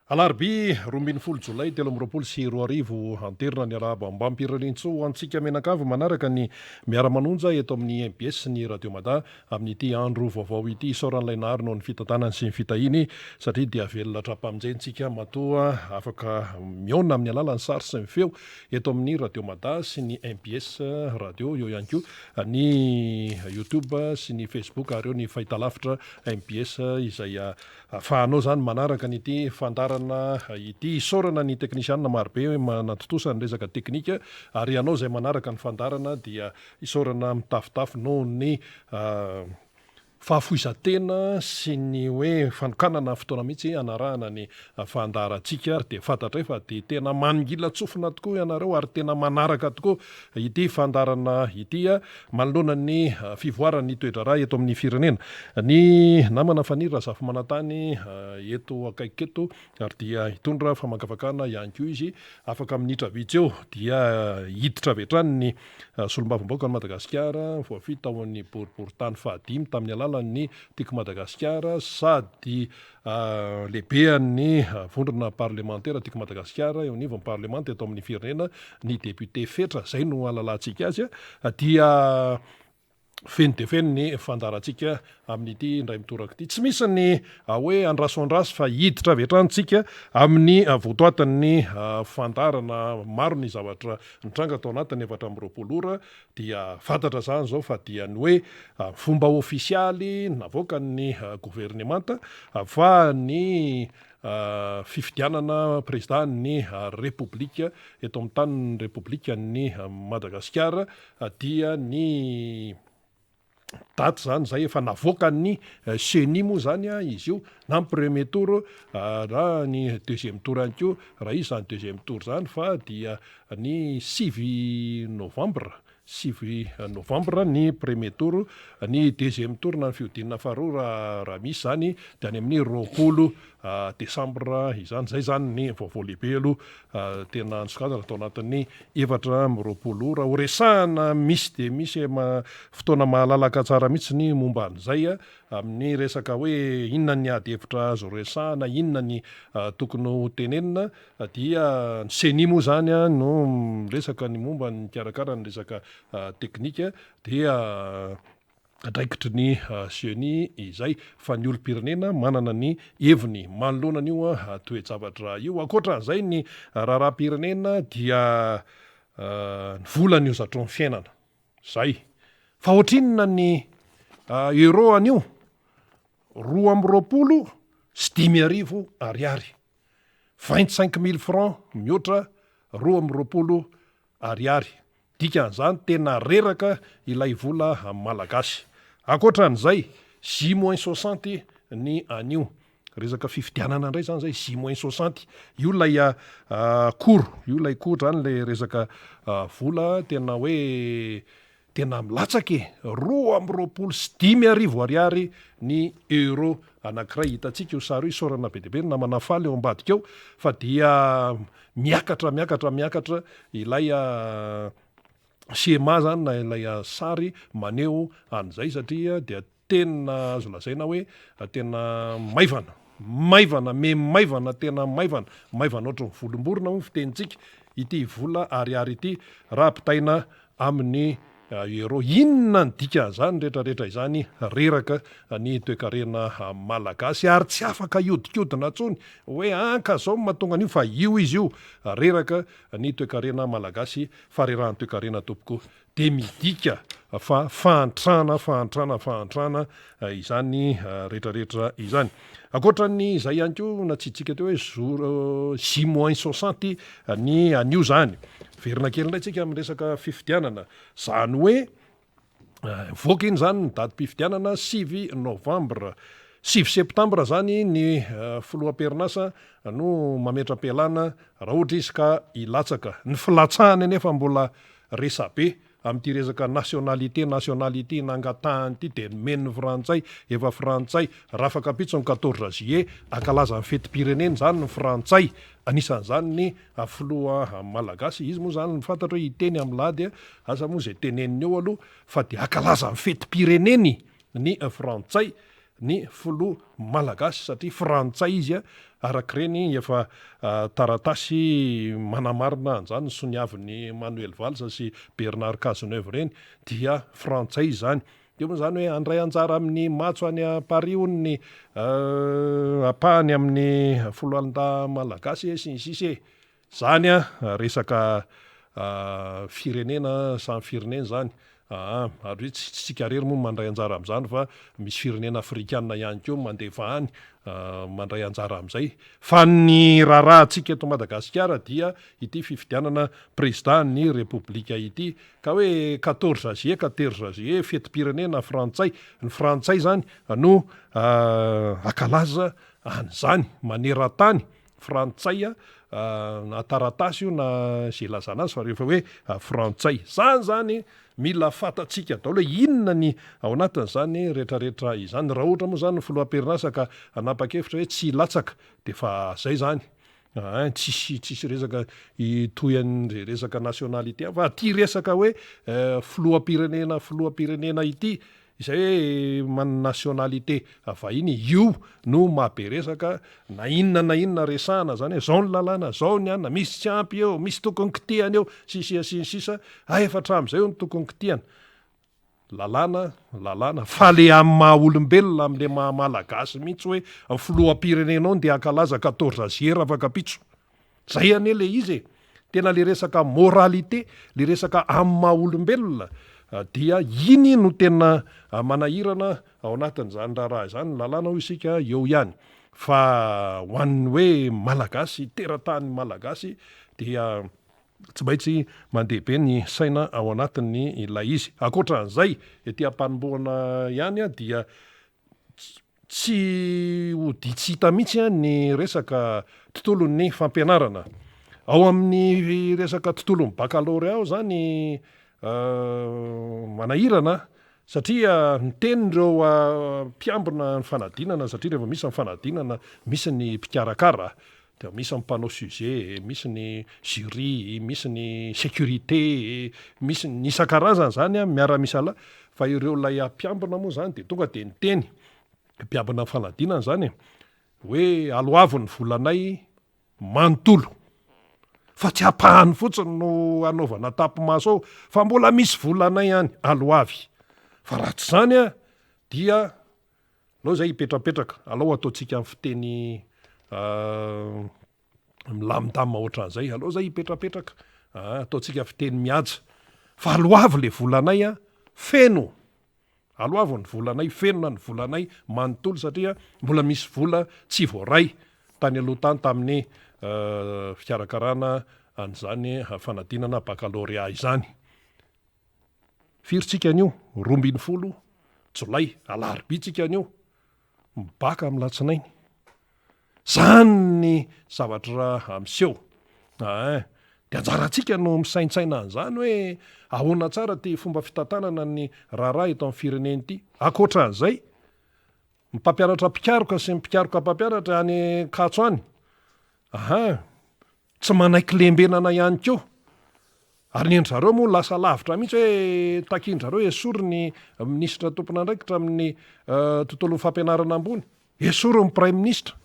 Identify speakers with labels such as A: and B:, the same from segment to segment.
A: Alarobia 12 jolay 2023, Anterina ny arahaba ambam-pirariantsoa ho antsika mianakavy manaraka ny Miara-manonja eto amin'ny mbs sy ny Radio Mada amin'ity andro vaovao ity. Isaoran'ilay Nahary noho ny fitantanany sy ny fitahiany satria dia velona hatrampamonjena isika matoa afaka mihaona amin'ny alalan'ny sary sy ny feo eto amin'ny Radio Mada sy ny mbs Radio, eo ihany koa ny Youtube sy ny Facebook ary eo ny fahitalavitra mbs izay Ahafahanao izany manaraka an'ity fandaharana ity. Isaorana ny teknisianina marobe manatontosa ny resaka teknika ary ianao izay manaraka ny fandaharana dia isaorana mitafotafo noho ny fahafoizan-tena sy ny hoe fanokanana fotoana mihitsy hanarahana ny fandaharantsika ary dia fantatray fa dia tena manongilan-tsofina tokoa ianareo ary tena manaraka tokoa ity fandaharana ity manoloana ny fivoaran'ny toe-draharaha eto amin'ny firenena. Ny namana Faniry Razafimanantany eto akaikiko eto ary dia hitondra famakafakana ihany koa izy. Afaka minitra vitsy eo dia hiditra avy hatrany ny solombavambahoakan'i Madagasikara voafidy tao amin'ny boriborintany fahadimy tamin'ny alalan'ny Tiako Madagasikara sady Lehibean'ny vondrona parlemantera Tiako Madagasikara eo anivon'ny parlemanta eto amin'ny firenena ny député Fetra, izay no ahalalantsika azy, dia feno dia feno ny fandaharantsika amin'ity indray mitoraka ity. Tsy misy ny hoe andraso andraso fa hiditra avy hatrany tsika amin'ny votoatin'ny fandaharana. Maro ny zavatra nitranga tao anatin'ny 24 ora Dia fantatra izany izao fa dia ny hoe fomba ofisialy navoakan'ny governemanta fa ny fifidianana prezidàn'ny Repoblika eto amin'ny tanin'ny Repoblikan'i Madagasikara dia ny daty izany izay efa navoakan'ny Ceni moa izany izy io na ny premier tour na ny deuxième tour ihany koa raha hisy izany deuxième tour izany fa dia ny 9 novambra, 9 novambra ny premier tour, ny deuxième tour na ny fihodinana faharoa raha raha misy izany dia any amin'ny 20 desambra izany. Izay izany ny vaovao lehibe aloha tena nisongadina tao anatin'ny 24 ora. Horesahana misy dia misy fotoana mahalalaka tsara mihitsy ny momba an'izay amin'ny resaka hoe inona ny ady hevitra azo resahana, inona ny tokony ho tenenina dia ny ceni moa izany no miresaka ny momba ny mikarakara ny resaka teknika dia andraikitry ny ceni izay fa ny olom-pirenena manana ny heviny manoloana an'io toe-javatra io. Ankoatra an'izay ny raharaham-pirenena dia ny vola ny hozatry ny fiainana. Zay. Fa ohatrinona ny euro anio? 5522 ariary. 25 mille francs mihoatra 22 ariary. Dikan'izany tena reraka ilay vola malagasy. Ankoatra an'izay, J moins soixante ny anio. Resaka fifidianana indray izany izay, J moins soixante. Io ilay cours, io ilay cours izany ilay resaka vola tena hoe tena milatsaka e! 52 ariary ny euro anankiray. Hitantsika io sary io, isaorana be dia be ny namana Faly ao ambadika ao fa dia miakatra miakatra miakatra ilay schéma zany na ilay sary maneho an'izay satria dia tena azo lazaina hoe tena maivana, maivana, me maivana, tena maivana, maivana ohatran'ny volom-borona hoy ny fitenintsika ity vola ariary ity raha ampitaina amin'ny euro. Inona ny dikan'izany rehetra rehetra izany? Reraka ny toekarena malagasy ary tsy afaka hiodikodina intsony hoe an ka zao no mahatonga an'io fa io izy io. Reraka ny toekarena malagasy, faharerahan'ny toekarena tompoko dia midika fa fahantrana, fahantrana, fahantrana izany rehetra rehetra izany. Ankoatra ny izay ihany koa natsiditsika teo hoe jour J moins soixante ny anio izany. Miverina kely indray tsika amin'ny resaka fifidianana. Izany hoe mivoaka iny izany ny datim-pifidianana 9 novambra. 9 septambra izany ny filoha am-perinasa no mametra-pialana raha ohatra izy ka hilatsaka. Ny filatsahany anefa mbola resabe Amin'ity resaka nationalité nationalité nangatahany ity dia nomeny ny frantsay, efa frantsay, rafakampitso ny 14 juillet ankalaza ny fetim-pirenena izany ny frantsay, anisan'izany ny filoha malagasy, izy moa izany fantatra hoe hiteny amin'ny lahady, asa moa izay teneniny eo aloha fa dia ankalaza ny fetim-pireneny ny frantsay. ny filoha malagasy satria frantsay izy araka ireny efa taratasy manamarina an'izany soniavin'i Manuel Valls sy Bernard Cazeneuve ireny dia frantsay izy izany. Dia moa izany hoe handray anjara amin'ny matso any Paris hono ny ampahany amin'ny foloalindahy malagasy sy ny sisa e. Zany an, resaka firenena samy firenena izany aa, ary hoe tsy tsika irery moa no mandray anjara amin'izany fa misy firenena afrikana ihany koa mandefa any mandray anjara amin'izay. Fa ny raharahantsika eto Madagasikara dia ity fifidianana prezida ny repoblika ity. Ka hoe quatorze juillet, quaterze juillet, fetim-pirenena frantsay, ny frantsay izany no hankalaza an'izany maneran-tany. Frantsay na taratasy io na izay ilazana azy fa rehefa hoe frantsay. Izany izany mila fantatsika daholo hoe inona ny ao anatin'izany rehetrarehetra izany. Raha ohatra moa izany ny filoha am-perinasa ka hanapa-kevitra hoe tsy hilatsaka dia efa izay izany. Ein, tsisy tsisy resaka hitohy an'izay resaka nationalité fa ity resaka hoe filoham-pirenena filoham-pirenena ity Izay hoe manana nationalité vahiny, io no maha be resaka na inona na inona resahana zany hoe zao ny lalàna, zao ny anona, misy tsy ampy eo, misy tokony kitihana eo, sy ny sisa sy ny sisa, hay efa hatramin'izay io no tokony kitihana. Lalàna, lalàna, fa le amin'ny maha olombelona, amin'le maha malagasy mihitsy hoe ny filoham-pirenenao ndeha hankalaza quatorze juillet rafakampitso. Zay anie le izy e! Tena le resaka moralité, le resaka amin'ny maha olombelona dia iny no tena manahirana ao anatin'izany raharaha izany, ny lalàna hoy isika eo ihany fa ho an'ny hoe malagasy, teratany malagasy dia tsy maintsy mandeha be ny saina ao anatin'ny ilay izy. Ankoatran'izay, ety am-panombohana ihany dia Tsy ho tsy hita mihitsy ny resaka tontolon'ny fampianarana. Ao amin'ny resaka tontolon'ny baccalauréat ao izany manahirana satria miteny ireo mpiambina ny fanadinana satria rehefa misy ny fanadinana misy ny mpikarakara Dia misy ny mpanao sujet, misy ny jury, misy ny sécurité, misy ny isan-karazany zany an, miara-misalahy, fa ireo ilay mpiambina moa zany dia tonga dia niteny, mpiambina ny fanadinana zany e, hoe aloavy ny volanay manontolo, fa tsy ampahany fotsiny no anaovana tapi-maso ao, fa mbola misy volanay any, aloavy, fa raha tsy izany an, dia Alao izay hipetrapetraka, alao ataontsika amin'ny fiteny milamindamina ohatran'izay, alao izay hipetrapetraka, ataontsika fiteny mihaja, fa aloavy le volanay an, feno, aloavy ny volanay, feno na ny volanay manontolo satria mbola misy vola tsy voaray tany aloha tany tamin'ny fikarakarana an'izany fanadinana baccalauréat izany. Firy tsika anio? 12 jolay, alarobia tsika anio, mibaka amin'ny latsinainy. Zany ny zavatra miseho. Ein, de anjarantsika no misaintsaina an'izany hoe ahoana tsara ty fomba fitantanana ny raharaha eto amin'ny firenena ity. Ankoatran'izay, ny mpampianatra mpikaroka sy ny mpikaroka mpampianatra any Ankatso any, ahin, Tsy manaiky lembenana ihany koa. Ary ny an-dry zareo moa lasa lavitra mihitsy hoe takian-dry zareo esory ny minisitra tompon'andraikitra amin'ny tontolon'ny fampianarana ambony, esory ny praiminisitra.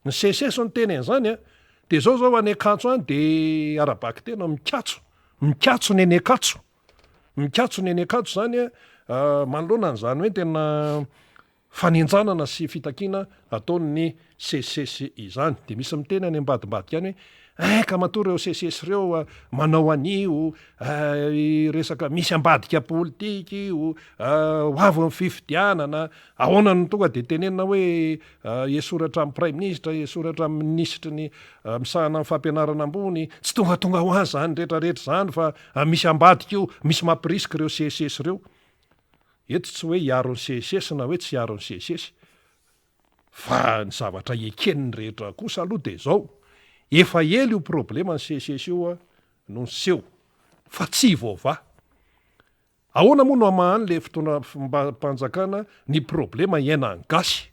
A: Ny SECES no niteny an'izany an! Dia izao izao any Ankatso any dia ara-bakiteny mikatso, mikatso ny eny Ankatso. Mikatso ny eny Ankatso izany an, manoloana an'izany hoe tena Fanenjanana sy fitakiana ataon'ny SECES izany. Dia misy miteny any ambadimbadika any hoe, eh ka matoa ireo SECES ireo manao an'io, resaka misy ambadika politika io, ho avy ny fifidianana, ahoana no tonga dia tenenina hoe esory hatramin'ny praiminisitra, esory hatramin'ny minisitry ny misahana ny fampianarana ambony, tsy tongatonga ho azy izany rehetrarehetra izany fa misy ambadika io, misy mampirisika ireo SECES ireo. Eto tsy hoe hiaro ny SECES na hoe tsy hiaro ny SECES fa ny zavatra eken'ny rehetra kosa aloha dia izao, efa ela io probleman'ny SECES io no niseho fa tsy voavaha. Ahoana moa no hamahan'ilay fitondram-panjakana ny problema iainan'ny gasy?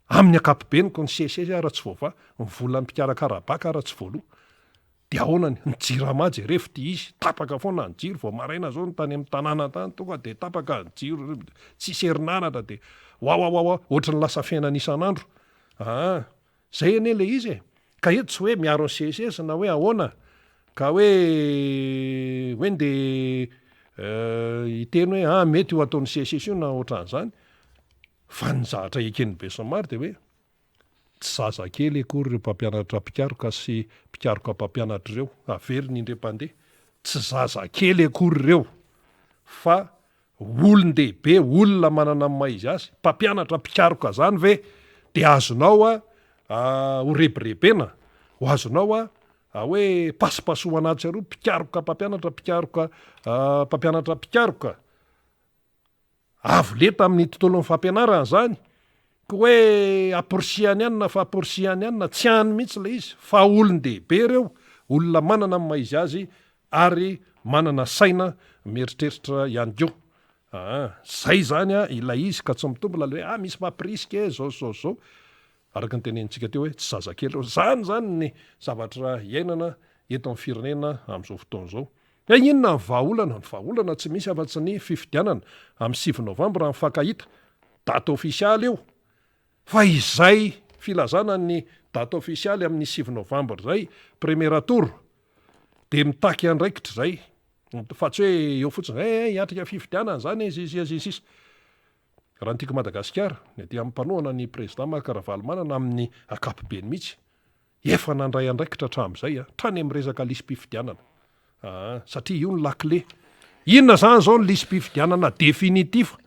A: Amin'ny ankapobeny ko ny SECES ara tsy voavaha, ny volan'ny mpikarakara bacc ara tsy voaloa. Dia ahoana ny, ny jirama jerevo ity izy, tapaka foana ny jiro, vao maraina zao ny tany amin'ny tanàna tany tonga dia tapaka ny jiro, tsisy herinaratra dia wawawawa, ohatry ny lasa fiainana isan'andro. Aa, zay anie le izy e. Ka eto tsy hoe miaro ny CSS na hoe ahoana, ka hoe hoe ndeha hiteny hoe ah mety io ataon'ny CSS io na ohatran'izany, fa ny zavatra eken'ny besinimaro dia hoe Tsy zazakely akory ireo mpampianatra mpikaroka sy mpikaroka mpampianatra ireo, averiny indray mpandeha, tsy zazakely akory ireo fa olon-dehibe, olona manana ny maha izy azy, mpampianatra mpikaroka zany ve de azonao ho rebirebena, ho azonao hoe pasopasohana atsy aroa, mpikaroka mpampianatra, mpikaroka mpampianatra mpikaroka. Avo lenta amin'ny tontolon'ny fampianarana izany, koa hoe amporisihany any na fa amporisihany any na tsy any mihitsy ilay izy fa olon-dehibe ireo, olona manana ny maha izy azy ary manana saina mieritreritra ihany koa. Aa, zay izany ilay izy ka tsy mitombina ilay hoe ah misy mampirisika e, zao sy zao sy zao. Araka ny tenenintsika teo hoe tsy zazakely ireo. Izany izany ny zavatra iainana eto amin'ny firenena amin'izao fotoana izao. Hoe inona ny vahaolana? Ny vahaolana tsy misy afa-tsy ny fifidianana amin'ny 9 novambra mifankahita. Date ofisialy io. Fa izay filazana ny date ofisialy amin'ny 9 novambra izay, premier tour, dia mitaky andraikitra izay. Fa tsy hoe eo fotsiny, eh, hiatrika fifidianana izany izy, sy ny sisa. Raha ny tiako Madagasikara, ny aty amin'ny mpanohana ny Président Marc Ravalomanana amin'ny ankapobeny mihitsy, efa nandray andraikitra hatramin'izay, hatrany amin'ny resaka lisi-pifidianana. Aa, satria io ny lakile. Inona izany izao ny lisi-pifidianana définitif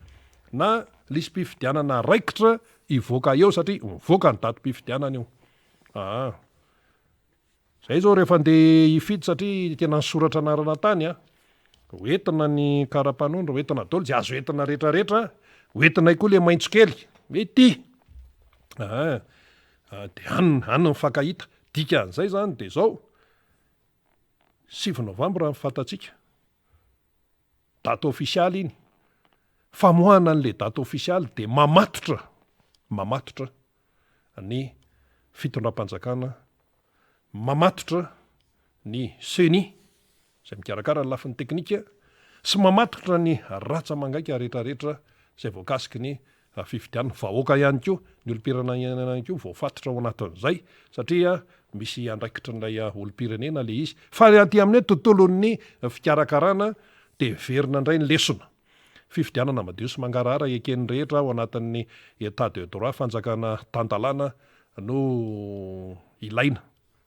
A: na lisi-pifidianana raikitra hivoaka eo satria mivoaka ny datim-pifidianana io. Aa. Zay zao rehefa andeha hifidy satria tena nisoratra anarana tany a, ho entina ny karapanondro, ho entina daholo zay azo entina rehetra rehetra, ho entinay koa le maitso kely, hoe ity, aa de any any mifankahita, dikan'izay zany de zao, 9 novambra ny fantatsika, date ofisialy iny, famoahana an'le date ofisialy de mamatotra, mamatotra ny fitondram-panjakana mamatotra ny ceni izay mikarakara ny lafiny teknika sy mamatotra ny ratsa-mangaika rehetrarehetra izay voakasiky ny fifidianana. Vahoaka ihany koa, ny olom-pirenena ihany koa voafatotra ao anatin'izay satria misy andraikitrin'ilay olom-pirenena ilay izy. Fa ny aty amin'ny hoe tontolon'ny fikarakarana dia miverina indray ny lesona. Fifidianana madio sy mangarahara eken'ny rehetra ao anatin'ny Etat de droit, fanjakana tan-dalàna no ilaina.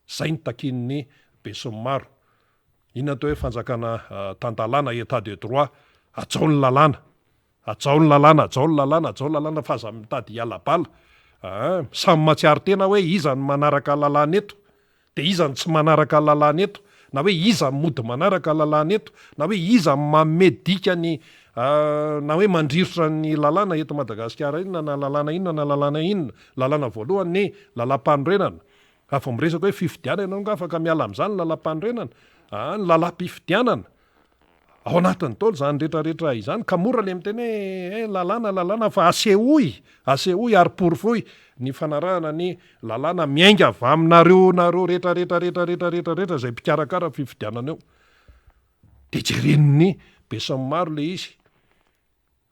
A: Izay no takian'ny besinimaro. Inona atao hoe fanjakana tan-dalàna, Etat de droit? Hajao ny lalàna. Hajao ny lalàna, hajao ny lalàna, hajao ny lalàna fa aza mitady hiala bala. Aa, samy mahatsiaro tena hoe iza no manaraka lalàna eto. Dia iza no tsy manaraka lalàna eto? Na hoe iza no mody manaraka lalàna eto? Na hoe iza no manome dikany na hoe mandrirotra ny lalàna eto Madagasikara inona na lalàna inona na lalàna inona? Lalàna voalohany ny lalàmpanorenana. Raha vao miresaka hoe fifidianana ianao angaha afaka miala amin'izany ny lalàmpanorenana? Aa, ny lalàm-pifidianana. Ao anatiny daholo izany rehetra rehetra izany ka mora le miteny hoe eh lalàna lalàna fa asehoy asehoy ary porofoy ny fanarahana ny lalàna miainga avy aminareo nareo rehetra rehetra rehetra rehetra rehetra rehetra izay mpikarakara fifidianana eo de jeren'ny besinimaro le izy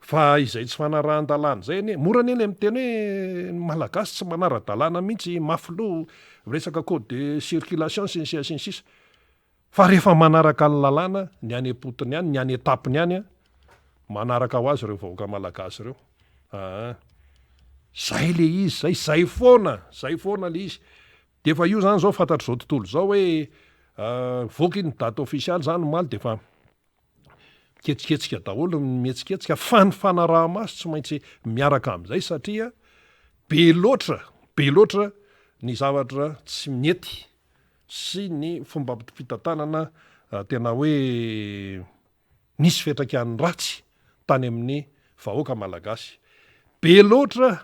A: fa izay tsy fanarahan-dalàna izay anie mora anie le miteny hoe ny malagasy tsy manara-dalàna mihitsy mafy loha resaka code de circulation sy ny sisa sy ny sisa Fa rehefa manaraka ny lalàna, ny any am-potony any, ny any an-tampony any, manaraka ho azy ireo vahoaka malagasy ireo. Aa. Zay le izy zay, zay foana, zay foana le izy. De efa io zany zao fantatr'izao tontolo izao hoe nivoaka iny date ofisialy zany omaly de efa miketsiketsika daholo ny mihetsiketsika fa ny fanaraha-maso tsy maintsy miaraka amin'izay satria be loatra, be loatra ny zavatra tsy mety sy ny fomba fitantanana tena hoe nisy fiantraikany ratsy tany amin'ny vahoaka malagasy. Be loatra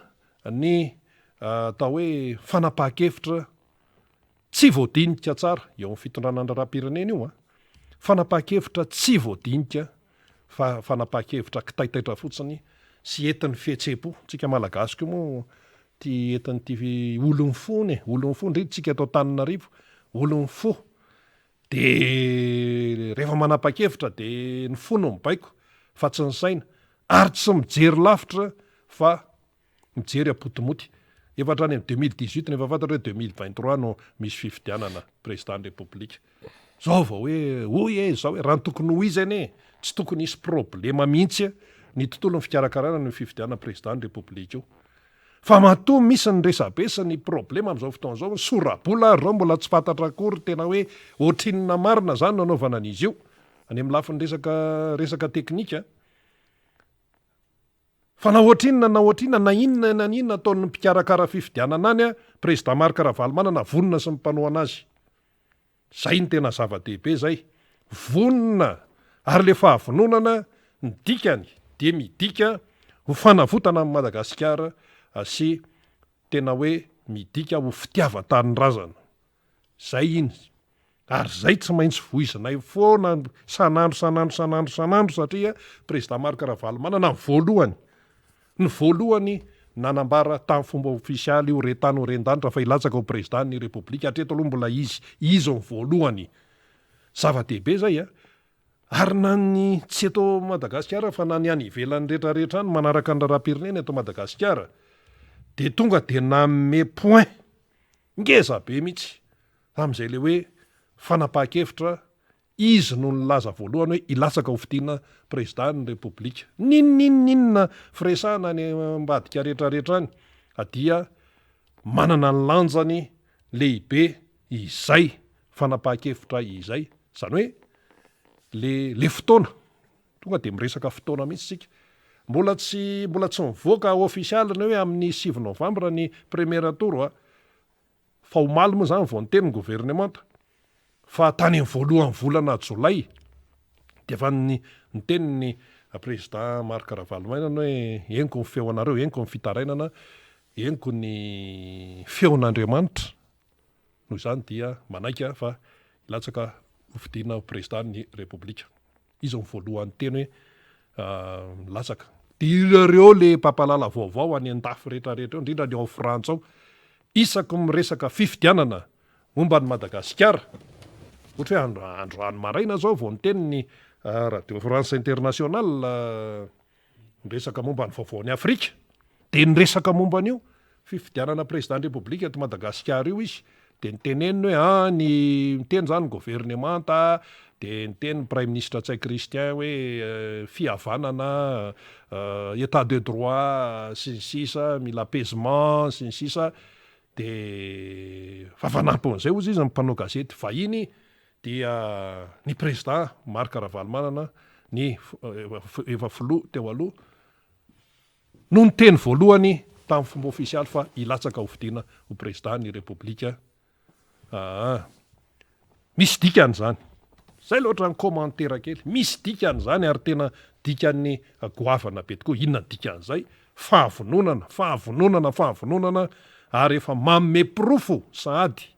A: ny atao hoe fanapahan-kevitra tsy voadinika tsara eo amin'ny fitondrana ny raharaham-pirenena io an, fanapahan-kevitra tsy voadinika fa fanapahan-kevitra kitaitaitra fotsiny sy entin'ny fihetseham-po, tsika malagasy koa moa tia entin'ity olon'ny fo ony e, olon'ny fo indrindra tsika eto Antananarivo, olon'ny fo. De rehefa manapa-kevitra de ny fo no mibaiko fa tsy ny saina ary tsy mijery lavitra fa mijery am-potomoty. Efa hatrany amin'ny 2018 no efa fantatra hoe 2023 no misy fifidianana président ny Repoblika. Zao vao hoe hoy e zao e, raha ny tokony ho izy anie tsy tokony hisy problema mihitsy ny tontolon'ny fikarakarana an'io fifidianana président ny Repoblika io. Fa matoa misy ny resabe sy ny problema amin'izao fotoana izao, ny sora-bola ary izao mbola tsy fantatra akory tena hoe ohatrinona marina izany no anaovana an'izy io, any amin'ny lafiny resaka resaka teknika. Fa na ohatrinona na ohatrinona na inona na inona ataon'ny mpikarakara fifidianana any, Président Marc Ravalomanana vonona sy ny mpanohana azy. Zay no tena zava-dehibe zay. Vonona ary le fahavononana ny dikany dia midika ho fanavotana an'i Madagasikara sy tena hoe midika ho fitiavan-tanindrazana. Zay iny. Ary zay tsy maintsy voizinay foana san'andro san'andro san'andro san'andro satria Président Marc Ravalomanana ny voalohany Ny voalohany nanambara tamin'ny fomba ofisialy io re tany ho ren-danitra fa hilatsaka ho Prezidà ny Repoblika, hatreto aloha mbola izy, izy no voalohany. Zava-dehibe izay a! Ary na ny tsy eto Madagasikara fa na ny any ivelany rehetra rehetra any manaraka ny raharaham-pirenena eto Madagasikara dia tonga dia nanome point ngeza be mihitsy amin'izay ilay hoe fanapahan-kevitra Izy no nilaza voalohany hoe hilatsaka ho fidiana Prezidà ny Repoblika. N'inon'inona firesahana any ambadika rehetrarehetra any dia manana ny lanjany lehibe izay fanapahan-kevitra izay. Izany hoe le le fotoana, tonga dia miresaka fotoana mihitsy isika. Mbola tsy mbola tsy mivoaka ofisialy ny hoe amin'ny 9 novambra ny premier tour a. Fa omaly moa izany vao niteny ny governemanta fa tany amin'ny voalohan'ny volana jolay dia efa niteny ny président Marc Ravalomanana hoe henoko ny feo anareo, henoko ny fitarainana, henoko ny feon'Andriamanitra, noho izany dia manaiky aho fa hilatsaka hofidiana ho président ny Repoblika. Izy no voalohany niteny hoe milatsaka. Dia ireo le mpampalala vaovao any an-dafy rehetra rehetra eo, indrindra ny ao Frantsa ao, isaky ny miresaka fifidianana momba an'i Madagasikara, ohatra hoe andro androany maraina zao vao niteny ny Radio France International niresaka momba ny vaovaon'i Afrika, dia niresaka momba an'io fifidianana président ny Repoblika eto Madagasikara io izy, dia niteneniny hoe ah ny miteny izany ny governemanta, dia niteny ny praiminisitra Ntsay Christian hoe fihavanana, état de droit sy ny sisa, mila apaisement sy ny sisa, dia fa fanampin'izay hozy izy ny mpanao gazety vahiny dia ny président Marc Ravalomanana ny efa filoha teo aloha no niteny voalohany tamin'ny fomba ofisialy fa hilatsaka hofidiana ho président ny Repoblika. Aa. Misy dikany izany. Zay loatra ny commentaire kely. Misy dikany izany ary tena dikany goavana be tokoa. Inona ny dikan'izay? Fahavononana, fahavononana, fahavononana ary efa manome porofo sahady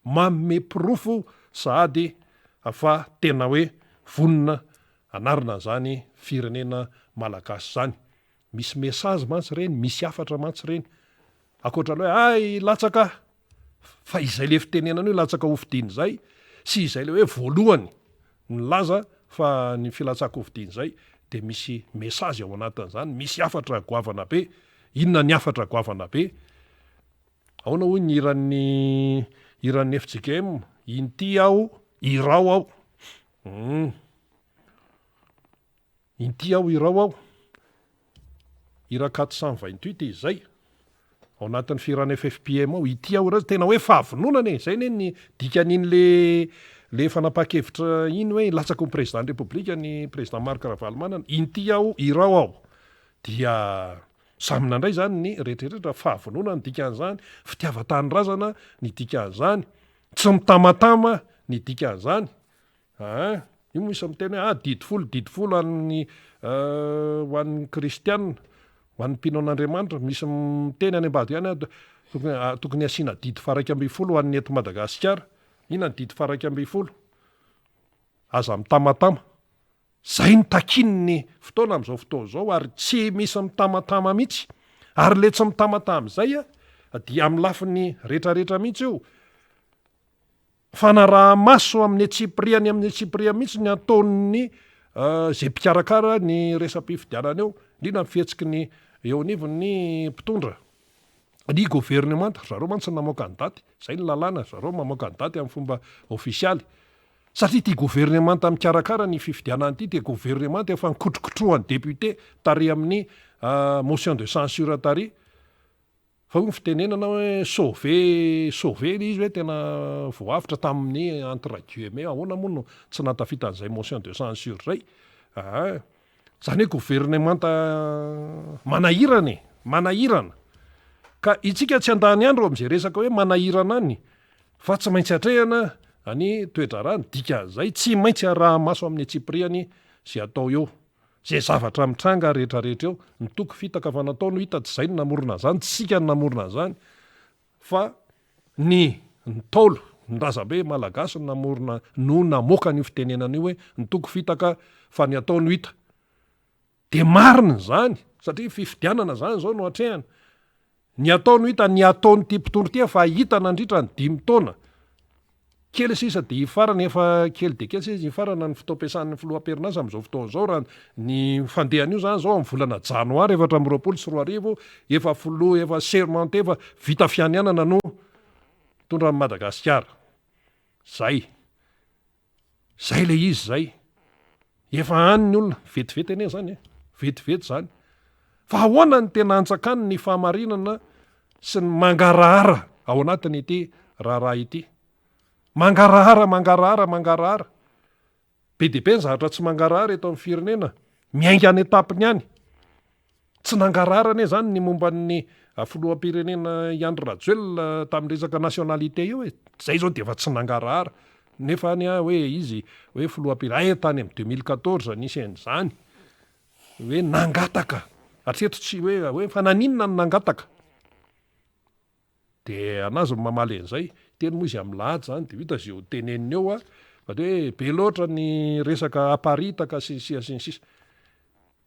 A: Manome porofo sahady fa tena hoe vonona hanarina an'izany firenena malagasy izany. Misy message mantsy ireny, misy hafatra mantsy ireny. Ankoatra ny hoe hay latsaka aho, fa izay le fitenenana hoe latsaka hofidiana izay sy izay le hoe voalohany nilaza fa ny filatsaham-kofidiana izay dia misy message ao anatin'izany, misy hafatra goavana be. Inona ny hafatra goavana be? Ahoana hoy ny hiran'ny hiran'ny fjkm? Inty aho, hirao aho. Hum. Inty aho, hirao aho. Hira 428 izay. Ao anatin'ny fihiran'ny FFPM ao. Ity aho, hirao. Tena hoe fahavononana e. Izay anie ny dikan'iny le le fanapahan-kevitra iny hoe hilatsaka ho président ny Repoblika ny président Marc Ravalomanana. Inty aho, hirao aho. Dia Samy nandray izany ny rehetrarehetra, fahavonona ny dikan'izany, fitiavan-tanindrazana ny dikan'izany, tsy mitamatama ny dikan'izany. Aa, io misy miteny hoe ah didy folo, didy folo an'ny ho an'ny kristiana, ho an'ny mpino an'Andriamanitra, misy miteny any ambadika any ah tokony tokony asiana didy faha 11 ho an'ny eto Madagasikara. Inona ny didy faha 11? Aza mitamatama. Zay no takian'ny fotoana amin'izao fotoana izao ary tsy misy mitamatama mihitsy. Ary le tsy mitamatama izay dia amin'ny lafiny retraretra mihitsy io. Fanaraha-maso amin'ny antsipiriany amin'ny antsipiriany mihitsy ny ataon'ny izay mpikarakara ny resa-pifidianana eo, indrindra ny fihetsiky ny eo anivon'ny mpitondra, ny governemanta, ry zareo mantsy no namoaka ny daty, izay ny lalàna, ry zareo mamoaka ny daty amin'ny fomba ofisialy. Satria ity governemanta mikarakara ny fifidianana ity dia governemanta efa nikotrokotrohan'ny député tary amin'ny motion de censure tary. Fa hoy ny fitenenana hoe sauver sauver ilay izy hoe tena voavotra tamin'ny entre guillemets ahoana moa no tsy nahatafita an'izay motion de censure izay? Aa izany hoe governemanta manahirana e, manahirana. Ka itsika tsy handany andro amin'izay resaka hoe manahirana any fa tsy maintsy atrehana ny toe-draharaha, ny dikan'izay tsy maintsy araha-maso amin'ny antsipiriany izay atao eo. Zay zavatra mitranga rehetra rehetra eo, ny toky fitaka fa natao no hita, tsy zay no namorona an'izany, tsy isika no namorona an'izany fa ny Ntaolo, ny razambe malagasy no namorona, no namoaka an'io fitenenana io hoe ny toky fitaka fa ny atao no hita. Dia marina izany satria fifidianana izany izao no atrehana. Ny atao no hita, ny ataon'ity mpitondra ity efa hita nandritra ny dimy taona. Kely sisa dia hifarana, efa kely dia kely sisa hifarana ny fotoam-piasan'ny filoham-perinasa amin'izao fotoana izao raha ny fandehan'io izany izao amin'ny volana janoary 2024 efa filoha efa sermenté efa vita fianianana no mitondra an'i Madagasikara. Zay. Zay le izy zay. Efa any ny olona, vetivety anie zany e, vetivety zany. Fa ahoana ny tena anjakany ny fahamarinana sy ny mangarahara ao anatin'ity raharaha ity? Mangarahara, mangarahara, mangarahara. Be dia be ny zavatra tsy mangarahara eto amin'ny firenena, miainga any an-tampony any. Tsy nangarahara anie zany ny momba ny filoham-pirenena i Andry Rajoelina tamin'ny resaka nationalité io e, zay zao dia efa tsy nangarahara, nefa any hoe izy hoe filoham-pirenena, hay tany amin'ny 2014 nisy an'izany hoe nangataka, hatreto tsy hoe hoe fa naninona no nangataka? De anazy ny mamaly an'izay, hiteny moa izy amin'ny lahady zany de ho hita ze ho teneniny eo a, fa de hoe be loatra ny resaka aparitaka sy ny sisa sy ny sisa.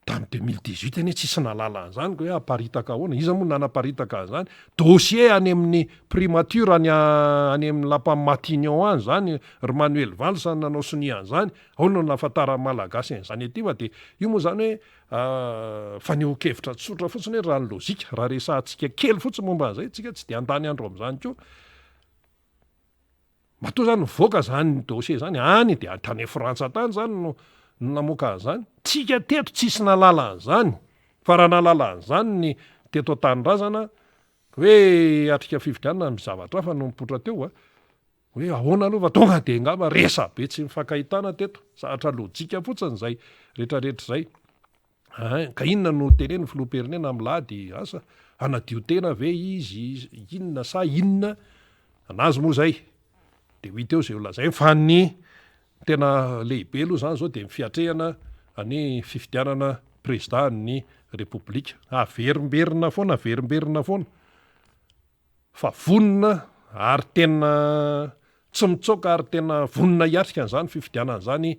A: Tamin'ny 2018 anie tsisy nahalala an'izany ka hoe aparitaka ahoana, iza moa nanaparitaka an'izany? Dossier any amin'ny primature any any amin'ny lapan'i Matignon any zany, ry Manuel Valls no nanao sonia an'izany, ahoana no nahafantaran'ny Malagasy an'izany aty fa de io moa zany hoe Fanehoan-kevitra tsotra fotsiny hoe raha ny lojika, raha resahantsika kely fotsiny momba an'izay, tsika tsy dia handany andro amin'izany koa. Matoa zany nivoaka zany dossier zany, any dia tany Frantsa tany zany no namoaka an'izany. Tsika teto tsisy nahalala an'izany, fa raha nahalala an'izany ny teto an-tanindrazana hoe hiatrika fifidianana misy zavatra hafa no nipoitra teo a. Hoe ahoana aloha fa tonga dia angamba resabe tsy nifankahitana teto, zatra lojika fotsiny izay retraretra izay. Ein, ka inona no tenenin'ny filoham-pirenena amin'ny lahady, asa hanadio tena ve izy, inona sa inona, anazy moa izay, dia ho hita eo izay ho lazainy fa ny tena lehibe aloha izany izao dia ny fiatrehana ny fifidianana prezida ny repoblika. Averimberina foana, averimberina foana. Fa vonona ary tena tsy mitsoaka ary tena vonona hiatrika an'izany fifidianana izany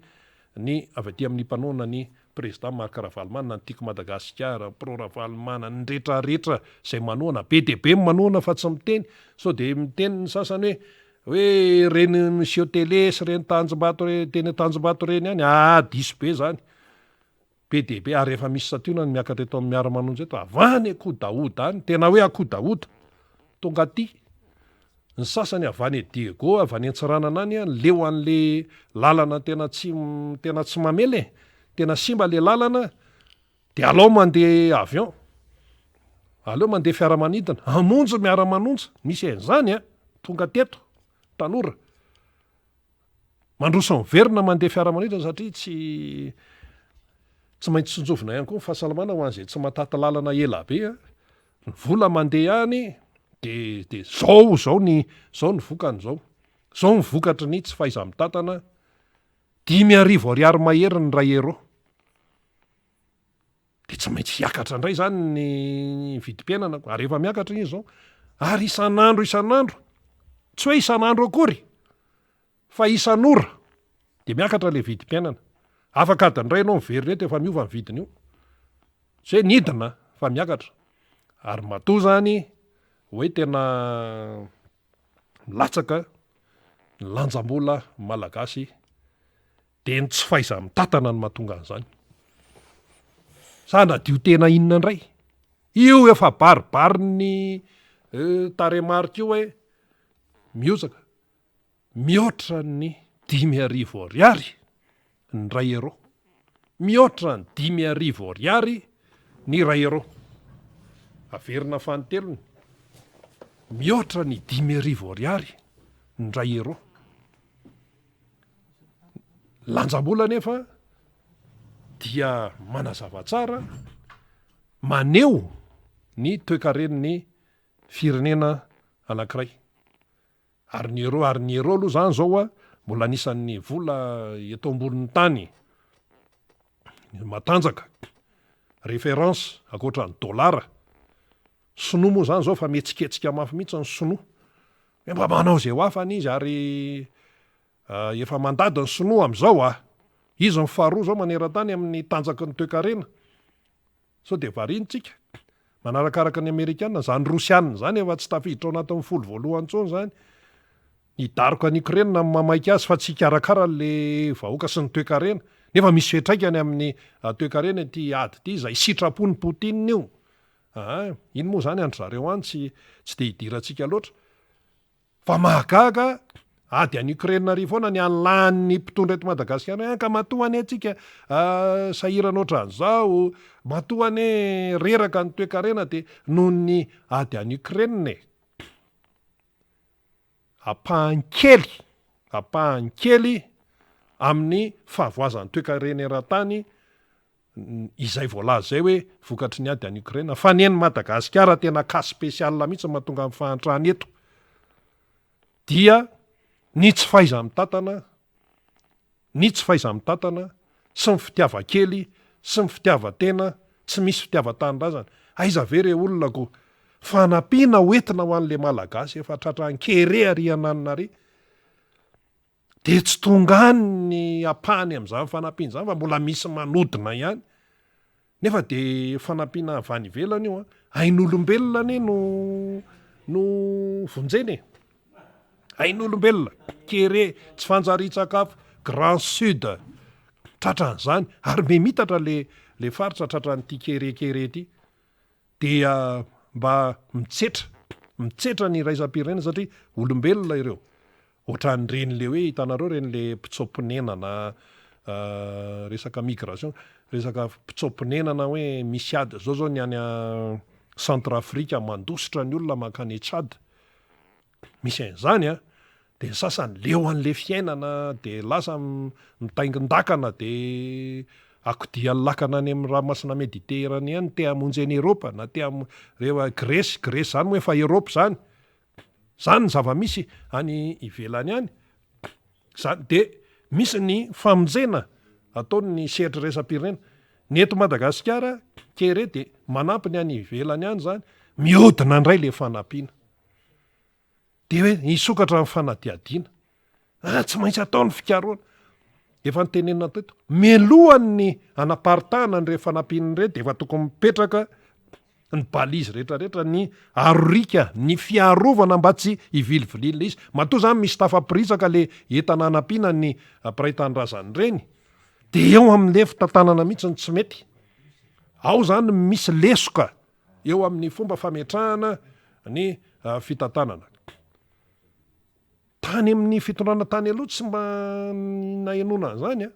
A: ny avy aty amin'ny mpanohana ny Président Marc Ravalomanana, ny Tiako Madagasikara, Pro Ravalomanana, ny rehetra rehetra izay manohana, be dia be ny manohana fa tsy miteny, sao dia miteny ny sasany hoe hoe ireny miseho télé sy ireny Tanjombato teny Tanjombato ireny ihany, aa diso be izany. Be dia be, ary efa misy santionany miakatra eto amin'ny Miara-manonja eto, avy any Akodahoda any, tena hoe Akodahoda, tonga aty, ny sasany avy any Diego, avy any Antsiranana any, leo an'le lalana tena tsy, tena tsy mamela e, tena simba le lalana, de alao mandeha avion, aleo mandeha fiaramanidina, hamonjy Miara-manonja, misy an'izany an, tonga teto, tanora. Mandroso miverina mandeha fiaramanidina satria tsy tsy maintsy tsinjovina ihany koa ny fahasalamana ho an'izay tsy mahataty lalana ela be a. Ny vola mandeha any de de zao zao ny zao ny vokany zao. Zao ny vokatry ny tsy fahaiza-mitantana, 5000 ariary mahery ny iray euro. De tsy maintsy hiakatra indray zany ny vidim-piainana ary efa miakatra izy zao. Ary isan'andro isan'andro, tsy hoe isan'andro akory fa isan'ora de miakatra le vidim-piainana. Afaka adiny iray ianao miverina eto efa miova ny vidin'io. Tsy hoe nidina fa miakatra. Ary matoa zany hoe tena milatsaka. ny lanjam-bola malagasy dia ny tsy fahaiza-mitantana no mahatonga an'izany. Sa hanadio tena inona indray? Io efa baribarin'ny tarehimarika io hoe mihotsaka mihoatra ny 5000 ariary ny iray euro. Mihoatra ny 5000 ariary ny iray euro. Averina fanintelony, mihoatra ny 5000 ariary ny iray euro. Lanjam-bola anefa dia manazava tsara, maneho ny toekaren'ny firenena anankiray. Ary ny euro, ary ny euro aloha zany zao a, mbola anisan'ny vola eto ambonin'ny tany matanjaka, référence ankoatra ny dollar. Sinoa moa zany zao fa mihetsiketsika mafy mihitsy ny sinoa. Hoe mba manao izay ho afany izy ary efa mandady ny sinoa amin'izao a! Izy no faharoa izao maneran-tany amin'ny tanjaky ny toekarena. Sao dia variana tsika? Manarakaraka ny amerikana, izany rosiana izany efa tsy tafiditra ao anatin'ny folo voalohany intsony izany. Hidaroka an'i Ukraine no mamaika azy fa tsy hikarakara an'le vahoaka sy ny toekarena. Nefa misy fiantraikany amin'ny toekarena ity ady ity izay sitrapon'i Poutine io. Aa, iny moa izany an-dry zareo any tsy tsy dia idirantsika loatra. Fa mahagaga, ady any Ukraine ary foana ny anlahan'ny mpitondra eto Madagasikara hoe anka matoa anie tsika sahirana ohatran'izao, matoa anie reraka ny toekarena dia noho ny ady any Ukraine e. Ampahany kely, ampahany kely amin'ny fahavoazan'ny toekarena eran-tany izay voalaza izay hoe vokatry ny ady any Ukraine fa ny any Madagasikara tena cas spécial mihitsy no mahatonga ny fahantrana eto dia ny tsy fahaiza-mitantana ny tsy fahaiza-mitantana sy ny fitiavan-kely sy ny fitiavan-tena tsy misy fitiavan-tanindrazana aiza ve re olona ko fanampiana hoentina ho an'le Malagasy efa tratran'ny kere ary ananona ary Dia tsy tonga any ny ampahany amin'izany fanampiana izany fa mbola misy manodina ihany. Nefa dia fanampiana avy any ivelany io an. Ain'olombelona anie no no vonjena e. Ain'olombelona, kere, tsy fanjarian-tsakafo, grand sud, tratran'izany. Ary miha-mitatra le le faritra tratran'ity kere kere ity. Dia mba mitsetra, mitsetra ny iraisam-pirenena satria olombelona ireo. Ohatran'ireny le hoe hitanareo ireny le mpitsoa-ponenana resaka migration, resaka mpitsoa-ponenana hoe misy ady zao zao ny any Centrafrique mandositra ny olona mankany Tchad. Misy an'izany an! Dia ny sasany leo an'le fiainana dia lasa mitaingin-dakana dia akodian'ny lakana any amin'ny ranomasina Mediterranée any te hamonjy an'i Eropa na te ham- rehefa Gresy, Gresy zany moa efa Eropa zany. Zany ny zava-misy any ivelany any. Zany dia misy ny famonjena ataon'ny sehatra iraisam-pirenena. Ny eto Madagasikara, kere dia manampy ny any ivelany any zany, mihodina indray le fanampiana. Dia hoe hisokatra ny fanadihadiana. Ah, tsy maintsy atao ny fikarohana. Efa notenenina teto, mialohan'ny hanaparitahana an'ireny fanampiana ireny dia efa tokony mipetraka ny balise rehetrarehetra, ny arorika, ny fiarovana mba tsy hiviliviliana ilay izy. Matoa izany misy tafaporitsaka le entana hanampiana ny mpiray tanindrazana ireny, dia eo amin'ilay fitantanana mihitsy no tsy mety. Ao izany misy lesoka eo amin'ny fomba fametrahana ny fitantanana. Tany amin'ny fitondrana tany aloha tsy mba nahenoana an'izany an!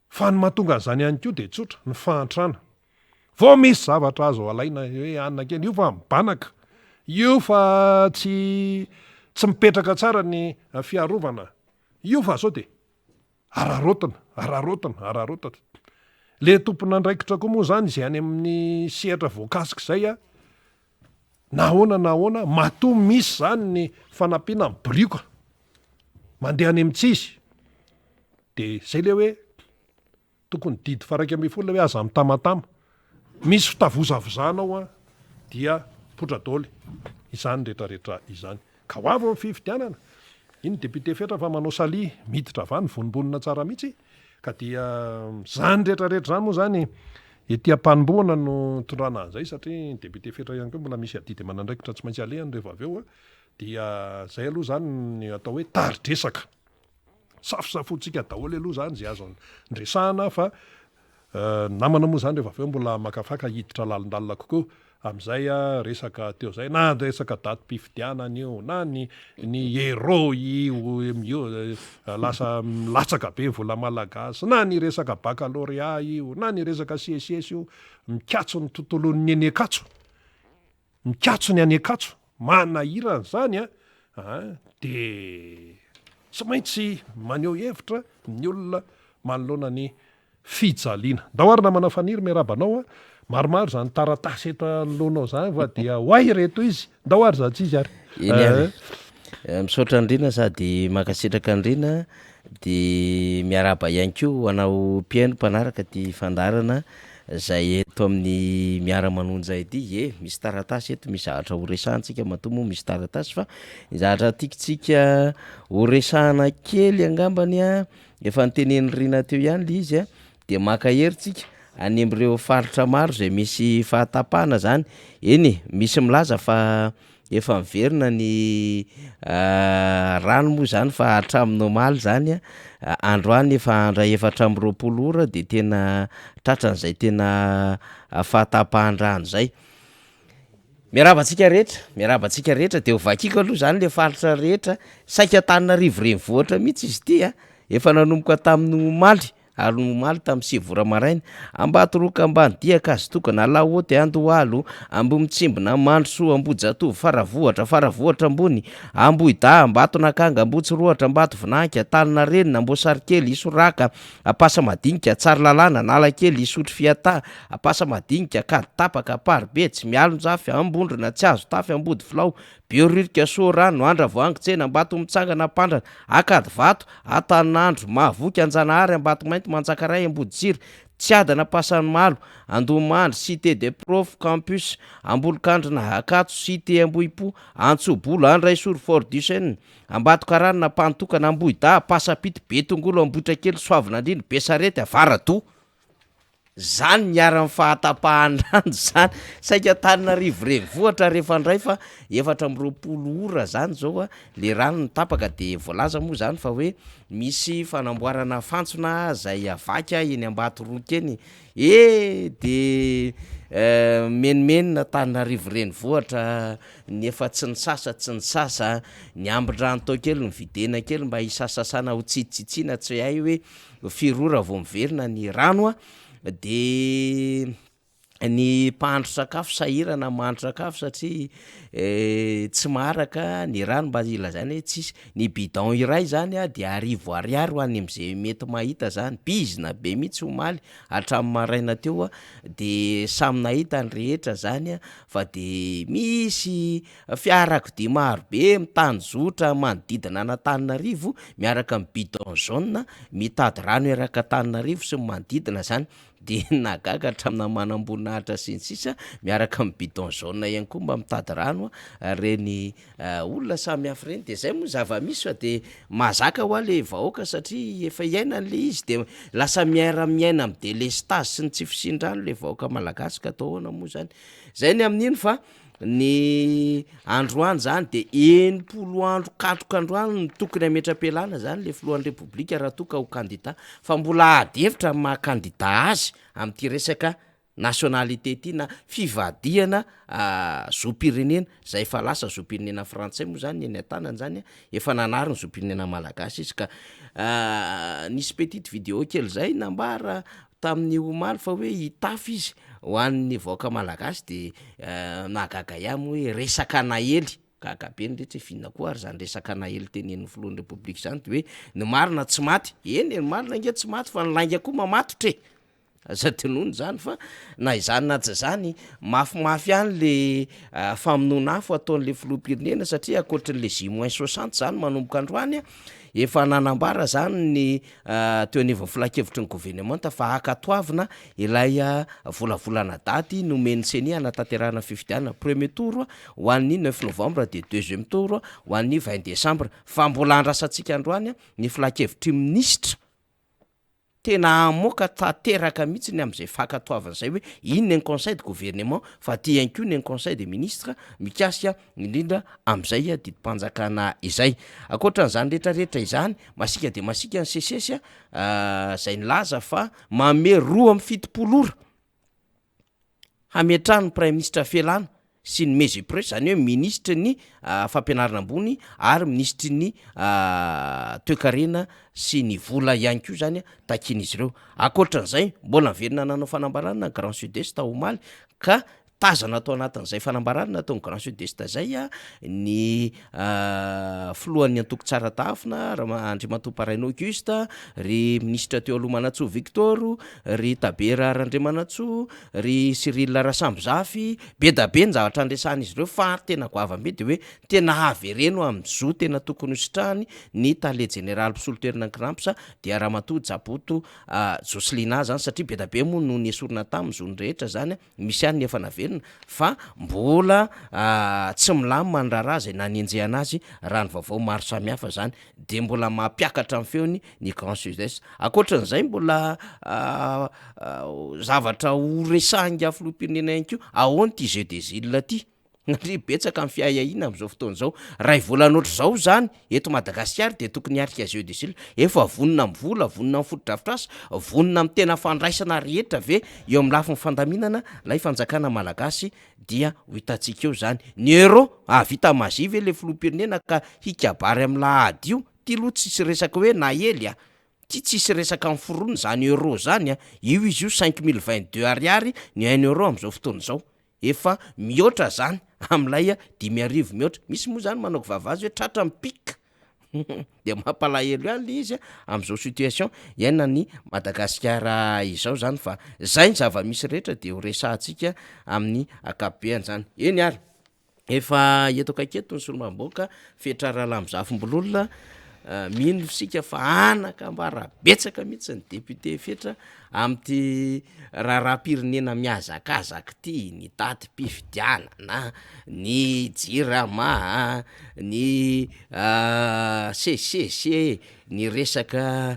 A: Fa ny mahatonga an'izany ihany koa dia tsotra, ny fahantrana. Vao misy zavatra azo alaina hoe hanina kely, io fa mibanaka, io fa tsy tsy mipetraka tsara ny fiarovana, io fa sao dia Araraotina, araraotina, araraotina. Le tompon'andraikitra koa moa zany izay any amin'ny sehatra voakasika izay a, na ahoana na ahoana, matoa misy zany ny fanampiana mibirioka mandeha any amin'ny tsy izy, de zay le hoe Tokony didy faha 11 ilay hoe aza mitamatama. Misy fitavozavozana ao an, dia potra daoly izany rehetra rehetra izany. Ka ho avy ny fifidianana. Iny député Fetra fa manao salia miditra avy any vonombonona tsara mihitsy. Ka dia izany rehetra rehetra izany moa izany ety am-panombohana no nitondrana an'izay satria ny député Fetra ihany koa mbola misy adidy aman'andraikitra tsy maintsy alehany rehefa avy eo. Dia zay aloha zany ny atao hoe tari-dresaka. Safosafointsika daholo aloha zany zay azo andresahana fa namana moa zany rehefa avy eo mbola hamakafaka hiditra lalindalina kokoa amin'izay resaka teo zay na resaka datim-pifidianana io na ny ny euro io io lasa milatsaka be ny vola malagasy na ny resaka baccalauréat io na ny resaka SECES io mikatso ny tontolon'ny eny Ankatso. Mikatso ny any Ankatso, manahirana izany an, an, dia tsy maintsy maneho hevitra ny olona manoloana ny fijaliana. Ndao ary namana Faniry miarahaba anao an, maromaro izany taratasy eto anoloanao izany fa dia ho hay ireto izy, ndao ary izany tsy izy ary.
B: Eny ary, misaotra an'i Rina sady mankasitraka an'i Rina Dia miarahaba ihany koa ho anao mpihaino mpanaraka ity fandaharana izay eto amin'ny Miara Manonja ity. Ie, misy taratasy eto, misy zavatra ho resahantsika matoa moa misy taratasy fa ny zavatra tiantsika ho resahana kely angambany an, efa notenenin'i Rina teo ihany le izy an, dia maka hery tsika any amin'ireo faritra maro izay misy fahatapahana zany, eny e, misy milaza fa Efa miverina ny rano moa zany fa hatramin'ny omaly zany a, androany efa andra 24 ora de tena tratran'izay tena fahatapahan-drano zay. Miarahaba antsika rehetra, miarahaba antsika rehetra, de ho vakiko aloha zany le faritra rehetra, saika Antananarivo renivohitra mihitsy izy ity a, efa nanomboka tamin'ny omaly ary omaly tamin'ny sivy ora maraina, Ambatoroka, Ambanidia, Ankazotokana, Alaoty, Andohalo, Ambohimitsimbina, Mandrosoa, Ambohijatovo, Faravohitra, Faravohitra Ambony, Ambohidahy, Ambatonakanga, Ambohitsirohatra, Ambatovinaky, Antaninarenina, Amboasarikely, Isoraka, Ampasamadinika, Tsaralalàna, Analakely, Isotry Fiataha, Ampasamadinika, Ankaditapaka, Amparibe, Tsimialonjafy, Ambondrona, Tsiazotafy, Ambodifilao, Behoririka, Soarano, Andravoahangy, Tsena, Ambatomitsangana, Ampandrana, Ankadivato, Antaninandro, Mahavoky, Anjanahary, Ambatomainty, Manjakaray, Amboditsiry, Tsiadana, Ampasanimalo, Andohomandry, Cité des Profs, Campus, Ambolokandrina, Ankatso, Cité Ambohipo, Antsobolo, Andraisoro, Fort Duchesne, Ambatokarana, Ampanotokana, Ambohidahy, Ampasampito, Betongolo, Ambohitrakely, Soavinandriana, Besarety, Avaradoha. Zany niharan'ny fahatapahan-drano zany, saika Antananarivo renivohitra rehefa ndray fa 24 ora zany zao a le rano no tapaka de voalaza moa zany fa hoe misy fanamboarana fantsona zay avaky eny Ambatoroka eny, eh de mimenomenona Antananarivo renivohitra ny efa tsy nisasa tsy nisasa, ny ambin-drano tao kely novidena kely mba hisasasana ho tsitsitsiana tsy hay hoe Firy ora vao miverina ny rano a, de ny mpahandro sakafo sahirana mahandro sakafo satria tsy maharaka ny rano mba ilazana hoe tsisy, ny bidon iray zany a de arivo ariary ho an'ny am'zay mety mahita zany, bizina be mihitsy omaly hatramin'ny maraina teo a, de samy nahita ny rehetra zany a fa de misy Fiarakodia maro be mitanjozotra manodidina an'Antananarivo miaraka amin'ny bidon jaune mitady rano erak'Antananarivo sy ny manodidina zany, de nahagaga hatramina manamboninahitra sy ny sisa miaraka amin'ny bidon jaune ihany koa mba mitady rano reny olona samihafa ireny, de zay moa ny zava-misy fa de mahazaka hoa le vahoaka satria efa iainany le izy de lasa miara-miaina amin'ny delestazy sy ny tsy fisian-drano le vahoaka malagasy ka atao ahoana moa zany, zay ny amin'iny fa Ny androany zany de 60 andro katroka androany no tokony hametra-pialana zany le filohan'ny repoblika raha toa ka ho kandida, fa mbola ady hevitra amin'ny maha kandida azy amin'ity resaka nationalité ty na fivadihana zom-pirenena zay efa lasa zom-pirenena frantsay moa zany ny eny an-tanany zany efa nanary ny zom-pirenena malagasy izy ka nisy petite video kely zay nambara tamin'ny omaly fa hoe hitafy izy ho an'ny vahoaka malagasy de nahagaga ihany moa hoe resaka naely, gaga be ny rehetra hoe f'inona koa ary zany resaka naely tenenin'ny filohan'ny repoblika zany de hoe ny marina tsy maty, eny e ny marina ange tsy maty fa ny lainga koa mamatotra e, aza adinoina zany fa na izany na tsy izany mafimafy ihany le famonoana afo ataon'le filoham-pirenena satria ankoatran'le J moins 60 zany manomboka androany a, efa nanambara zany ny teo anivon'ny filankevitry ny governemanta fa hankatoavina ilay volavolana daty nomen'ny Ceni hanatanterahana fifidianana premier tour ho an'ny neuf novembre dia deuxième tour ho an'ny 20 décembre fa mbola andrasantsika androany ny filankevitry ny minisitra. Tena hamoaka tanteraka mihitsy ny amin'izay fankatoavana izay hoe iny ny an'ny conseil de gouvernement fa aty ihany koa ny an'ny conseil des ministres mikasika indrindra amin'izay didim-panjakana izay. Ankoatran'izany rehetra rehetra izany, masiaka dia masiaka ny SECES izay nilaza fa manome 72 ora hametrahan'ny praiminisitra Felana sy ny Megepress, izany hoe minisitry ny fampianarana ambony ary minisitry ny toekarena sy ny vola ihany koa izany takian'izy ireo. Ankoatran'izay, mbola niverina nanao fanambarana ny Grand Sud Est omaly ka tazana tao anatin'izay fanambarana nataon'ny Grand Sud Est izay ny filohan'ny antoko Tsara Tahafina, Andriamatoa Paraina Auguste, ry minisitra teo aloha Manantsoa Victor, ry Tabera Randriamanantsoa, ry Cyril Rasambozafy, be da be ny zavatra niresahan'izy ireo fa ary tena goavam-be dia hoe tena havereno amin'ny zo tena tokony ho sitrahany ny tale jeneraly mpisolo toerana ny Cnaps dia Ramatoa Jaboto Jocelina zany satria be da be moa no nesorina taminy zony rehetra zany, misy ihany ny efa naverina fa mbola tsy milamina ny raharaha izay nanenjehana azy raha ny vaovao maro samihafa zany de mbola mampiakatra ny feony ny Grand Sud Est. Ankoatran'izay mbola zavatra ho resahin'ingahy filoham-pirenena ihany koa, ahoana ity jeu des îles ity? Satria betsaka ny fiahiahiana amin'izao fotoana izao. Ray volana ohatr'izao izany eto Madagasikara dia tokony hiatrika jeu des îles. Efa vonona amin'ny vola, vonona amin'ny fotodrafitrasa, vonona amin'ny tena fandraisana rehetra ve eo amin'ny lafiny fandaminana ilay fanjakana malagasy dia ho hitantsika eo izany. Ny euro, hahavita magie ve ilay filoham-pirenena ka hikabary amin'ny lahady io? Ty aloha tsisy resaka hoe naely a! Ty tsisy resaka miforona izany euro izany a! Io izy io 5022 ariary ny un euro amin'izao fotoana izao. Efa mihoatra zany amin'ilay 5000 mihoatra. Misy moa zany manao kivavazy hoe tratra ny pic. De mampalahelo ihany le izy amin'izao situation iainan'i Madagasikara izao zany fa zay ny zava-misy rehetra de ho resahantsika amin'ny ankapobeany zany. Eny ary. Efa eto akaiky eto ny solombavambahoaka Fetra Ralambozafimbololona, mino isika fa anaka ambara betsaka mihitsy ny député Fetra amin'ity raharaham-pirenena mihazakazaka ity, ny datim-pifidianana, ny jirama, ny CCC, ny resaka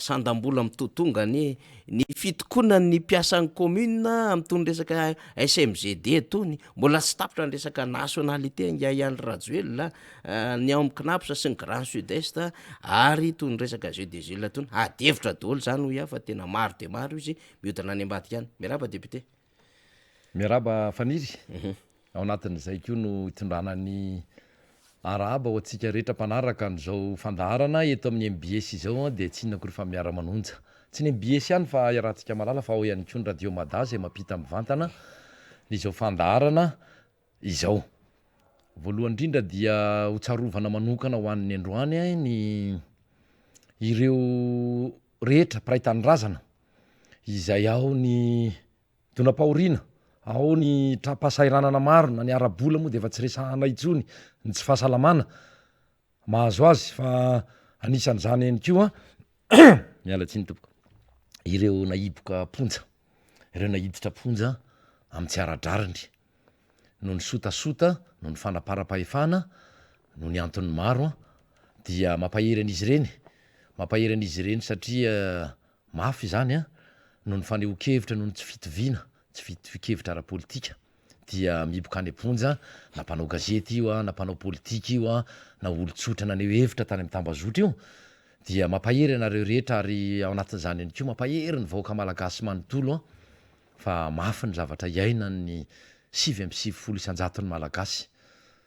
B: sandam-bola mitotongana, ny fitokonan'ny mpiasan'ny commune amin'itony resaka SMGD itony, mbola tsy tapitra ny resaka nationalité ingahy Andry Rajoelina, ny ao amin'ny Cnaps sy ny Grand Sud Est ary itony resaka jeux des îles itony, ady hevitra daholo izany hoy aho fa tena maro dia maro izy mihodina any ambadika any. Miarahaba député.
C: Miarahaba Faniry, ao anatin'izay koa no hitondrana ny arahaba ho antsika rehetra mpanaraka an'izao fandaharana eto amin'ny mbs izao dia tsy inona akory fa miara-manonja. Tsy ny mbs ihany fa iarahantsika mahalala fa ao ihany koa ny Radio Mada izay mampita mivantana izao fandaharana izao. Voalohany indrindra dia ho tsarovana manokana ho an'ny androany ny ireo rehetra mpiray tanindrazana izay ao ny Donam-pahoriana, ao ny tra-pahasahiranana maro na ny ara-bola moa dia efa tsy resahana intsony, ny tsy fahasalamana mahazo azy fa anisan'izany ihany koa, miala tsiny tompoko, ireo nahiboka am-ponja, ireo naiditra am-ponja amin'ny tsy ara-drariny noho ny sotasota, noho ny fanaparam-pahefana, noho ny antony maro dia mampahery an'izy ireny, mampahery an'izy ireny satria Mafy izany an! Noho ny fanehoan-kevitra noho ny tsy fitoviana, tsy fitovian-kevitra ara-politika dia mihiboka any am-ponja na mpanao gazety io an, na mpanao politika io an, na olon-tsotra naneho hevitra tany amin'ny tambazotra io dia mampahery anareo rehetra ary ao anatin'izany ihany koa mampahery ny vahoaka malagasy manontolo an, fa mafy ny zavatra iainan'ny 99 isan-jaton'ny malagasy.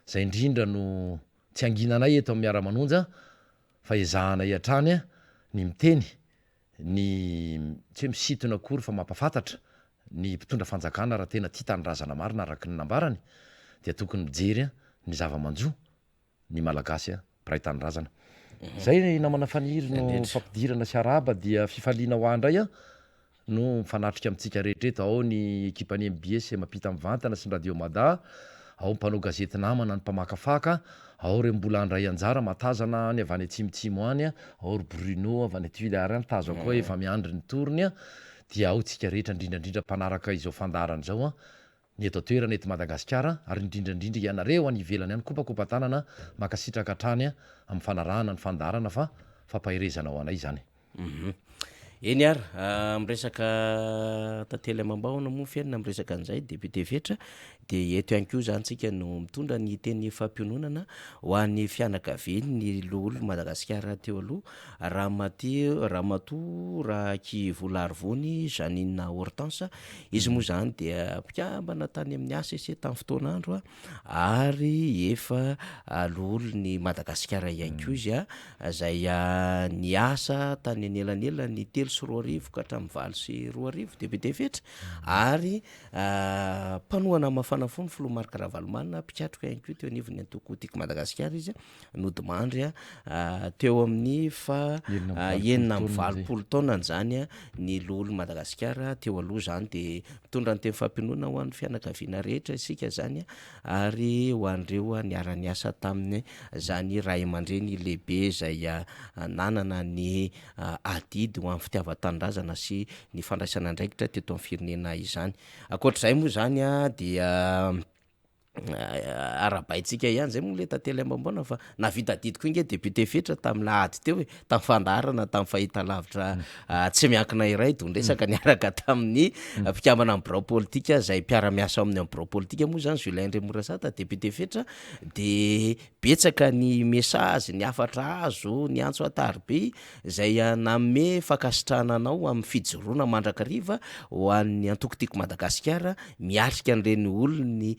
C: Izay indrindra no tsy hanginanay eto amin'ny Miara-manonja fa ezahanay hatrany ny miteny, ny tsy hoe misintona akory fa mampafantatra ny mpitondra fanjakana raha tena tia tanindrazana marina araka ny nambarany dia tokony mijery ny zava-manjo ny Malagasy mpiray tanindrazana. Zay namana Faniry no fampidirana sy arahaba dia fifaliana ho ahy indray an! no mifanatrika amintsika rehetra eto, ao ny ekipan'ny mbs izay mampita mivantana sy ny Radio Mada, ao ny mpanao gazety namana, ny mpamakafaka, ao ireo mbola handray anjara mahatazana any avy any atsimotsimo any, ao ry Bruno avy any Tuléar any, tazako hoe efa miandry ny tour-ny, dia ao tsika rehetra indrindra indrindra mpanaraka izao fandaharana izao, ny eto an-toerana eto Madagasikara ary indrindra indrindra ianareo any ivelany any kopakopa-tanana, mankasitraka hatrany amin'ny fanarahana ny fandaharana fa fampaherezana ho anay izany.
B: Hum. Eny ary, miresaka tantely amam-bahona moa fiainana miresaka an'izay député Fetra dia eto ihany koa izany tsika no mitondra ny teny fampiononana ho an'ny fianakavian'ny loholon'i Madagasikara teo aloha Ramati- Ramatoa Rakivolarivony Jeannine Hortense, izy moa izany dia mpikambana tany amin'ny HCC tamin'ny fotoan'andro ary efa loholon'i Madagasikara ihany koa izy izay niasa tany anelanelan'ny 2003 ka hatramin'ny 2008, député Fetra, ary mpanohana mafana fo ny filoha Marc Ravalomanana, mpikatroka ihany koa teo anivon'ny antoko Tiako Madagasikara izy, nodimandry teo amin'ny faha 86 taonany izany ny loholon'i Madagasikara teo aloha izany, dia mitondra ny teny fampiononana ho an'ny fianakaviana rehetra isika izany ary ho an'ireo niara-niasa taminy izany ray aman-dreny lehibe izay nanana ny adidy ho amin'ny fitiavan-tanindrazana sy ny fandraisana andraikitra teto amin'ny firenena izany. Ankoatr'izay moa izany dia arahabaintsika ihany izay moa ilay tantely amam-baona fa nahavita adidy koa ange député Fetra tamin'ny lahady teo e, tamin'ny fandaharana tamin'ny fahitalavitra tsy miankina iray don-dresaka niaraka tamin'ny mpikambana amin'ny birao politika izay mpiara-miasa ao amin'ny birao politika moa izany Julien Andriamorasata député Fetra dia betsaka ny message, ny hafatra azo, ny antso an-tariby izay nanome fankasitrahana anao amin'ny fijoroana mandrakariva ho an'ny antoko Tiako Madagasikara miatrika an'ireny olon'ny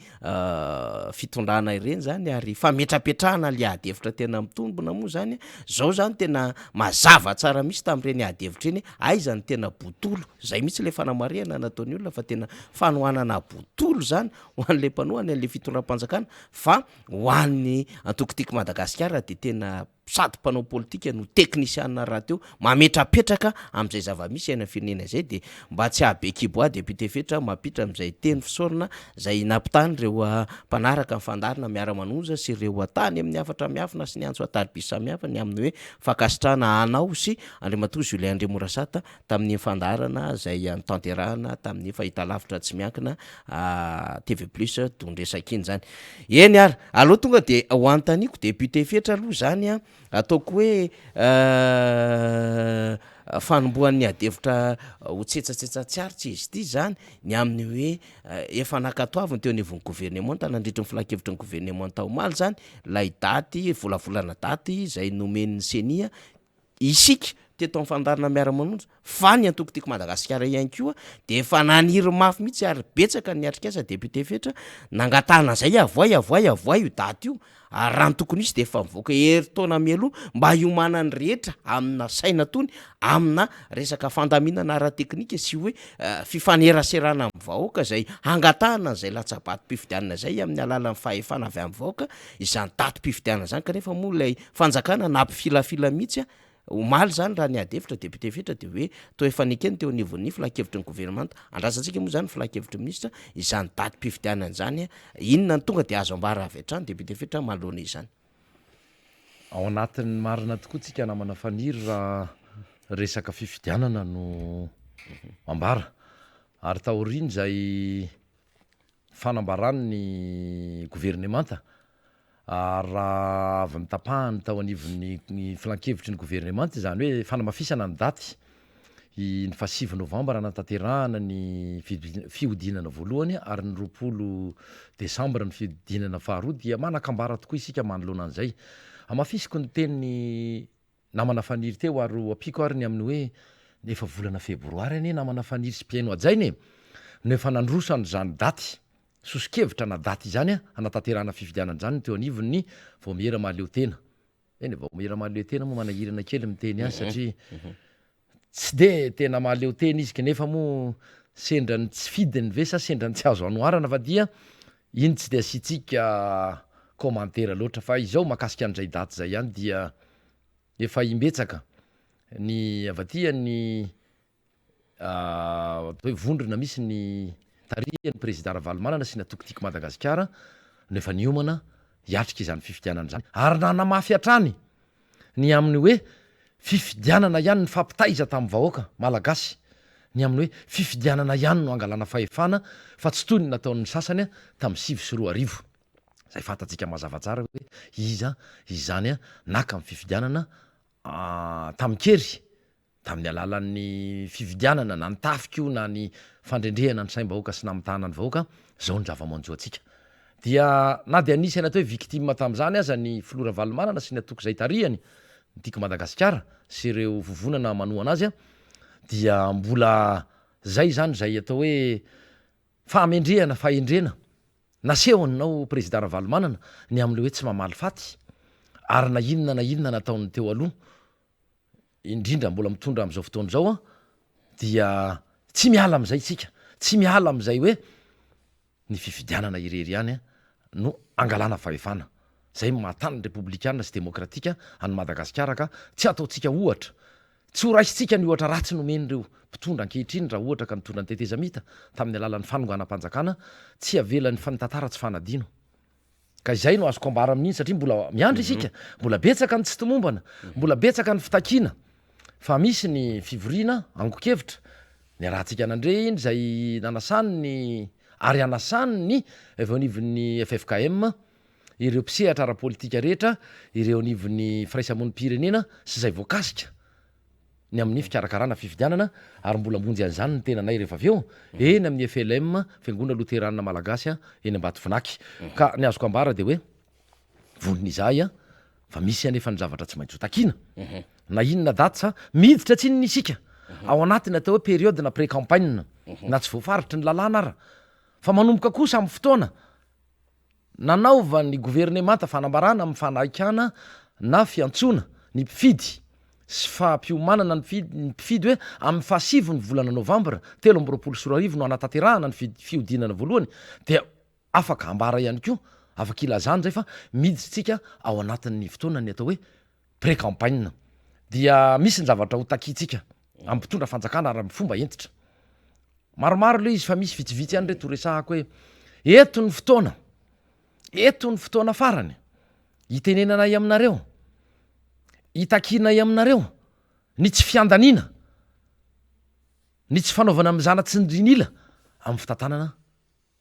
B: fitondrana ireny zany ary fametrapetrahana le ady hevitra tena mitombina moa zany, zao zany tena mazava tsara mihitsy tamin'ireny ady hevitra iny hoe aiza no tena botolo, zay mihitsy le fanamarihana nataon'ny olona fa tena fanohanana botolo zany ho an'le mpanohana an'le fitondram-panjakana fa ho an'ny antoko Tiako Madagasikara dia tena sady mpanao politika no teknisiana rahateo mametrapetraka amin'izay zava-misy iainan'ny firenena izay dia mba tsy haha be kibo ahy député Fetra mampiditra amin'izay teny fisaorana izay nampitany ireo mpanaraka ny fandaharana miara-manonja sy ireo tany amin'ny hafatra miafina sy ny antso an-tariby samihafa ny amin'ny hoe fankasitrahana anao sy Andriamatoa Julien Andriamorasata tamin'iny fandaharana izay notanterahana tamin'ny fahitalavitra tsy miankina TV Plus don-dresaka iny izany. Eny ary, aleo tonga dia ho anontaniako député Fetra aloha izany an, ataoko hoe fanombohan'ny adihevitra ho tsetsatsetsa tsy aritra izy ity izany, ny amin'ny hoe efa nankatoaviny teo anivon'ny governemanta nandritry ny filankevitry ny governemanta omaly izany ilay daty, volavolana daty izay nomen'ny Ceni Isika teto amin'ny fandaharana Miara-manonja fa ny antoko Tiako Madagasikara ihany koa dia efa naniry mafy mihitsy ary betsaka ny atrikasa député Fetra nangatahana an'izay avoay avoay avoay io daty io ary raha ny tokony hisy dia efa mivoaka herintaona mialoha mba hiomanan'ny rehetra amina saina tony amina resaka fandaminana ara-teknika sy hoe fifaneraserana amin'ny vahoaka izay hangatahana an'izay latsa-batom-pifidianana izay amin'ny alalan'ny fahefana avy amin'ny vahoaka izany datim-pifidianana izany kanefa moa ilay Fanjakana nampifilafila mihitsy a! Omaly izany raha ny ady hevitra député Fetra dia hoe toa efa nekeny teo anivon'ny filankevitry ny governemanta. Andrasantsika moa izany ny filankevitry ny minisitra izany datim-pifidianana izany a! Inona no tonga dia azo ambara avy hatrany député Fetra manoloana izany?
C: Ao anatin'ny marina tokoa tsika namana Faniry raha resaka fifidianana no ambara ary taorian'izay fanambaran'ny governemanta ary raha avy notapahany tao anivon'ny filankevitry ny governemanta izany hoe fanamafisana ny daty ny fahasivy novambra hanatanterahana ny fihodinana voalohany ary ny 20 desambra ny fihodinana faharoa dia manan-kambara tokoa isika manoloana an'izay. Hamafisiko ny teny Namana Faniry teo ary ho ampiako ary ny amin'ny hoe efa volana febroary anie namana Faniry sy mpihaino hajaina e! no efa nandroso an'izany daty, soso-kevitra na daty izany hanatanterahana fifidianana izany ny teo anivon'ny vaomiera mahaleotena. Eny e, vaomiera mahaleotena moa manahirana kely miteny azy satria tsy dia tena mahaleotena izy kanefa moa sendra ny tsy fidiny ve sa sendra ny tsy azo anoharana fa dia iny tsy dia asiantsika commentaire loatra fa izao mahakasika an'izay daty izay ihany dia efa imbetsaka ny avy aty ny atao hoe vondrona misy ny tarihan'ny prezida Ravalomanana sy ny antoko Tiako Madagasikara no efa niomana hiatrika izany fifidianana izany ary nanamafy hatrany ny amin'ny hoe fifidianana ihany nifampitaiza tamin'ny vahoaka Malagasy ny amin'ny hoe fifidianana ihany no hangalana fahefana fa tsy toy ny nataon'ny sasany tamin'ny 2009 izay fantatsika mazava tsara hoe iza izany naka ny fifidianana tamin-kery. Tamin'ny alalan'ny fividianana na ny tafika io na ny fandrendrehana ny saim-bahoaka sy namitahana ny vahoaka, izao ny zava-manjo antsika. Dia na dia anisan'ny atao hoe victime tamin'izany aza ny filoha Ravalomanana sy ny antoko izay tarihany, ny Tiako Madagasikara sy ireo vovonana manohana azy, dia mbola izay izany izay atao hoe fahamendrehana, fahendrena nasehonao Prezida Ravalomanana ny amin'ilay hoe tsy mamaly faty ary na inona na inona nataon'ny teo aloha indrindra mbola mitondra amin'izao fotoana izao an, dia tsy miala amin'izay isika, tsy miala amin'izay hoe ny fifidianana irery ihany no angalana fahefana. Izay no maha tany repoblikana sy demokratika an'i Madagasikara ka tsy ataontsika ohatra, tsy ho raisintsika ny ohatra ratsy nomen'ireo mpitondra ankehitriny raha ohatra ka nitondra ny tetezamita tamin'ny alalan'ny fanonganam-panjakana, tsy avelan'ny ny tantara tsy fanadino. Ka izay no azoko ambara amin'iny satria mbola miandry isika, mbola betsaka ny tsy tomombana, mbola betsaka ny fitakiana fa misy ny fivoriana angon-kevitra niarahantsika nandre iny izay nanasany ny ary hanasany ny avy eo anivon'ny ffkm ireo mpisehatra ara-politika rehetra, ireo anivon'ny firaisamonim-pirenena sy izay voakasika. ny amin'ny fikarakarana fifidianana ary mbola hamonjy an'izany ny tenanay rehefa avy eo, eny amin'ny FLM, Fiangonana Loteranina Malagasy, eny Ambatovinaky. Ka ny azoko ambara dia hoe vonona izahay fa misy anefa ny zavatra tsy maintsy ho takiana. Na inona daty sa miditra tsinona isika ao anatin'ny atao hoe période na pré-campagne, na tsy voafaritry ny lalàna ara, fa manomboka kosa amin'ny fotoana Nanaovan'ny governemanta fanambarana amin'ny fanaikana na fiantsoana ny mpifidy sy fampiomanana ny mpifidy hoe amin'ny fahasivy ny volana novambra 2023 no hanatanterahana ny fihodinana voalohany dia afaka ambara ihany koa, afaka ilazana izay fa miditra isika ao anatin'ny fotoanan'ny atao hoe pré-campagne dia misy ny zavatra ho takiantsika amin'ny mpitondra fanjakana ary amin'ny fomba hentitra. Maromaro ilay izy fa misy vitsivitsy ihany ireto resahako hoe eto ny fotoana, eto ny fotoana farany hitenenanay aminareo, hitakianay aminareo ny tsy fiandaniana, ny tsy fanaovana mizana tsindrin'ila amin'ny fitantanana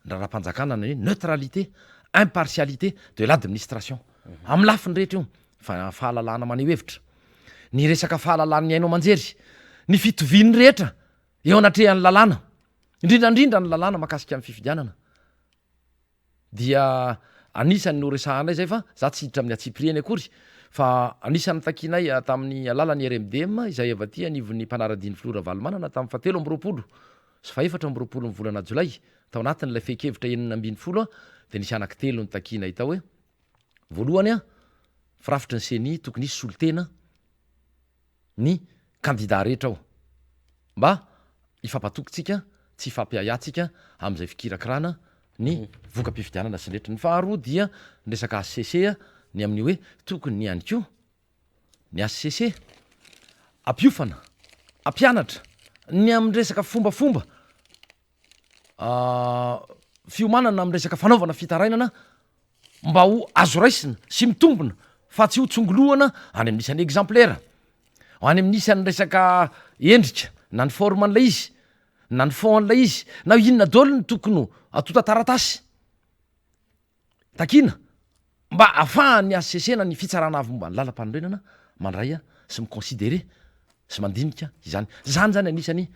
C: ny raharaham-panjakana ny hoe neutralité, impartialité de l'administration. Amin'ny lafiny rehetra io, fa fahalalahana maneho hevitra, ny resaka fahalalan'ny haino aman-jery, ny fitovian'ny rehetra eo anatrehan'ny lalàna, indrindra indrindra ny lalàna mahakasika ny fifidianana dia anisan'ny noresahanay izay fa za tsy hiditra amin'ny antsipiriany akory fa anisan'ny takianay tamin'ny alalan'ny RMDM izay avy aty anivon'ny mpanara-dia ny filoha Ravalomanana tamin'ny fahatelo amby 20 sy fahefatra amby 20 ny volana jolay tao anatin'ilay fehin-kevitra 16 dia nisy anankitelo notakianay tao hoe voalohany firafitry ny ceni tokony hisy solontena ny kandida rehetra ao mba hifampatoky tsika, tsy hifampiahiahy tsika amin'izay fikirakirana ny voka-pifidianana sy ny rehetra. Ny faharoa dia ny resaka HCC ny amin'ny hoe tokony ihany koa ny HCC hampiofana, hampianatra ny amin'ny resaka fombafomba fiomanana amin'ny resaka fanaovana fitarainana mba ho azo raisina sy mitombina fa tsy ho tsongolohana any amin'ny isan'ny exemplaire, any amin'ny isan'ny resaka endrika na ny forme an'ilay izy na ny fond an'ilay izy na inona daholo no tokony ho antontan-taratasy. Takiana mba ahafahan'ny HCC na ny Fitsarana Avo momba ny Lalampanorenana mandray sy mi-considerer sy mandinika izany. Izany izany anisany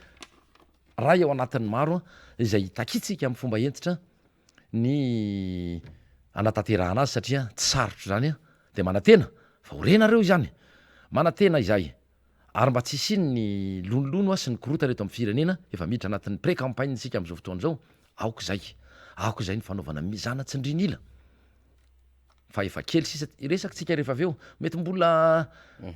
C: iray ao anatin'ny maro izay takintsika amin'ny fomba hentitra ny hanatanterahana azy satria tsy sarotra izany dia manantena fa ho renareo izany. Manantena izahay ary mba tsy hisian'ny lonilony sy ny korontana eto amin'ny firenena, efa miditra anatin'ny pré-campagne isika amin'izao fotoana izao, Aoka izay, aoka izay ny fanaovana mizana tsindrin'ila fa efa kely sisa hiresaka tsika rehefa avy eo, mety mbola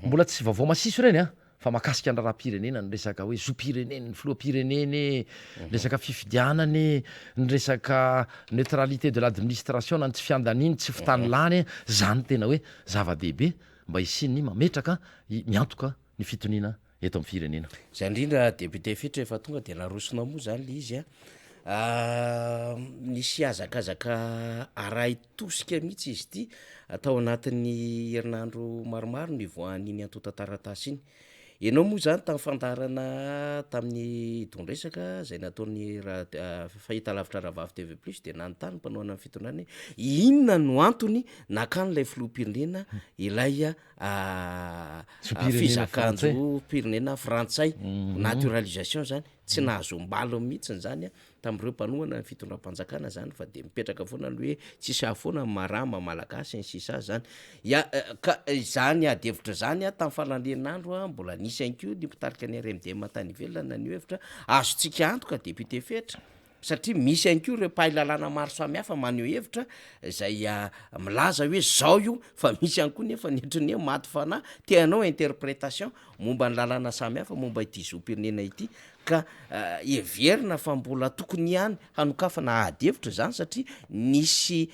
C: mbola tsy vaovao masiso ireny an, fa mahakasika ny raharaham-pirenena ny resaka hoe zom-pirenena, ny filoham-pirenena e, ny resaka fifidianana e, ny resaka neutralité de l'administration na ny tsy fiandaniany, tsy fitanilany e, zany tena hoe zava-dehibe mba hisian'ny mametraka miantoka ny fitoniana eto amin'ny firenena.
B: Zay indrindra député Fitra efa tonga de narosonao moa zany le izy a, nisy hazakazaka arahi-tosika mihitsy izy ity tao anatin'ny herinandro maromaro nivoahan'iny antontan-taratasy iny. Ianao moa izany tamin'ny fandaharana tamin'ny don-dresaka izay nataon'ny fahitalavitra Rahavavy TV Plus dia nanontany ny mpanohana ny fitondrana hoe inona no antony nakan'ilay filoham-pirenena ilay fizakan-jom-pirenena frantsay, naturalisation izany, tsy nahazoam-baliny mihitsy izany tamin'ireo mpanohana ny fitondram-panjakana zany fa de mipetraka foana ny hoe tsisy hahafoana ny marama malagasy sy ny sisa zany, ya ka izany ady hevitra zany a tamin'ny faran'ny herinandro a mbola nisy ihany koa ny mpitarika ny RMDM tany ivelany naneho hevitra, azontsika antoka député Fetra satria misy ihany koa ireo mpahay lalàna maro samihafa maneho hevitra zay milaza hoe zao io fa misy ihany koa nefa ny ohatran'ny hoe maty fanahy te hanao interprétation momba ny lalàna samihafa momba ity zom-pirenena ity Ka heverina fa mbola tokony ihany hanokafana ady hevitra izany satria nisy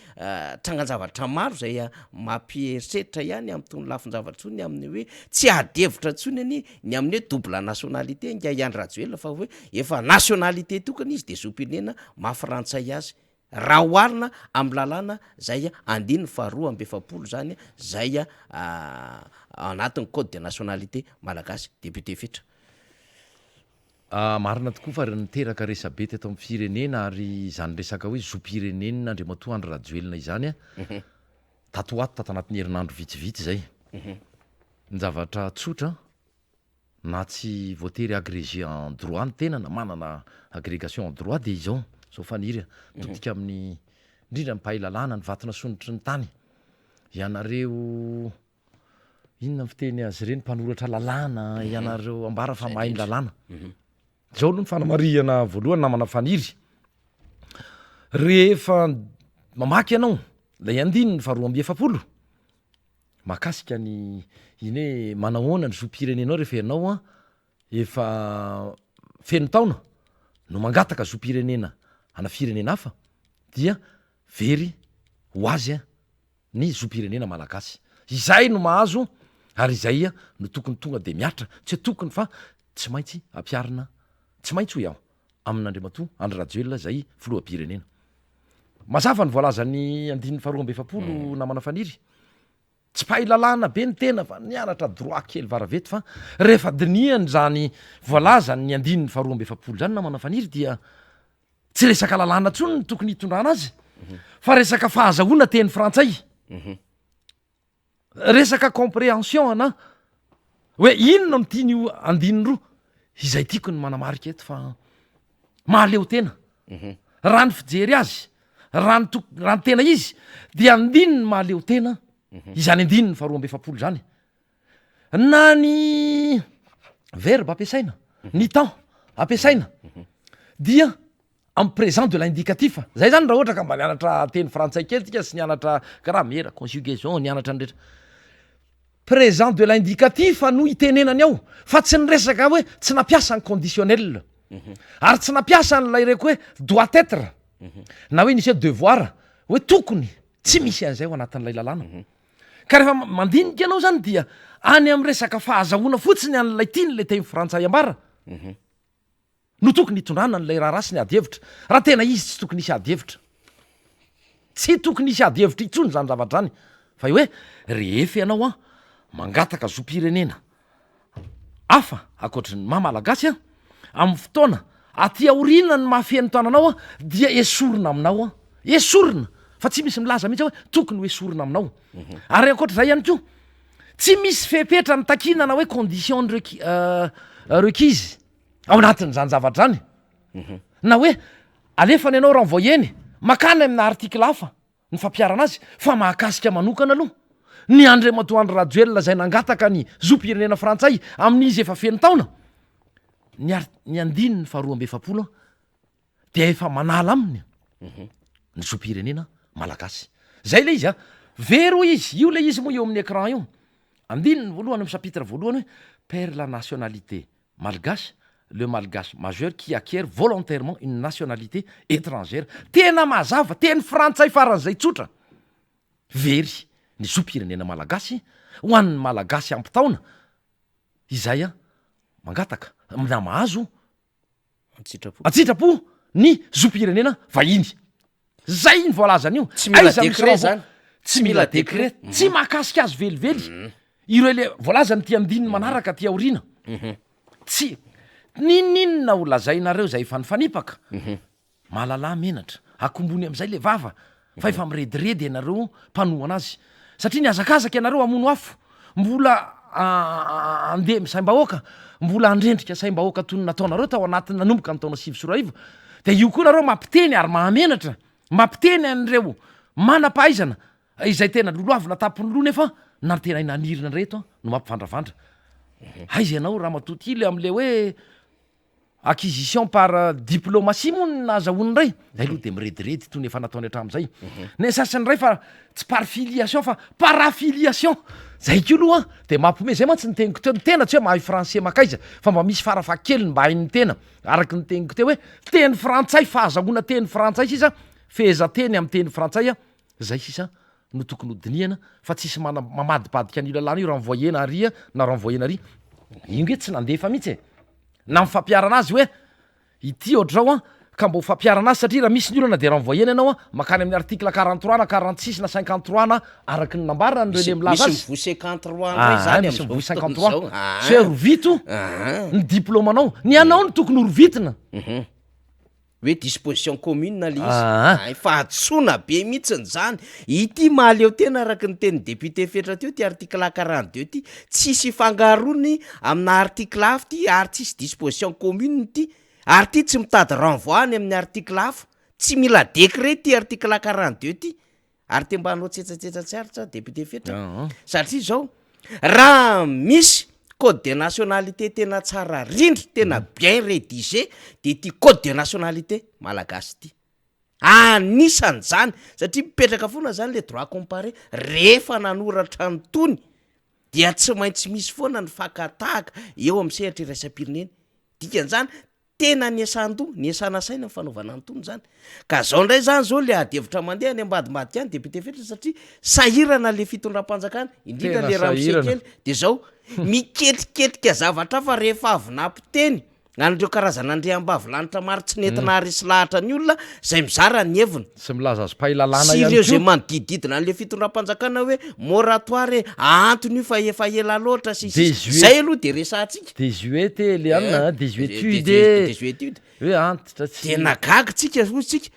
B: trangan-javatra maro izay mampieritreritra ihany amin'itony lafin-javatra itony amin'ny hoe tsy ady hevitra intsony anie ny amin'ny hoe double nationalité ingahy Andry Rajoelina fa hoe efa nationalité tokana izy dia zom-pirenena maha frantsay azy raha oharina amin'ny lalàna izay andininy faha 42 izany izay ao anatin'ny code de nationalité malagasy. Député Fetra.
C: Marina tokoa fa niteraka resabe teto amin'ny firenena ary izany resaka hoe zom-pirenena Andriamatoa Andry Rajoelina izany tato ho ato tato anatin'ny herinandro vitsivitsy izay. Ny zavatra tsotra na tsy voatery agrégé en droit ny tena na manana agrégation en droit dia izao, izao Faniry a, mitodika amin'ny indrindra ny mpahay lalàna, ny vatonasondrotry ny tany, ianareo Inona ny fiteny azy ireny mpanoratra lalàna, ianareo ambara fa mahay ny lalàna. Izao aloha ny fanamarihana voalohany namana Faniry. Rehefa mamaky ianao ilay andininy faha 42 mahakasika ny iny hoe manahoana ny zom-pirenenao rehefa ianao an efa feno taona no mangataka zom-pirenena ana firenena hafa dia very ho azy an ny zom-pirenena malagasy. Izay no mahazo ary izay no tokony tonga dia mihatra, tsy hoe tokony fa tsy maintsy ampiharina, tsy maintsy hoy aho, amin'Andriamatoa Andry Rajoelina izay filoham-pirenena. Mazava ny voalazan'ny andininy faha 42 namana Faniry. Tsy mpahay lalàna be ny tena fa nianatra droit kely varavety fa rehefa dinihana izany voalazan'ny andininy faha 42 izany namana Faniry dia Tsy resaka lalàna intsony no tokony hitondrana azy fa resaka fahazahoana teny frantsay. Resaka compréhension ana hoe inona no tian'io andininy roa izay tiako ny manamarika eto fa mahaleo tena. Raha ny fijery azy, raha ny tok- raha ny tena izy dia andininy mahaleo tena izany andininy faha 42 izany. Na ny verbe ampiasaina, ny temps ampiasaina dia amin'ny présent de l'indicatif. Zay zany raha ohatra ka mba nianatra teny frantsay kely tsika sy nianatra grammaire, conjugaison, nianatra ny rehetra. Présent de l'indicatif no itenenany ao fa tsy niresaka hoe tsy nampiasa ny conditionnel ary tsy nampiasa an'ilay reko hoe doit être na hoe nisy hoe devoir hoe tokony, tsy misy an'izay ao anatin'ilay lalàna. Ka rehefa mandinika ianao zany dia any amin'ny resaka fahazahoana fotsiny an'ilay tian'ilay teny frantsay ambara no tokony hitondrana an'ilay raharaha sy ny ady hevitra. Raha tena izy tsy tokony hisy ady hevitra. Tsy tokony hisy ady hevitra intsony izany zavatra izany fa hoe rehefa ianao an mangataka zom-pirenena hafa ankoatry ny maha malagasy an, amin'ny fotoana aty aoriana ny maha feno tananao an, dia esorina aminao an, esorina fa tsy misy milaza mihitsy hoe tokony ho esorina aminao. Ary ankoatr'izay ihany koa, tsy misy fepetra nitakiana na hoe condition requi- requise ao anatin'izany zavatra izany, na hoe alefany ianao renvoyer-ny makany amina article hafa. ny fampiharana azy fa mahakasika manokana aloha ny Andriamatoa Andry Rajoelina izay nangataka ny zom-pirenena frantsay amin'izy efa feno taona, ny ar- ny andininy faha 42 dia efa manala aminy ny zom-pirenena malagasy. Zay le izy a! Very hoy izy, io le izy moa eo amin'ny écran io, andininy voalohany amin'ny chapitre voalohany hoe perd la nationalité Malgache, le malgache majeur qui acquiert volontairement une nationalité étrangère. Tena mazava, teny frantsay faran'izay tsotra. Very ny zom-pirenena malagasy ho an'ny malagasy ampy taona izay mangataka na mahazo an-tsitrapo ny zom-pirenena vahiny. Zay ny voalazan'io.
B: Tsy mila
C: Aiza misy
B: décret
C: renvoi?
B: zany.
C: Tsy mila décret. Tsy mahakasika azy velively. Ireo le voalazan'ity andininy manaraka aty aoriana. Tsy n'inon'inona ho lazainareo izay efa nifanipaka, mahalalà menatra, akombony amin'izay le vava fa efa mirediredy ianareo mpanohana azy satria nihazakazaka ianareo hamono afo, mbola handemy saim-bahoaka, mbola handrendrika saim-bahoaka toy ny nataonareo tao anatin'ny nanomboka ny taona 2009, dia io koa nareo mampiteny ary mahamenatra, mampiteny an'ireo manam-pahaizana izay tena lolohavina tampon'ny loha nefa nantenaina hanirina ireto no mampivandravandra. Aiza ianao ramatoa Tily amin'ilay hoe Acquisition par diplomatie moa no nahazahoany indray, zay aloha de mirediredy toy ny efa nataony hatramin'izay. Ny sasany indray fa tsy par filiation fa par affiliation, zay koa aloha de mampiomehy, zay mantsy ny teniko teo, ny tena tsy hoe mahay français makaiza fa mba misy farafahakeliny mba hain'ny tena, araky ny teniko teo hoe teny frantsay, fahazahoana teny frantsay sisa, fehezanteny amin'ny teny frantsay zay sisa no tokony ho dinihana fa tsisy mana- mamadibadika an'io lalàna io renvoyer-na ary na renvoyer-na ary, io nge tsy nandefa mihitsy e! Na ny fampiharana azy hoe ity ohatr'izao an, ka mba ho fampiharana azy satria raha misy ny olana dia renvoyer-na ianao an, mankany amin'ny article 43 na 46 na 53 na araka ny nambarany ireo
B: Misy
C: le milaza
B: misy
C: azy.
B: mivoy 53 indray
C: Aa,
B: zany
C: misy
B: amin'izao
C: mivoy
B: fotoana
C: 53.
B: izao. Aa.
C: Tsy hoe rovito
B: Aa.
C: ny diplaomanao, ny anao no tokony ho rovitina.
B: Hoe disposition commune le izy.
C: Aa.
B: Hay fahadisoana be mihitsiny zany. Ity mahaleo tena araka ny tenin'ny député Fetra teo ity article 42 ity, tsisy ifangaroany amina article hafa ity ary tsisy disposition commune ity, ary ity tsy mitady renvoi any amin'ny article hafa, tsy mila décret ity article 42 ity. Ary te mba hanao tsetsatsetsa tsy aritra aho député Fetra satria zao raha misy code de nationalité tena tsara rindra tena bien rédigé de ity code de nationalité malagasy ity, anisan'izany satria mipetraka foana zany le droit comparé rehefa nanoratra an'itony dia tsy maintsy misy foana ny fakan-tahaka eo amin'ny sehatra iraisam-pirenena, dikan'izany Tena niasan-doha, niasana saina ny fanaovana an'itony izany. Ka zao indray izany zao le ady hevitra mandeha any ambadimbadika any député Fetra satria sahirana le fitondram-panjakana, indrindra
C: Tena
B: le ramose
C: sahirana.
B: kely de zao, miketriketrika zavatra hafa rehefa avy nampiteny an'ireo karazana andriambavilanitra maro tsy nety naharesy lahatra ny olona zay mizara ny heviny.
C: Sy milaza azy mpahay lalàna
B: Sy
C: ihany
B: ireo zay
C: koa.
B: manodidididina an'le fitondram-panjakana hoe moratoire e, ahantona io fa efa ela loatra sy sisa.
C: Désuet.
B: Zay aloha de resahantsika.
C: Désuet e Eliane a, désuétude e.
B: Désuétude.
C: Hoe antitra tsy.
B: Tena gaga tsika hoy tsika.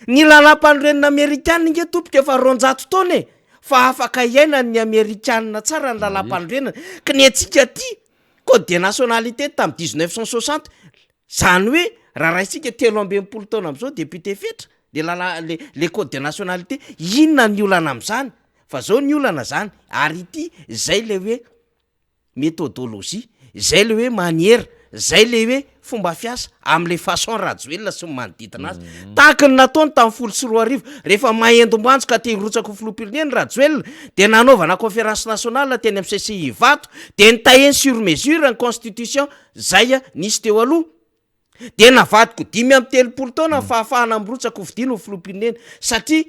B: Ny lalàmpanorenana amerikana nge tompoko efa 200 taona e, fa afaka iainan'ny amerikana tsara ny lalàmpanorenana. Ka ny antsika aty, code de nationalité tamin'ny 1960, Zany hoe raha raisitsika 63 taona am'zao député Fetra le lala- le le code de nationalité, inona ny olana am'zany? Fa zao ny olana zany, ary ity zay le hoe méthodologie, zay le hoe manière, zay le hoe fomba fiasa am'le façon Rajoelina sy ny manodidina azy. Tahaky ny nataony tamin'ny 2010, rehefa mahendim-boanjo ka te hirotsaka ho filoham-pirenena Rajoelina de nanaovana conférence nationale teny am'CCI Ivato, de nitahiany sur mesure ny constitution Zay nisy teo aloha dia navadiko 35 taona ny fahafahana mirotsaka ho fidiana ho filoham-pirenena satria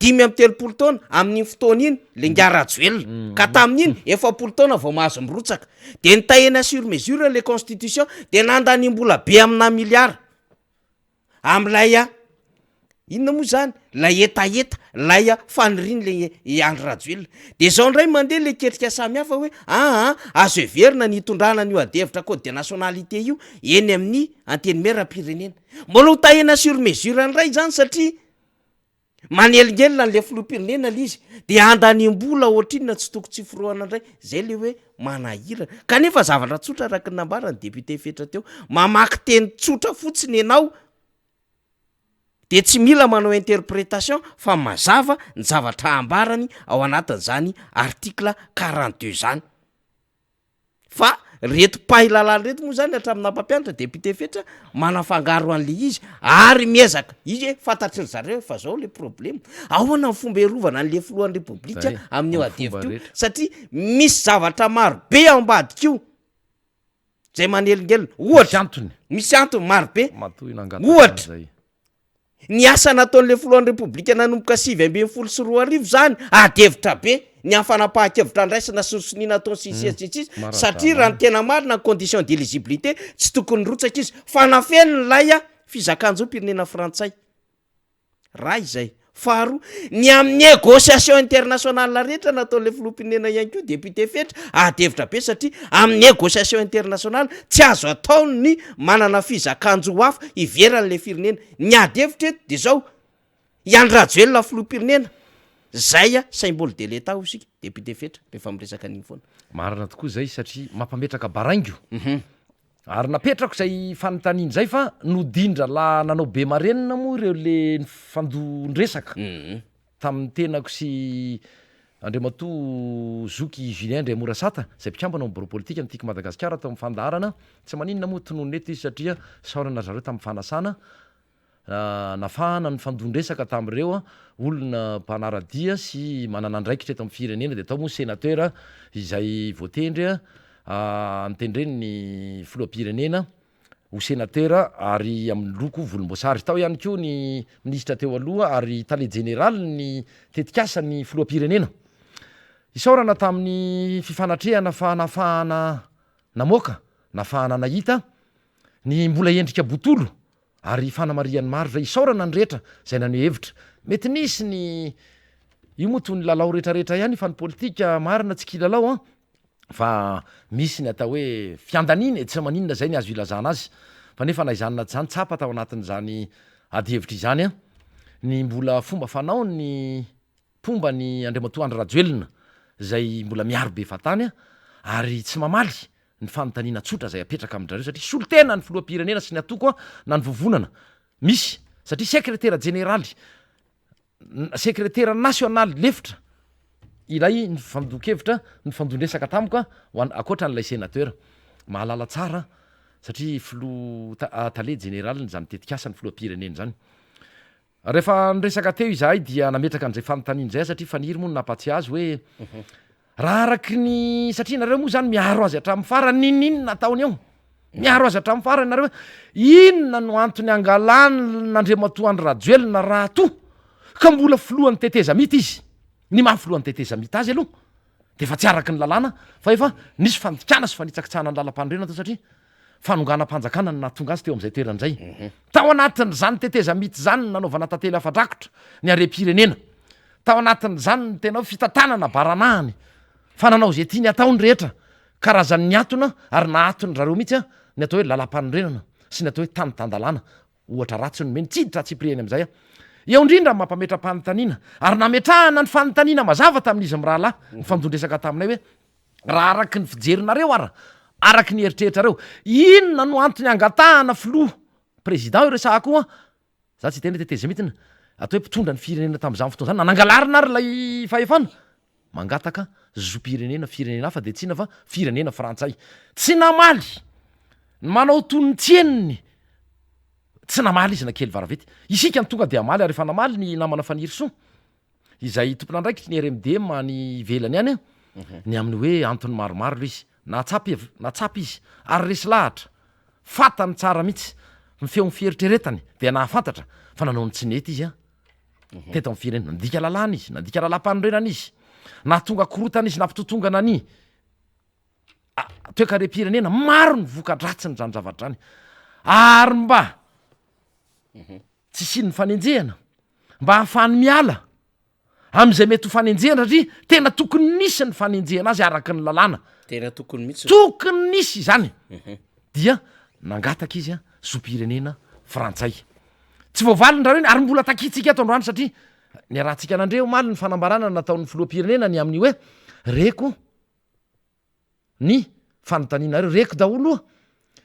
B: 35 taona amin'iny fotoana iny le ingahy Rajoelina ka tamin'iny 40 taona vao mahazo mirotsaka de nitahena sur mesure le constitution de nandaniam-bola be amina miliara. Amin'ilay a, inona moa zany, lay hetaheta, lay a fanirian'ilay i Andry Rajoelina. De zao indray mandeha le ketrika samihafa hoe aa azo heverina ny hitondrana an'io adihevitra code de nationalité io eny amin'ny antenimierampirenena. Mbola ho tahina sur mesure indray izany satria Manelingelina an'le filoham-pirenena le izy de andaniam-bola ohatrinona tsy toko tsy forohana indray, zay le hoe manahirana, kanefa zavatra tsotra araka ny nambaran'ny député Fetra teo, mamaky teny tsotra fotsiny ianao de tsy mila manao interprétation fa mazava ny zavatra ambarany ao anatin'izany article 42 zany. Fa reto mpahay lalàna reto moa zany hatramin'ny naha mpampianatra député Fetra manafangaro an'le izy ary miezaka izy hoe fantatry ry zareo fa zao le problema, ahoana ny fomba hiarovana an'le filohan'ny repoblika
C: Zay,
B: amin'io
C: amin'ny fomba
B: adihevitra io
C: rehetra.
B: satria misy zavatra maro be ao ambadika io zay manelingelina, ohatra
C: Misy antony.
B: misy antony maro be,
C: Matoa nangataka
B: ohatra
C: an'izay.
B: Ny asa nataon'ilay filohan'ny Repoblika nanomboka 2019 izany, ady hevitra be ny amin'ny fanapahan-kevitra andraisana sy ny sonia nataony sy ny sisa sy ny sisa, satria raha ny tena marina ny condition d'éligibilité tsy tokony nirotsaka izy fa nafeniny ilay fizakan-jom-pirenena frantsay. Raha izay. Faharoa, ny amin'ny négociation internationale rehetra nataon'ilay filoham-pirenena ihany koa, député Fetra, ady hevitra be satria amin'ny négociation internationale tsy azo atao ny manana fizakan-jo hafa ivelan'ilay firenena. Ny ady hevitra eto dia izao, i Andry Rajoelina filoham-pirenena, zay symbole de l'Etat hoy isika, député Fetra, rehefa miresaka an'iny foana.
C: Marina tokoa izay satria mampametraka baraingo. Ary napetrako izay fanontaniana izay fa nodin-drahalahy nanao be marenina moa ireo le nifandon-dresaka tamin'ny tenako sy Andriamatoa Zoky Julien Andriamorasata izay mpikambana ao amin'ny birao politika ny Tiako Madagasikara tao amin'ny fandaharana tsy maninona moa tononina eto izy satria isaorana ry zareo tamin'ny fanasana Nafahana nifandon-dresaka tamin'ireo olona mpanara-dia sy manana andraikitra eto amin'ny firenena dia tao moa senateur izay voatendry notendren'ny filoham-pirenena ho senateur ary amin'ny loko volomboasary. Tao ihany koa ny minisitra teo aloha ary tale jeneralin'ny tetikasan'ny filoham-pirenena. Isaorana tamin'ny fifanatrehana fa nafahana namoaka, nafahana nahita ny mbola endrika botolo Ary fanamarihan'ny maro izay isaorana ny rehetra izay naneho hevitra. Mety nisy ny, io moa toy ny lalao rehetrarehetra ihany fa ny politika marina tsy kilalao an, fa misy ny atao hoe fiandaniana e, tsy maninona izay ny azo ilazana azy, fa nefa na izany na tsy izany tsapa tao anatin'izany adihevitra izany an, ny mbola fomba fanaon'ny mpomba an'i Andriamatoa Andry Rajoelina izay mbola miaro be fahatany ary tsy mamaly ny fanontaniana tsotra izay apetraka amin-dry zareo satria solontena ny filoham-pirenena sy ny antoko na ny vovonana misy satria sekretera jeneraly sekretera nasionaly lefitra ilay nifandoan-kevitra nifandon-dresaka tamiko ho an ankoatra an'ilay senateur mahalala tsara satria filoha tale jeneralin'izany tetikasa ny filoham-pirenena izany. Rehefa niresaka teo izahay dia nametraka an'izay fanontaniana izay aho satria Faniry moa no nampatsiahy azy hoe raha araky ny satria nareo moa izany miaro azy hatramin'ny farany n'inon'inona ataony eo miaro azy hatramin'ny farany nareo hoe inona no antony angalan'Andriamatoa Andry Rajoelina raha toa ka mbola filohan'ny tetezamita izy ny maha filohan'ny tetezamita azy aloha dia efa tsy araky ny lalàna fa efa nisy fandikana sy fanitsakitsahana ny lalampanorenana tao satria Fanonganam-panjakana no nahatonga azy teo amin'izay toerana izay. Tao anatin'izany tetezamita izany no nanaovana tantely afa-drakotra ny harem-pirenena. Tao anatin'izany no tena hoe fitantanana baranahany fa nanao izay tiany hatao ny rehetra. Karazan'ny niatona ary nahaton-dry zareo mihitsy ny atao hoe lalàmpanorenana sy ny atao hoe tany tan-dalàna. Ohatra ratsy nomeny tsy hiditra antsipiriany amin'izay aho. Eo indrindra ny mampametra-panontaniana ary nametrahana ny fanontaniana mazava tamin'izy mirahalahy nifandon-dresaka taminay hoe, Raha araky ny fijerinareo ara, araky ny eritreritrareo, inona no antony angatahana filoha, président io resahako io an, za tsy hiteny hoe tetezamitina, atao hoe mpitondra ny firenena tamin'izany fotoana izany, na nangalarina ary ilay fahefana, mangataka zom-pirenena firenena hafa dia tsy inona fa firenena frantsay. Tsy namaly, ny manao toy ny tsy henony, tsy namaly izy na kely varavety. Isika no tonga dia hamaly ary efa namaly ny namana Fanirisoa. izay tompon'andraikitry ny RMDM any ivelany any ny amin'ny hoe antony maromaro ilay izy. Nahatsapa iv- nahatsapa izy ary resy lahatra, fantany tsara mihitsy ny feon'ny fieritreretany dia nahafantatra fa nanao ny tsy nety izy an, teto amin'ny firenena. Nandika lalàna izy, nandika lalàm-panorenana izy, nahatonga korontana izy, nampitotongana ny toekarem-pirenena. Maro ny voka-dratsin'izany zavatra izany ary mba tsy hisian'ny fanenjehana, mba hahafahany miala amin'izay mety ho fanenjehana satria tena tokony nisy ny fanenjehana azy araka ny lalàna.
B: Tena tokony mihitsy.
C: Tokony nisy izany. Dia nangataka izy zom-pirenena frantsay. Tsy voavalin-dRareo iny ary mbola takintsika eto androany satria niarahantsika nandre omaly ny fanambarana nataon'ny filoham-pirenena ny amin'ny hoe reko ny fanontanianareo, reko daholo oa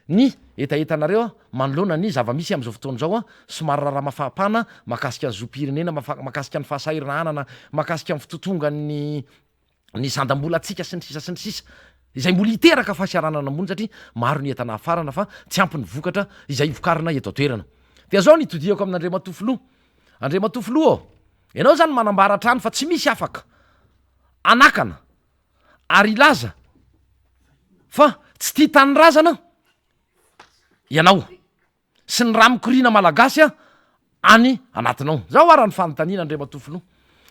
C: ny hetahetanareo manoloana ny zava-misy amin'izao fotoana izao, somary raharaha mafapana mahakasika ny zom-pirenena, mahakasika ny fahasahiranana, mahakasika ny fitotongan'ny ny zandam-bolantsika sy ny sisa sy ny sisa, izay mbola hiteraka fahasahiranana ambony satria maro ny entana hafarana fa tsy ampy ny vokatra izay vokarina eto an-toerana. Dia izao no itodihako amin'Andriamatoa Filoha, Andriamatoa Filoha ô, ianao izany manambara hatrany fa tsy misy afaka hanakana ary hilaza fa tsy tia tanindrazana ianao sy ny rà mikoriana malagasy any anatinao. Zao ara ny fanontaniana Andriamatoa Filoha,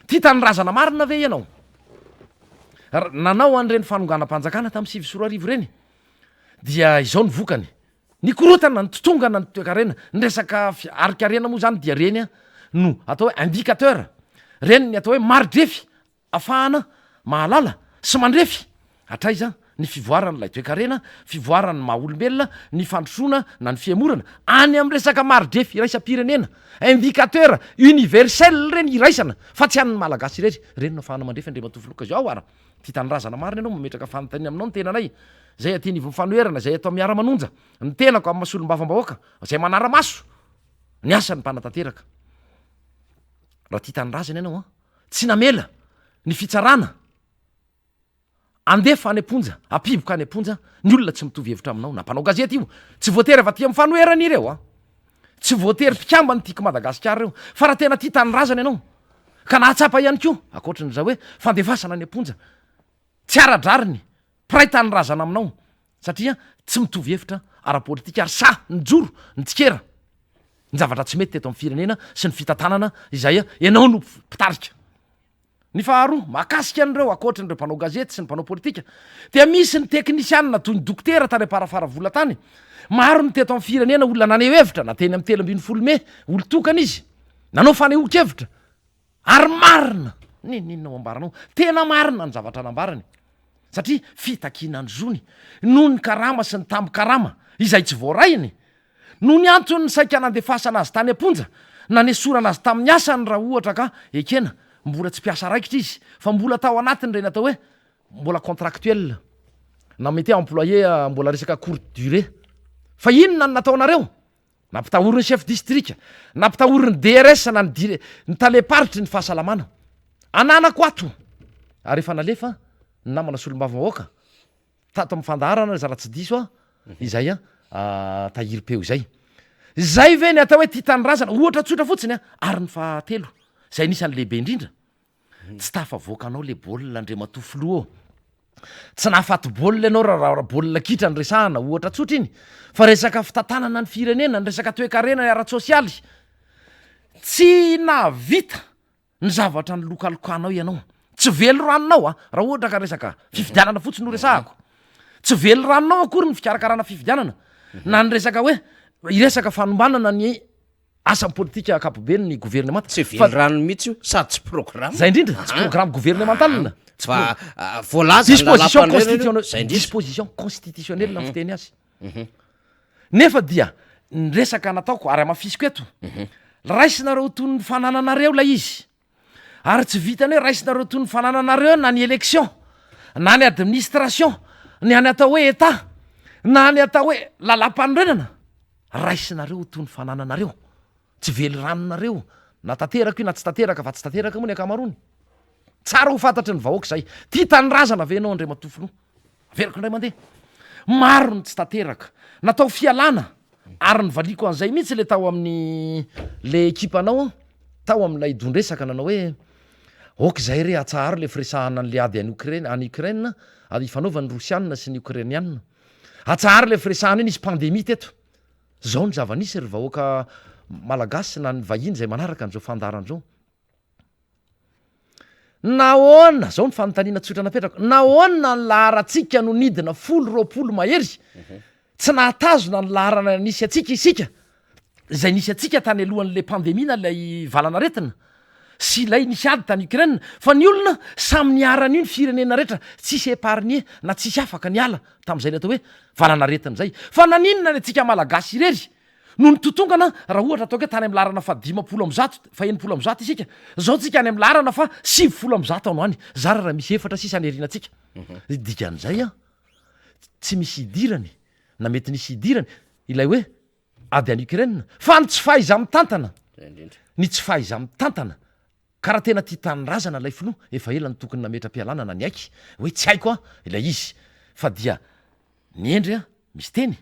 C: tia tanindrazana marina ve ianao? Nanao an'ireny fanonganam-panjakana tamin'ny 2009 ireny dia izao ny vokany, Nikorontana, nitotongana ny toekarena, ny resaka arikarena moa zany dia reny an! no atao hoe indicateur, ireny ny atao hoe mari-drefy afahana mahalala sy mandrefy hatraiza ny fivoaran'ilay toekarena, fivoaran'ny maha olombelona, ny fandrosoana na ny fihemorana, any amin'ny resaka mari-drefy iraisam-pirenena, indicateur universel ireny iraisana fa tsy an'ny Malagasy irery, ireny no afahana mandrefy Andriamatoa Filoha ka izao ara tia tanindrazana marina ianao mametraka fanontaniana aminao ny tenanay izay aty anivon'ny fanoherana izay atao miara-manonja ny tenako amin'ny maha solombavambahoaka izay manara-maso ny asan'ny mpanatanteraka raha tia tanindrazana ianao an tsy namela ny fitsarana andefa any am-ponja, ampihiboka any am-ponja ny olona tsy mitovy hevitra aminao, na mpanao gazety io, tsy voatery avy aty amin'ny fanoherana ireo an, tsy voatery mpikamban'ny Tiako Madagasikara ireo, fa raha tena tia tanindrazana ianao, ka nahatsapa ihany koa, ankoatry ny izay hoe fandefasana any am-ponja, tsy ara-drariny, mpiray tanindrazana aminao, satria tsy mitovy hevitra ara-politika ary sahy nijoro nitsikera ny zavatra tsy mety teto amin'ny firenena sy ny fitantanana izay ianao no mpitarika. Ny faharoa, mahakasika an'ireo, ankoatran'ireo mpanao gazety sy ny mpanao politika, dia misy ny teknisianina toy ny dokotera tany Amparafaravola tany. Maro ny teto amin'ny firenena olona naneho hevitra, na teny amin'ny 13 mey, olon-tokana izy, nanao fanehoan-kevitra, ary marina n'inon'inona ho ambaranao, tena marina ny zavatra nambarany, satria fitakiana ny zony noho ny karama sy ny tambin-karama izay tsy voarainy Noho ny antony saika nandefasana azy tany am-ponja, nanesorana azy tamin'ny asany raha ohatra ka ekena, mbola tsy mpiasa raikitra izy fa mbola tao anatin'ireny atao hoe mbola contractuel na mety hoe employé mbola resaka courte durée. Fa inona no nataonareo? Nampitahorin'ny chef district, nampitahorin'ny DRS na ny dire, ny talem-paritry ny fahasalamana. Ananako ato ary efa nalefa ny namana solombavambahoaka. Tato amin'ny fandaharana aza raha tsy diso aho izay tahirim-peo izay. Izay ve ny atao hoe tia tanindrazana? Ohatra tsotra fotsiny an! Ary ny fahatelo, izay anisan'ny lehibe indrindra, tsy tafavoaka anao le baolina Andriamatoa Filoha ô! Tsy nahafaty baolina ianao raha raha baolina kitra no resahana, ohatra tsotra iny, fa resaka fitantanana ny firenena, ny resaka toekarena ara-tsosialy, tsy nahavita Ny zavatra nilokalokanao ianao, tsy veliranonao a, raha ohatra ka resaka fifidianana fotsiny no resahako, tsy veliranonao akory ny fikarakarana fifidianana, na ny resaka hoe hiresaka fanombanana ny asan'ny politika ankapobeny ny governemanta.
B: Tsy velirano mihitsy io, sady tsy programme.
C: Zay indrindra, tsy programme gouvernemental.
B: Fa voalaza ny
C: Disposition
B: lalàmpanorenana io,
C: constitutionnelle,
B: zay indrindra.
C: disposition constitutionnelle ny fiteny azy. Nefa dia ny resaka nataoko ary hamafisiko eto, raisinareo ho toy ny fanananareo ilay izy, ary tsy vitan'ny hoe raisinareo toy ny fanananareo na ny élection, na ny administration, na ny atao hoe Etat, na ny atao hoe lalàmpanorenana, raisinareo ho toy ny fanananareo, tsy veliranonareo na tanteraka io na tsy tanteraka fa tsy tanteraka moa ny ankamaroany. Tsara ho fantatry ny vahoaka izay. Tia tanindrazana ve ianao Andriamatoa Filoha? Averiko indray mandeha. Maro ny tsy tanteraka. Natao fialana ary nivaliako an'izay mihitsy le tao amin'ny le ekipanao tao amin'ilay don-dresaka nanao hoe ok izay re atsaharo le firesahana an'le ady any Ukraine any Ukraine ary ifanaovan'ny Rosianina sy ny Ukrainianina. Atsaharo le firesahana io nisy pandemie teto. Zao ny zava-nisy ry vahoaka malagasy na ny vahiny izay manaraka an'izao fandaharana izao. Nahoana, zao ny fanontaniana tsotra napetrako, nahoana ny laharantsika no nidina folo, 20 mahery? Tsy nahatazona ny laharana nisy antsika isika, izay nisy antsika tany alohan'ilay pandemie na ilay valan'aretina, sy ilay nisy ady tany Ukraine, fa ny olona samy niharan'io ny firenena rehetra, tsisy épargné na tsisy afaka niala tamin'izay ilay atao hoe valan'aretina izay. Fa naninona ny antsika Malagasy irery no nitotongana raha ohatra ataoko hoe tany amin'ny laharana faha 150, faha 160 isika, zao tsika any amin'ny laharana faha 190 any ho any, zara raha misy efatra sisa any aoriana tsika. Ny dikan'izay an, tsy misy idirany na mety nisy idirany ilay hoe ady any Ukraine, fa ny tsy fahaiza-mitantana, ny tsy fahaiza-mitantana, ka raha tena tia tanindrazana ilay filoha, efa ela no tokony nametra-pialana na niaiky hoe tsy haiko an ilay izy, fa dia ny hendry an misy teny,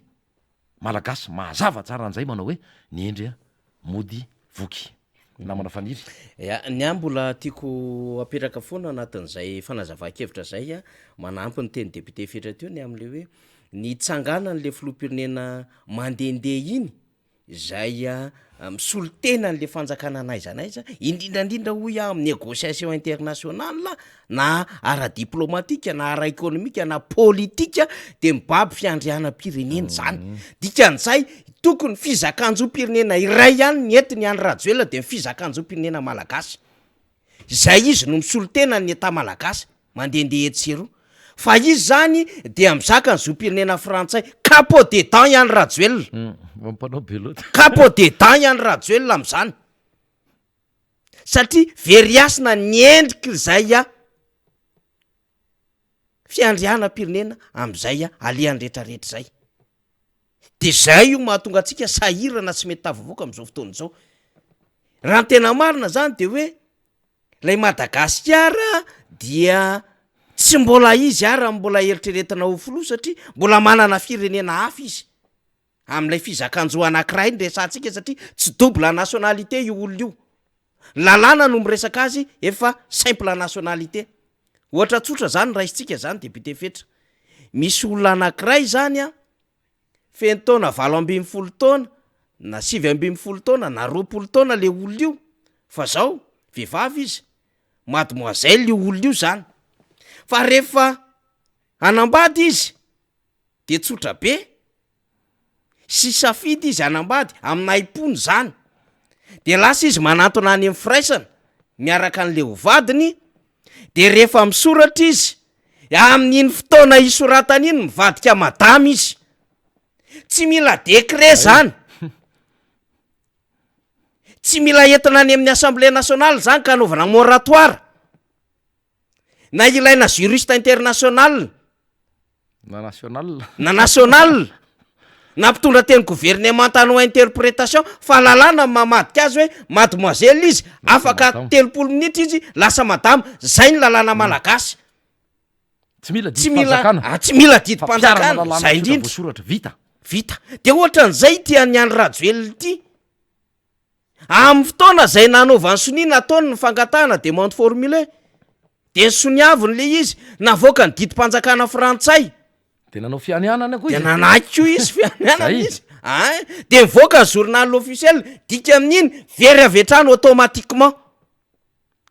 C: Malagasy mahazava tsara an'izay manao hoe ny hendry mody voky. Namana Faniry.
B: Ya, ny ahy mbola tiako apetraka foana anatin'izay fanazavan-kevitra izay, manampy ny teny député Fetra teo ny amin'ilay hoe ny hitsanganan'ilay filoham-pirenena mandehandeha iny. izay misolo tena an'le fanjakana n'aiza n'aiza, indrindra indrindra hoy aho amin'ny négociation internationale na ara-diplomatika na ara-ekonomika na politika de mibaby fiandrianam-pirenena zany, dikan'izay tokony fizakan-jom-pirenena iray ihany ny entiny Andry Rajoelina de ny fizakan-jom-pirenena malagasy. Izay izy no misolo tena ny Etat malagasy mandehandeha etsy sy eroa. Fa izy izany dia mizaka ny zom-pirenena frantsay. Capot de dent i Andry Rajoelina.
C: Mpanao be loatra.
B: Capot de dent i Andry Rajoelina amin'izany. Satria very hasina ny endrik'izay fiandrianam-pirenena amin'izay alehany rehetrarehetra izay. De zay io mahatonga antsika sahirana sy mety tafavoaka am'zao fotoana izao. Raha ny tena marina zany de hoe lay Madagasikara dia tsy mbola izy ara mbola eritreretina ho filoha satria mbola manana firenena hafa izy am'lay fizakan-jo anankiray no resahantsika satria tsy double nationalité io olona io. Ny lalàna no miresaka azy efa simple nationalité. Ohatra tsotra zany raisintsika zany député Fetra. Misy olona anakiray zany an, feno taona 18 taona na 19 taona na 20 taona le olona io fa zao vehivavy izy, mademoiselle io olona io zany, fa rehefa hanambady izy de tsotra be, sy safidy izy hanambady amin'ny nahim-pony izany, de lasa izy manantona any amin'ny firaisana miaraka an'le ho vadiny, de rehefa misoratra izy, amin'iny fotoana isoratany iny mivadika madama izy, tsy mila décret zany, tsy mila entina any amin'ny assemblée nationale zany ka anaovana moratoire, na ilaina juriste international.
C: Na national.
B: Na national. Na mpitondra teny gouvernemanta hanao interprétation fa lalàna no mamadika azy hoe mademoiselle izy, afaka 30 minitra izy lasa madama, zay ny lalàna malagasy.
C: Tsy mila Tsy mila, didim-panjakana.
B: ah, tsy mila didim-panjakana,
C: Fampiharana lalàna
B: zay
C: tsotra
B: indrindra.
C: voasoratra, vita.
B: Vita. De ohatran'izay ity an'i Andry Rajoelina ity. Amin'ny fotoana izay nanaovany sonia nataony ny fangatahana demande formulée dia nosoniaviny ilay izy, navoaka ny didim-panjakana frantsay.
C: Dia nanao fianianana koa
B: Dia
C: izy.
B: nanaiky koa izy fianianana
C: Zay.
B: izy. Ein, dia nivoaka ny journal officiel, dika amin'iny very avy hatrany automatiquement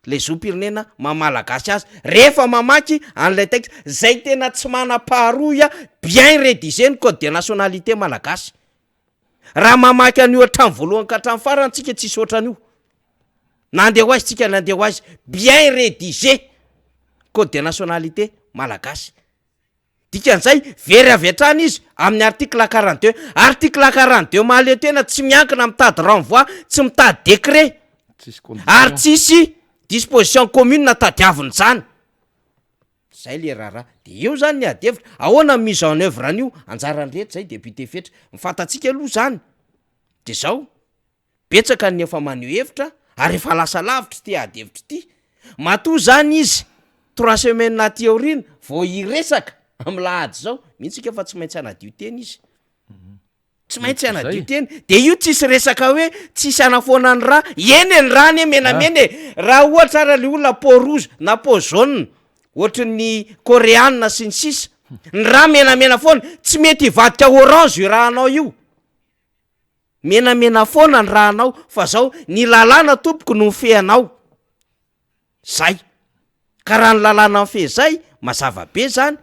B: ilay zom-pirenena maha malagasy azy rehefa mamaky an'ilay texte izay tena tsy manam-paharoa bien rédigé ny code de nationalité malagasy. Raha mamaky an'io hatramin'ny voalohany ka hatramin'ny farany tsika tsisy ohatran'io. Na andeha ho aiza tsika na andeha ho aiza. Bien rédigé code de nationalité malagasy. Dikan'izay very avy hatrany izy amin'ny article 42. Article 42 mahaleo tena tsy miankina mitady renvoi, tsy mitady décret.
C: Tsisy condition.
B: Ary tsisy disposition commune tadiavin'izany. Zay le raharaha. De eo zany ny ady hevitra. Ahoana ny mise en oeuvre an'io? Anjaran'ny rehetra zay député Fetra. Ny fantatsika aloha zany de zao, betsaka ny efa maneho hevitra ary efa lasa lavitra ity ady hevitra ity. Matoa zany izy trois semaines aty aoriana vao hiresaka am'lahady zao, mino tsika fa tsy maintsy hanadio tena izy. Tsy maintsy hanadio tena. De io tsisy resaka hoe tsisy hanafoana ny rà. Eny e, ny rà anie menamena e. Raha ohatra ara le olona peau rouge na peau jaune ohatry ny koreana sy ny sisa, ny rà menamena foana, tsy mety hivadika orange io rànao io. Menamena foana ny rànao fa zao, ny lalàna tompoko no mifehy anao. Zay. Ka raha ny lalàna mifehy zay, mazava be zany,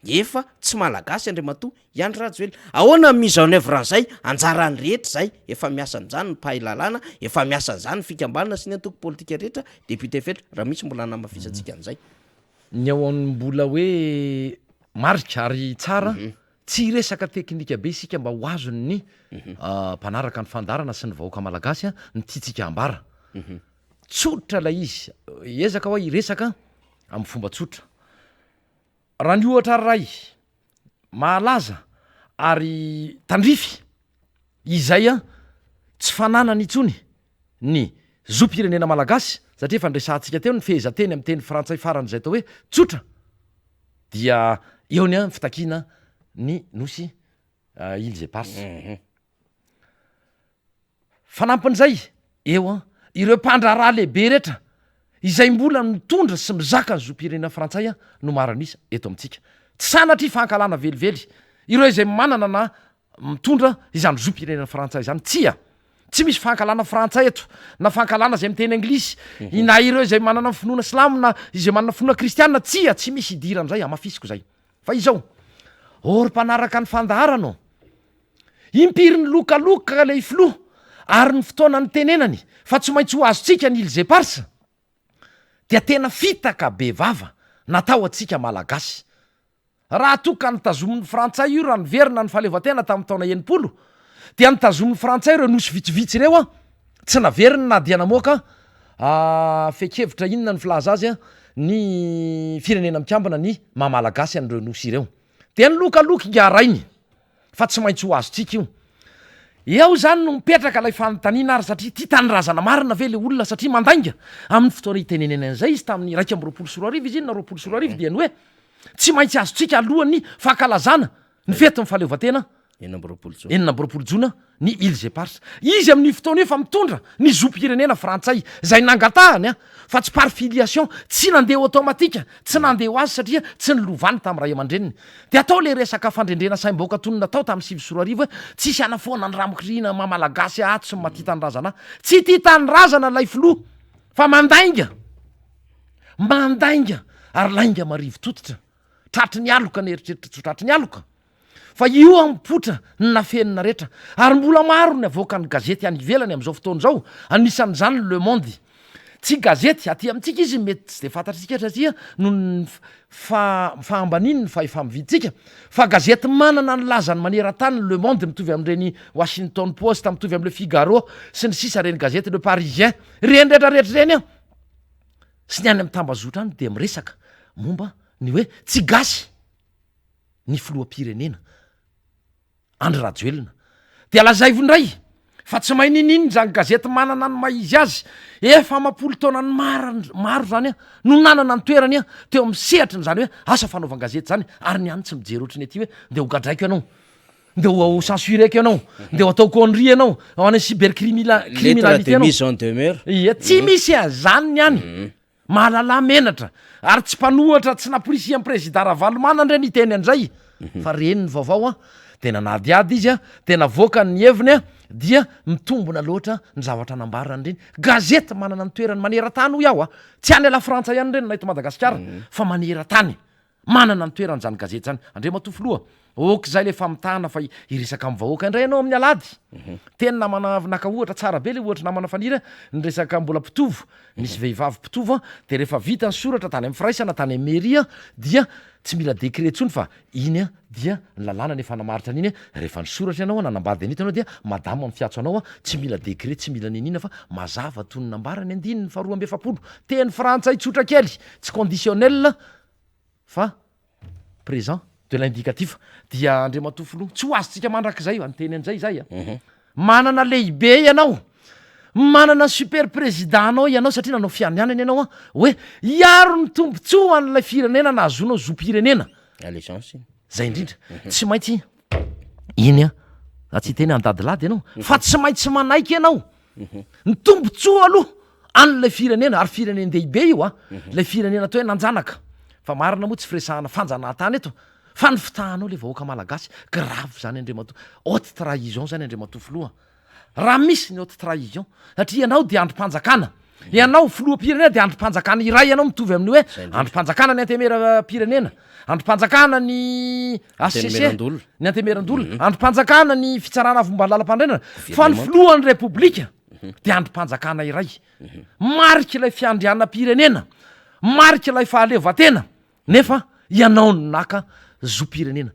B: efa tsy malagasy Andriamatoa i Andry Rajoelina. Ahoana ny mise en oeuvre an'izay? Anjaran'ny rehetra izay, efa miasa an'izany ny mpahay lalàna, efa miasa an'izany ny fikambanana sy ny antoko politika rehetra, député Fetra, raha misy mbola hanamafisantsika an'izay.
C: Ny ao amin'ny mbola hoe marika ary tsara, tsy hiresaka teknika be isika mba ho azon'ny mpanaraka ny fandaharana sy ny vahoaka malagasy ny tiantsika hambara. Tsotra ilay izy, hiezaka aho hiresaka amin'ny fomba tsotra. Raha ny ohatra iray mahalaza ary tandrify izay tsy fananany intsony ny zom-pirenena malagasy satria efa niresahantsika teo ny fehezanteny amin'ny teny frantsay faran'izay atao hoe tsotra dia eo ny fitakiana ny nosy Îles Éparses. Fanampin'izay, eo an, ireo mpandraharaha lehibe rehetra izay mbola mitondra sy mizaka ny zom-pirenena frantsay no maro an'isa eto amintsika. Tsy sanatria fankahalana velively ireo izay manana na mitondra izany zom-pirenena frantsay izany. Tsia! Tsy misy fankahalana frantsay eto, na fankahalana izay miteny anglisy, na ireo izay manana ny finoana silamo na izay manana finoana kristiana, tsia, tsy misy idiran'izay, hamafisiko izay. Fa izao, ô ry mpanaraka ny fandaharana ô, impiry nilokaloka ilay filoha ary ny fotoana nitenenany fa tsy maintsy ho azontsika ny Îles Éparses, dia tena fitaka be vava natao antsika Malagasy. Raha toa ka notazomin'ny Frantsay io raha niverina ny fahaleovantena tamin'ny taona 60, dia notazomin'ny Frantsay ireo nosy vitsivitsy ireo an, tsy naveriny na dia namoaka fehin-kevitra inona ny filaza azy ny Firenena Mikambana ny maha Malagasy an'ireo nosy ireo. Dia nilokaloka ingahy rainy. fa tsy maintsy ho azontsika io. Eo izany no mipetraka ilay fanontaniana ary satria tia tanindrazana marina ve ilay olona satria mandainga? Amin'ny fotoana itenenany an'izay izy tamin'ny 2021 izy iny na 2020 dia ny hoe tsy maintsy azontsika alohan'ny fankalazana ny fetin'ny fahaleovantena
B: 26 jona.
C: 26 jona ny Îles Éparses. Izy amin'io fotoana io efa mitondra ny zom-pirenena frantsay izay nangatahany fa tsy par filiation, tsy nandeha automatique, tsy nandeha ho azy satria tsy nolovany tamin'ny ray aman-dreniny. Dia atao ilay resaka fandrendrena saim-bahoaka toy ny natao tamin'ny 2009 hoe tsisy hanafoana ny ramokirina maha malagasy ahy tsy maha tia tanindrazana ahy. Tsy tia tanindrazana ilay filoha fa mandainga, mandainga ary lainga marivo tototra. Tratry ny aloka ny eritreritra tsy ho tratry ny aloka. Fa io ampotra ny nafenina rehetra. Ary mbola maro ny avoakan'ny gazety any ivelany amin'izao fotoana izao, anisan'izany Le Monde. Tsy gazety aty amintsika izy mety tsy dia fantatr'isika satria noho ny fahambaniany ny fahefa-mividintsika, fa gazety manana ny lazany maneran-tany ny Le Monde, mitovy amin'ireny Washington Post, mitovy amin'ny Le Figaro, sy ny sisa ireny gazety Le Parisien, ireny rehetra rehetra ireny an, sy ny any amin'ny tambazotra any dia miresaka momba ny hoe tsy gasy. ny filoham-pirenena Andry Rajoelina. Dia lazaivo indray fa tsy mahay niniana izany gazety manana ny maha izy azy, efa amam-polo taonany maro maro izany no nanana ny toerany teo amin'ny sehatry ny izany hoe asa fanaovan-gazety izany, ary ny any tsy mijery ohatry ny aty hoe ndeha ho gadraiko ianao, ndeha ho censureko ianao, ndeha ho atao connerie ianao, ho any cybercrimila-
B: Lettre
C: criminalité
B: de
C: ianao.
B: mise en demeure.
C: Ia, tsy misy an'izany ny any. Mahalalà menatra ary tsy mpanohatra tsy namporisihan'i Prezida Ravalomanana re niteny an'izay fa reny ny vaovao an, dia nanadihady izy an, dia navoakany ny heviny an, dia mitombina loatra ny zavatra nambarany ireny. Gazety manana ny toerany maneran-tany hoy aho an, tsy any Lafrantsa ihany ireny na eto Madagasikara fa maneran-tany. Manana ny toerany izany gazety izany. Andriamatoa Filoha, ok izay ilay famitahana fa hiresaka amin'ny vahoaka indray ianao amin'ny alahady. Teny namana naka ohatra tsara be ilay ohatry namana Faniry ny resaka mbola mpitovo. Nisy vehivavy mpitovo dia rehefa vita ny soratra tany amin'ny firaisana tany amin'ny mairie dia tsy mila décret intsony fa iny dia ny lalàna no efa namaritra an'iny rehefa nisoratra ianao nanambady an'ito ianao dia madama no fiantso anao tsy mila décret tsy mila niniana fa mazava toy ny nambarany andininy faha 42 teny frantsay tsotra kely tsy conditionnel fa présent de l'indicatif dia Andriamatoa Filoha tsy ho azontsika mandrakizay io niteny an'izay izay a mhm. manana lehibe ianao manana super président anao ianao satria nanao fianianana ianao a hoe hiaro ny tombontsoa an'ilay firenena nahazoanao zom-pirenena
B: allégeance
C: zay indrindra mhm. tsy maintsy iny a za tsy hiteny andadilady ianao mhm. fa tsy maintsy manaiky ianao Ny tombontsoa aloha an'ilay firenena, ary firenen-dehibe io a, ilay firenena atao hoe nanjanaka, fa marina moa tsy firesahana fanjanahantany eto, fa ny fitahanao ilay vahoaka malagasy, grave zany Andriamatoa, haute trahison zany Andriamatoa Filoha, raha misy ny haute trahison, satria ianao dia andrim-panjakana, ianao filoham-pirenena dia andrim-panjakana iray ianao mitovy amin'ny hoe andrim-panjakana ny antemeram-pirenena, Andrim-panjakana ny HCC, ny Antenimierandoholona, andrim-panjakana ny Fitsarana Avo Momba ny Lalampanorenana, fa ny Filohan'ny Repoblika dia andrim-panjakana iray. Mariky ilay fiandrianam-pirenena, mariky ilay fahaleovantena, nefa ianao no naka zom-pirenena.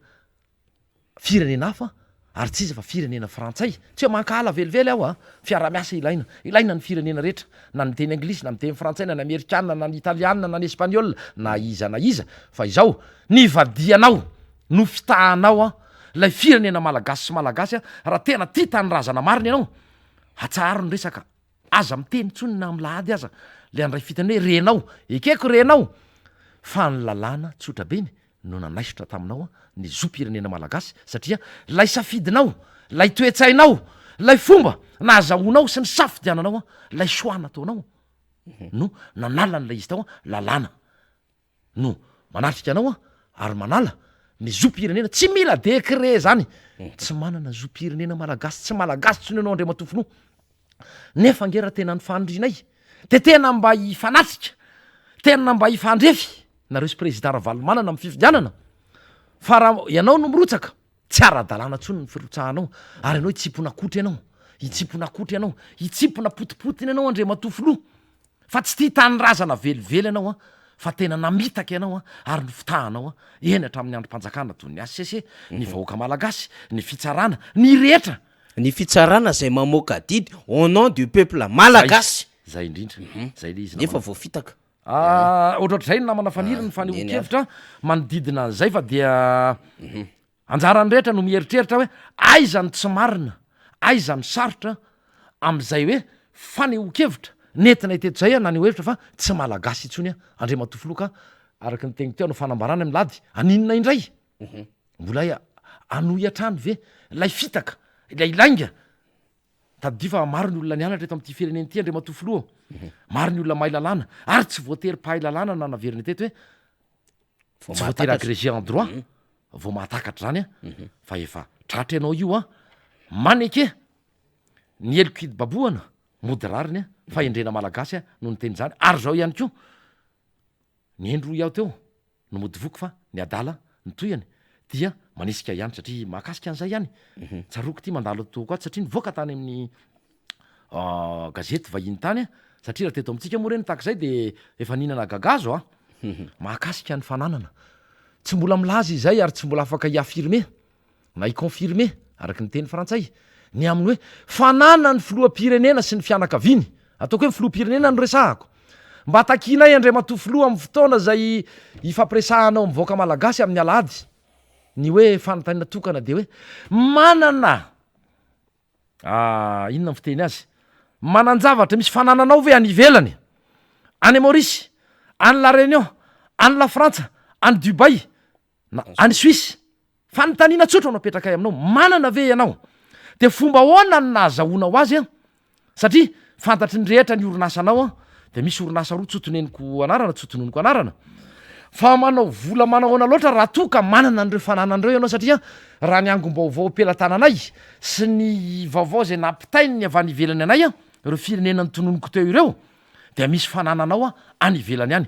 C: Firenena hafa ary tsy iza fa firenena frantsay, tsy hoe mankahala velively aho a, fiarahamiasa ilaina, ilaina ny firenena rehetra na ny miteny anglisy na miteny frantsay na ny amerikana na ny italiana na ny espaniola na iza na iza fa izao nivadianao nofitahanao an ilay firenena malagasy sy malagasy an raha tena tia tanindrazana marina ianao atsaharo ny resaka Aza miteny intsony na amin'ny lahady aza le handray fiteny hoe renao, ekeko renao fa ny lalàna tsotra be ny no nanaisotra taminao ny zom-pirenena malagasy satria lay safidinao, lay toe-tsainao, lay fomba nahazahoanao sy ny safidiananao lay choix nataonao no nanala an'ilay izy tao lalàna. no manatrika anao ary manala Ny zom-pirenena, tsy mila décret zany, tsy manana zom-pirenena malagasy, tsy malagasy intsony ianao Andriamatoa Filoha. Nefa ange raha tena ny fanirianay de tena mba hifanatrika, tena mba hifandrefy nareo sy Président Ravalomanana amin'ny fifidianana, fa raha ianao no mirotsaka, tsy ara-dalàna intsony ny firotsahanao, ary ianao hitsimpona akotry ianao, hitsimpona akotry ianao, hitsimpona potipotiny ianao Andriamatoa Filoha. Fa tsy tia tanindrazana velively ianao an, fa tena namitaka ianao an, ary nofitahanao an, eny hatramin'ny andrim-panjakana toy ny HCC, ny vahoaka malagasy, ny fitsarana, ny rehetra.
B: Ny fitsarana izay mamoaka didy au nom du peuple malagasy.
C: Zay indrindra, zay le izy
B: namana. Nefa voafitaka.
C: Ah, ohatrohatr'izay ny namana Faniry ny fanehoan-kevitra manodidina an'izay fa dia Anjaran'ny rehetra no mieritreritra hoe aiza no tsy marina, aiza no sarotra amin'izay hoe fanehoan-kevitra nentinay teto izay aho naneho hevitra fa tsy Malagasy intsony aho Andriamatoa Filoha ka araka ny teniko teo hanao fanambarana milady haninona indray? Mbola hanohy hatrany ve ilay fitaka, ilay lainga? Tadidio fa maro ny olona nianatra eto amin'ity firenena ity Andriamatoa Filoha, maro ny olona mahay lalàna ary tsy voatery mpahay lalàna no nanaverina teto hoe
B: Vao
C: tsy voatery
B: mahatakatra.
C: agrégé en droit vao mahatakatra izany an, fa efa tratra ianao io an, maneke ny heloka hibabohana mody rariny an, fahendrena malagasy an no niteny izany, ary izao ihany koa, ny hendry hoy aho teo no mody voky fa ny adala ny tohiny dia manesika ihany satria mahakasika an'izay ihany, tsaroako ity mandalo ato ato satria nivoaka tany amin'ny gazety vahiny tany satria raha teto amintsika moa reny tahak'izay de efa nihinana gagazo a, mahakasika ny fananana, tsy mbola milaza izay ary tsy mbola afaka hi-affirmer na hi-confirmer araka ny teny frantsay ny amin'ny hoe fananan'ny filoham-pirenena sy ny fianakaviany, ataoko hoe ny filoham-pirenena no resahako, mba takianay Andriamatoa Filoha amin'ny fotoana izay hifampiresahanao amin'ny vahoaka malagasy amin'ny alahady ny hoe fanontaniana tokana dia hoe manana Ah, inona ny fiteny azy? Manan-javatra, misy fanananao ve any ivelany? Any Maurice, any La Réunion, any La Frantsa, any Dubaï, na any Suisse? Fanontaniana tsotra no apetrakay aminao, manana ve ianao? Dia fomba ahoana no nahazahoanao azy an? Satria fantatry ny rehetra ny orinasanao an, dia misy orinasa roa tsy ho toneniko anarana, tsy ho tononiko anarana, fa manao vola manao ahoana loatra raha toa ka manana an'ireo fananana ireo ianao satria raha ny angom-baovao am-pelatananay sy ny vaovao izay nampitain'ny avy any ivelany anay an, ireo firenena notononiko teo ireo dia misy fanananao an any ivelany any.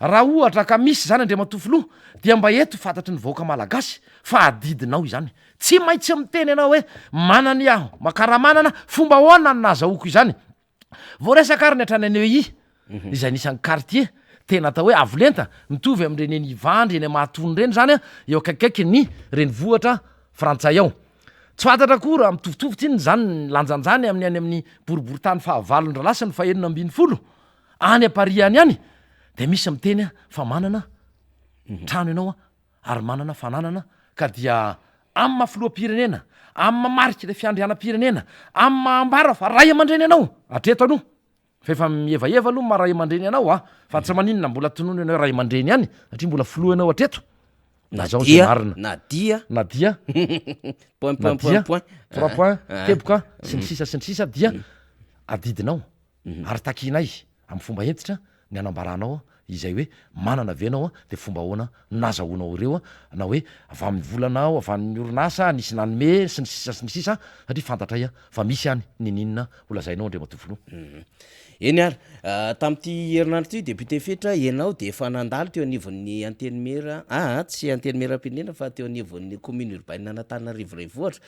C: Raha ohatra ka misy izany Andriamatoa Filoha dia mba eto fantatry ny vahoaka Malagasy fa adidinao izany. Tsy maintsy miteny ianao hoe manana aho, makaramanana, fomba ahoana no nahazahoako izany? Voaresaka ary ny hatrany Neuilly, izay anisan'ny quartier tena atao hoe avo lenta, mitovy amin'ireny eny Ivandry, eny Mahatony ireny izany, eo akaikikaikin'ny renivohitra frantsay ao. Tsy fantatra koa raha mitovitovy tsinona izany ny lanjanjany amin'ny any amin'ny boriborintany fahavalon-drahalahy sy ny fahenina ambinifolo any Paris any ihany, dia misy miteny fa manana trano ianao ary manana fananana ka dia amin'ny maha filoham-pirenena, amin'ny maha marika ilay fiandrianam-pirenena, amin'ny maha ambara fa ray aman-dreny anao hatreto aloha, fa efa mihevaheva aloha ny maha ray aman-dreny anao a, fa tsy maninona mbola tonony ianao hoe ray aman-dreny ihany satria mbola filoha ianao hatreto,
B: Na
C: Lazao izay
B: dia,
C: marina.
B: na dia.
C: Na dia,
B: Point,
C: na
B: point, point,
C: dia,
B: point.
C: trois points, teboka, sy ny sisa sy ny sisa dia adidinao Ary takianay amin'ny fomba hentitra ny hanambaranao izay hoe manana ve ianao dia fomba ahoana no nahazahoanao ireo na hoe avy amin'ny volanao, avy amin'ny orinasa, nisy nanome sy ny sisa sy ny sisa satria fantatray fa misy any niniana ho lazainao Andriamatoa Filoha.
B: Eny ary, tamin'ity herinandro ity Député Fetra, ianao dia efa nandalo teo anivon'ny Antenimiera, aa tsy Antenimierampirenena fa teo anivon'ny Commune Urbaine an'Antananarivo Renivohitra,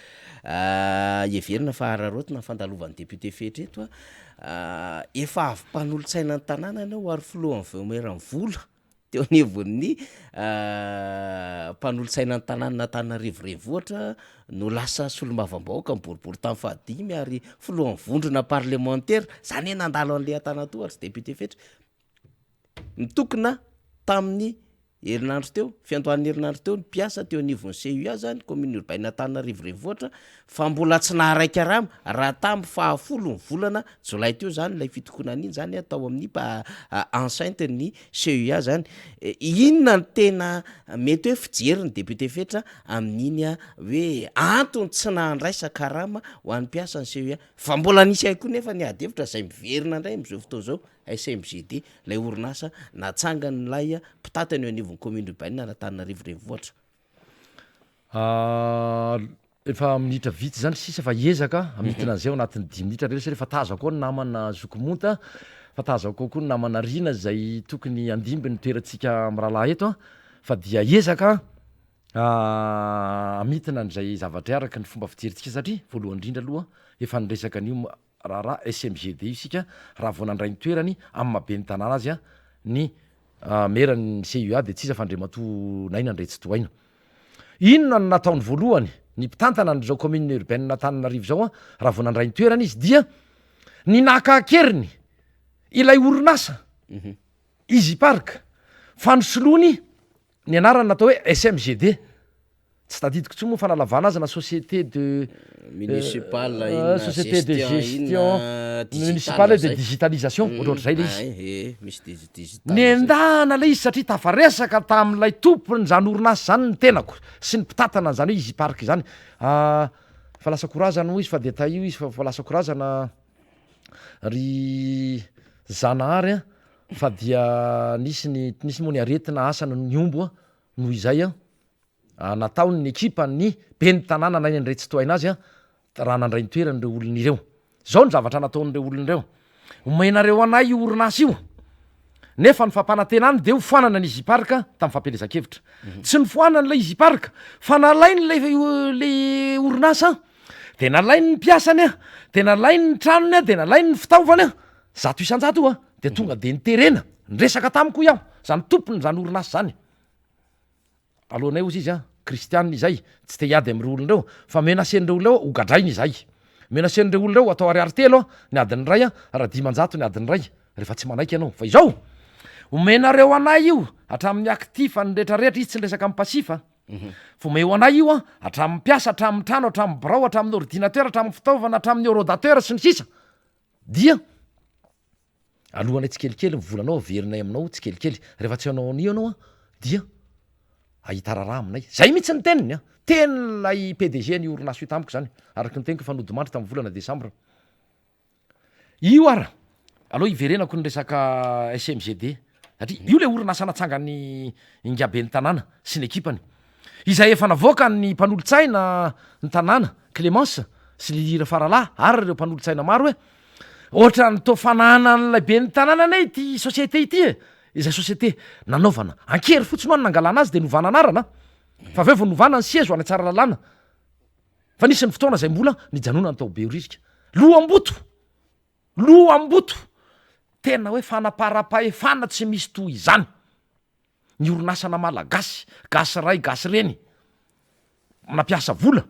B: Heverina fa araraotina ny fandalovan'ny député Fetra eto a, efa avy mpanolotsaina ny tanàna ianao ary filohan'ny vaomieran'ny vola teo anivon'ny mpanolotsaina ny tanànan'Antananarivo renivohitra no lasa solombavambahoaka ny boriborintany fahadimy ary filohan'ny vondrona parlemantera, zany hoe nandalo an'le antanantohatra député Fetra, nitokona tamin'ny Herinandro teo, fiandohan'ny herinandro teo ny mpiasa teo anivon'ny CUA zany, commune urbaine Antananarivo Renivohitra, fa mbola tsy naharay karama raha tamin'ny fahafolo ny volana jolay teo zany ilay fitokonana iny zany tao amin'ny enceinte ny CUA zany. Inona no tena mety hoe fijerin'ny député Fetra amin'iny hoe antony tsy nahandraisa karama ho an'ny mpiasan'ny CUA? Fa mbola nisy ihany koa nefa ny ady hevitra izay miverina indray amin'izao fotoana izao. SMGD, ilay orinasa natsangan'ilay mpitantana eo anivon'ny commune urbaine an'Antananarivo Renivohitra.
C: Efa minitra vitsy zany sisa fa hiezaka hamintina an'izay ao anatin'ny dimy minitra re satria efa tazako ao ny namana zoky Monta, fa tazako ao koa ny namana Rina izay tokony handimby ny toerantsika mirahalahy eto an, fa dia hiezaka hamintina an'izay zavatra araka ny fomba fijerintsika satria voalohany indrindra aloha efa niresaka an'io raharaha SMGD io isika raha vao nandray ny toerany amin'ny maha ben'ny tanàna azy ny maire ny CUA dia tsy iza fa Andriamatoa Naina Andriantsitohaina. Inona no nataony voalohany ny mpitantana an'izao commune urbaine Antananarivo izao raha vao nandray ny toerana izy dia ny naka an-keriny ilay orinasa Easy Park fa nosoloany ny anarany natao hoe SMGD. Tsy tadidiko intsony moa fanalavana azy na société de
B: Municipal inona
C: société de
B: gestion
C: gestion
B: inona digital
C: municipale de
B: zay.
C: digitalisation ohatrohatr'izay ilay izy.
B: Ay, eh, misy digital zay.
C: Nendahana ilay izy satria tafaresaka tamin'ilay tompon'izany orinasa izany ny tenako sy ny mpitantana an'izany hoe Easy Park izany. Fa lasa korazana hoy izy fa dia tahio izy fa fa lasa korazana ry Zanahary a, fa dia nisy ny nisy moa ny aretina asa nihombo a, noho izay a. Nataon' ny ekipan' ny ben'ny tanàna naina indray tsy tohaina azy raha nandray ny toerany ireo olona ireo. Izao ny zavatra nataon' ireo olona ireo, Omenareo anay io orinasa io, nefa ny fampanantenany dia hofoanana ny Easy Park tamin'ny fampielezan-kevitra. Tsy nofoanany ilay Easy Park fa nalainy ilay ilay orinasa, dia nalainy ny mpiasany, dia nalainy ny tranony, dia nalainy ny fitaovany, 100% io, dia tonga dia niterena. Niresaka tamiko hoy aho, izany tompon' izany orinasa izany. Alohanay ozy izy an, kristianina izay, tsy te hiady amin'ireo olona ireo, fa menacer-n'ireo olona ireo ho gadraina izahay. Menacer-n'ireo olona ireo atao ariary telo an, ny adiny iray an, raha 500 ny adiny iray, rehefa tsy manaiky ianao. Fa izao, omenareo anay io, hatramin'ny actif ny retraretra, izy tsy niresaka amin'ny passif an, fa omeo anay io an, hatramin'ny mpiasa, hatramin'ny trano, hatramin'ny birao, hatramin'ny ordinateur, hatramin'ny fitaovana, hatramin'ny horodateur sy ny sisa, dia. Alohanay tsikelikely ny volanao averinay aminao tsikelikely, rehefa tsy hanao an'io ianao an dia hahita raharaha aminay, zay mihitsy ny teniny an, tenin'ilay PDG an'io orinasa io tamiko zany, araka ny teniko efa nodimandry tamin'ny volana desambra. Io ara, aleo hiverenako ny resaka SMGD, satria io le orinasa natsangan'i Ingahy ben'ny tanàna sy ny ekipany, izay efa navoakan'ny mpanolotsaina ny tanàna, Clémence sy Lily Rafaralahy ary ireo mpanolotsaina maro hoe, Ohatran'ny toa fananan'ilay ben'ny tanàna anie ity société ity e! Izay société nanaovana an-kery fotsiny ho'a no nangalana azy dia novana anarana fa avy eo vao novana ny siège ho any Tsaralalàna. Fa nisy ny fotoana izay mbola nijanonany tao Behoririka. Loham-boto! Loham-boto! Tena hoe fanaparam-pahefana tsy misy toy izany. Ny orinasana malagasy, gasy ray gasy reny, nampiasa vola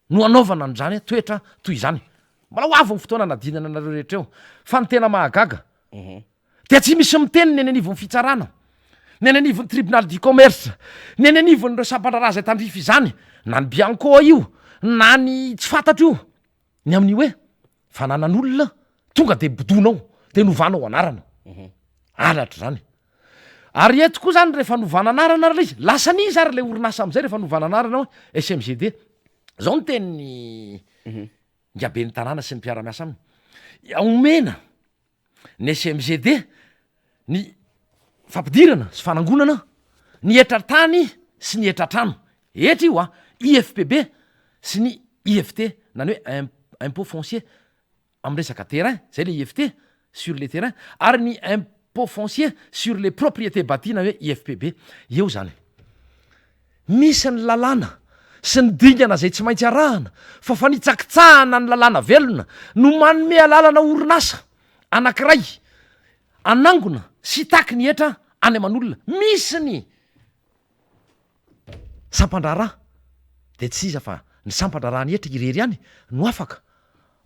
C: no hanaovana an'izany toetra toy izany. Mbola ho avy ny fotoana hanadinana anareo rehetra eo. Fa ny tena mahagaga dia tsy misy miteny ny eny anivon'ny fitsarana, ny eny anivon'ny tribunal du commerce, ny eny anivon'ireo sampan-draharaha izay tandrify izany, na ny bianco io, na ny tsy fantatro io, ny amin'ny hoe fananan'olona tonga dia bodoinao, dia novanao anarana. Halatra izany. Ary eto koa zany rehefa novana anarana ary ilay izy, lasan'iza ary ilay orinasa amin'izay rehefa novana anarana hoe SMGD? Zao ny tenin'ny ingaben'ny tanàna sy ny mpiara-miasa aminy, omena ny SMGD ny fampidirana sy fanangonana ny hetra tany sy ny hetra trano, hetra io an, IFPB sy ny IFT na ny hoe impôt foncier. amin'ny resaka terrain, zay le IFT, sur les terrains, ary ny impôt foncier sur les propriétés bâties na hoe IFPB. Eo zany. Misy ny lalàna sy ny dingana zay tsy maintsy arahana fa fanitsakitsahana ny lalàna velona no manome alalana orinasa anankiray hanangona sy hitaky ny hetra any aman'olona. Misy ny sampan-draharaha dia tsy iza fa ny sampan-draharaha ny hetra irery ihany no afaka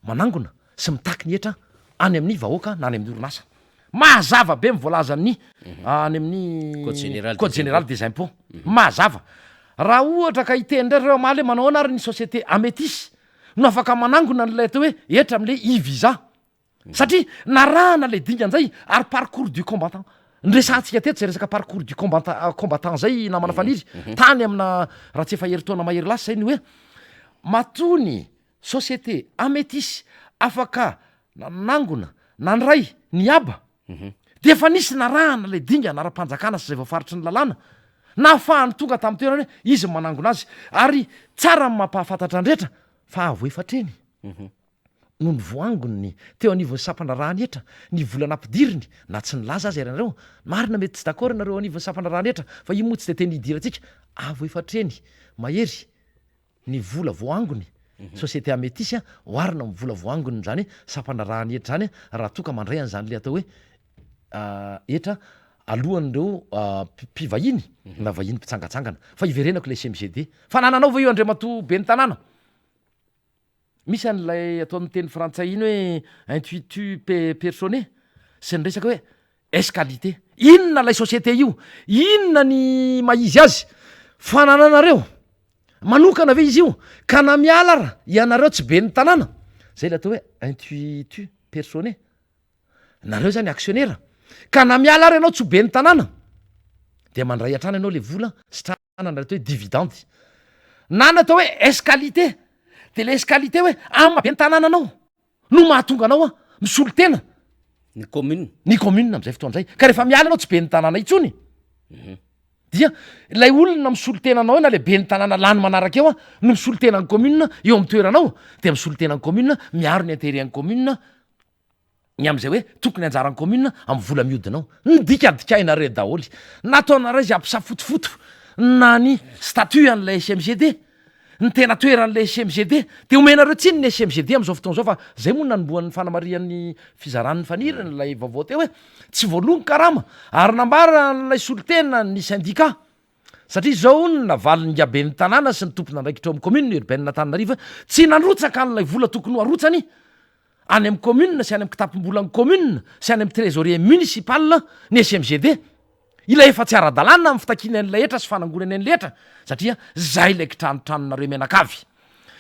C: manangona sy mitaky ny hetra any amin'ny vahoaka na any amin'ny orinasa. Mazava be ny voalazan'ny any amin'ny
B: Code
C: Code
B: général
C: général des impôts. Mazava. Raha ohatra ka hiteny indray reo hamaly hoe manao ahoana ary ny société Ametis no afaka manangona an'ilay atao hoe hetra amin'ilay e-visa. Satria narahana ilay dingana izay ary parcours du combattant. Niresahantsika teto izay resaka parcours du combattant combattant izay namana Faniry tany amina raha tsy efa herintaona mahery lasa izay ny hoe matoa ny Société Ametis afaka nanangona, nandray ny haba, dia efa nisy narahana ilay dingana ara-panjakana sy izay voafaritry ny lalàna. Nahafahany tonga tamin'ny toerana hoe izy no manangona azy. Ary tsara ny mampahafantatra ny rehetra fa avo efatra eny no nivoangony teo anivon'ny sampandraharahan'ny hetra ny vola nampidiriny na tsy nilaza aza ianareo. Marina mety tsy d'accord ianareo anivon'ny sampandraharahan'ny hetra fa io moa tsy dia teny idirantsika. Avo efatra eny mahery ny vola voaangony, société Ametis, oharina amin'ny vola voaangon'izany sampandraharahan'ny hetra izany raha toa ka mandray an'izany ilay atao hoe hetra alohan'ireo mpivahiny na vahiny mpitsangatsangana. Fa iverenako ilay SMGD. Fanananao ve io Andriamatoa Ben'ny tanàna? Misy an'ilay ataon'ny teny frantsay iny hoe intuitu personae sy ny resaka hoe S-qualité. Inona ilay société io? Inona ny maha izy azy? Fanananareo manokana ve izy io? Ka na miala ara ianareo tsy ben'ny tanàna, zay ilay atao hoe intuitu personae. Nareo zany actionnaire. Ka na miala ara ianao tsy ho ben'ny tanàna dia mandray hatrany ianao le vola sitrahana. Anana atao hoe dividende na ny atao hoe S-qualité de le S-qualité hoe amin'ny maha ben'ny tanàna anao no mahatonga anao misolo tena
B: Ny commune.
C: Ny commune amin'izay fotoana izay. Ka rehefa miala ianao tsy ben'ny tanàna intsony dia ilay olona misolo tena anao eo na le ben'ny tanàna lany manaraka eo no misolo tena ny commune eo amin'ny toeranao dia misolo tena ny commune miaro ny intérêt an'ny commune ny amin'izay hoe tokony anjaran'ny commune amin'ny vola mihodina ao. Ny dikadikainareo daholo. Nataonareo izay hampisafotofoto na ny statut an'ilay SMGD, ny tena toeran'ilay SMGD. Dia omenareo tsiny ny SMGD amin'izao fotoana izao fa izay moa no nanombohan'ny fanamarihan'ny fizaran'ny faniriny ilay vaovao teo hoe tsy voaloa ny karama ary nambaran'ilay solontenan'ny syndicat satria izao hono ny navalin'ny ben'ny tanàna sy ny tompon'andraikitra ao amin'ny commune urbaine Antananarivo hoe tsy nandrotsaka an'ilay vola tokony ho arotsany Any amin'ny commune sy any amin'ny kitapom-bolan'ny commune sy any amin'ny trésorier municipal ny SMGD. Ilay efa tsy ara-dalàna amin'ny fitakiana an'ilay hetra sy fanangonana an'ilay hetra satria izay ilay kitranotranonareo mianakavy.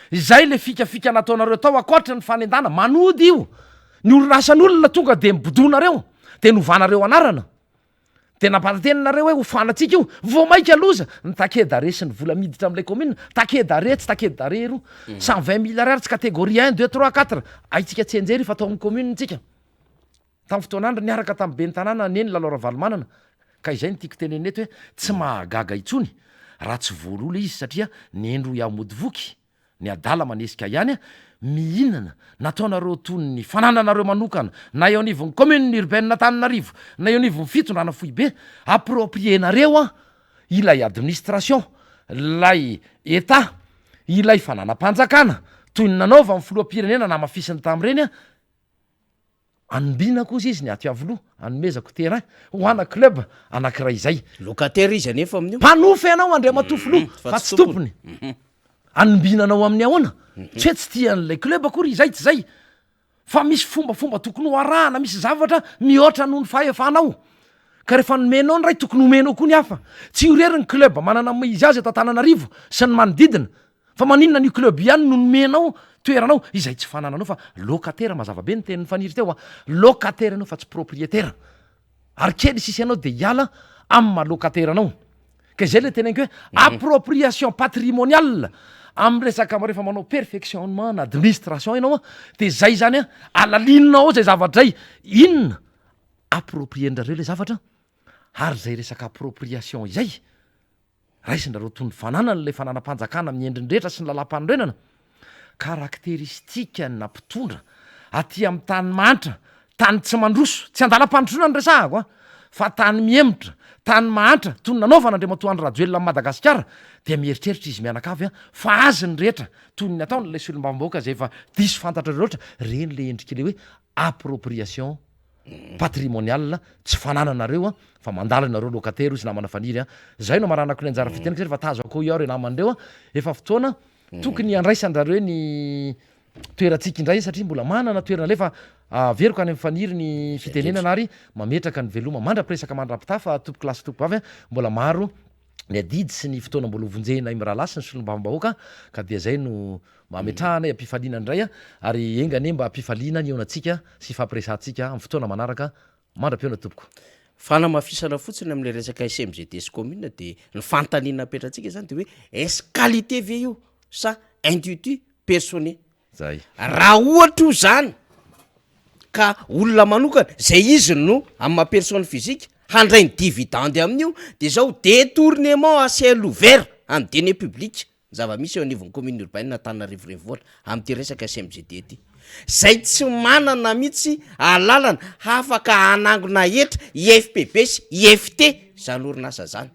C: Izay ilay fikafika nataonareo tao ankoatra ny fanendana manody io. Ny orinasan'olona tonga dia mibodoanareo dia novanareo anarana. Dia nampanantena nareo hoe ho fanantsika io, vao maika loza, ny taquet d'arrêt sy ny vola miditra amin'ilay commune, taquet d'arrêt tsy taquet d'arrêt ro, 120 mille ariary tsy catégorie un, deux, trois, quatre, haintsika tsianjery io fa tao amin'ny commune tsika. Tamin'ny fotoan'andro niaraka tamin'ny ben'ny tanàna Neny Lalao Ravalomanana, ka izay no tiako tenenina eto hoe tsy mahagaga intsony raha tsy voaloa ilay izy satria nendro iaho mody voky. Ny adala manesika ihany mihinana nataonareo toy ny fanananareo manokana na eo anivon'ny commune urbaine Antananarivo na eo anivon'ny fitondrana foibe, approprier-nareo an ilay administration, ilay Etat, ilay fananam-panjakana toy ny nanaovan'ny filoham-pirenena namafisiny tamin'ireny an, Anombinako ozy izy ny ato Iavoloha, anomezako terrain ho ana club anakiray izay.
B: Locataire izy anefa amin'io.
C: Mpanofy ianao Andriamatoa Filoha fa tsy tompony. Anombinanao amin'ny ahoana? Tsy hoe tsy tia an'ilay club akory izay tsy izay fa misy fombafomba tokony ho arahana, misy zavatra mihoatra noho ny fahefanao. Ka rehefa nomenao ny iray tokony homenao koa ny hafa. Tsy io irery ny club manana ny maha izy azy eto Antananarivo sy ny manodidina. Fa maninona an'io club io ihany no nomenao toeranao izay tsy fanananao fa locataire mazava be ny tenin'i Faniry teo a, locataire ianao fa tsy propriétaire ary kely sisa ianao dia hiala amin'ny maha locataire anao ka izay le teneniko hoe appropriation patrimoniale amin'ny resaka rehefa manao perfectionnement na administration ianao a dia zay zany a alalininao ao zay zavatra zay inona approprier-ndrareo le zavatra ary zay resaka appropriation izay Raisin-drareo toy ny fananany ilay fananam-panjakana amin'ny endriny rehetra sy ny lalàm-panorenana. Karakteristika-na mpitondra aty amin'ny tany mahantra, tany tsy mandroso, tsy andalam-pandrosoana no resahako an, fa tany mihemotra, tany mahantra, toy ny nanaovana Andriamatoa Andry Rajoelina amin'i Madagasikara, dia mieritreritra izy mianakavy an, fa azy ny rehetra, toy ny nataon'ilay solombavambahoaka izay efa diso fantatrareo loatra, ireny ilay endrik'ilay hoe appropriation. patrimonial tsy fanananareo an fa mandalo ianareo locataire hozy namana Faniry an zay no amaranako ny anjara fiteniko zay refa tazako eo reo namana reo an efa fotoana tokony handraisandrareo ny toerantsika indray satria mbola manana toerana alefa averiko any amin'ny Faniry ny fitenenana ary mametraka ny veloma mandra-piresaka mandra-pitafa tompoko lahy sy tompoko vavy an mbola maro ny adidy sy ny fotoana mbola hovonjena i mirahalahy sy ny solombavambahoaka ka dia zay no ametrahanay am-pifaliana indray ary enga anie mba am-pifaliana ny hihaonantsika sy hifampiresahantsika amin'ny fotoana manaraka mandra-pihaona tompoko.
B: Fanamafisana fotsiny amin'ilay resaka SMGD sy commune dia ny fanontaniana apetratsika izany dia hoe est-ce qualité ve io sa intuitu personae?
C: Zay.
B: Raha ohatra io zany ka olona manokana zay izy no amin'ny maha personne physique. Handray ny dividende amin'io dia zao détournement à ciel ouvert an'ny deniers publics ny zava-misy eo anivon'ny commune urbaine Antananarivo Renivohitra amin'ity resaka SMGD ity. Zay tsy manana mihitsy alalana hafaka hanangona hetra IFPB sy IFT zany orinasa zany.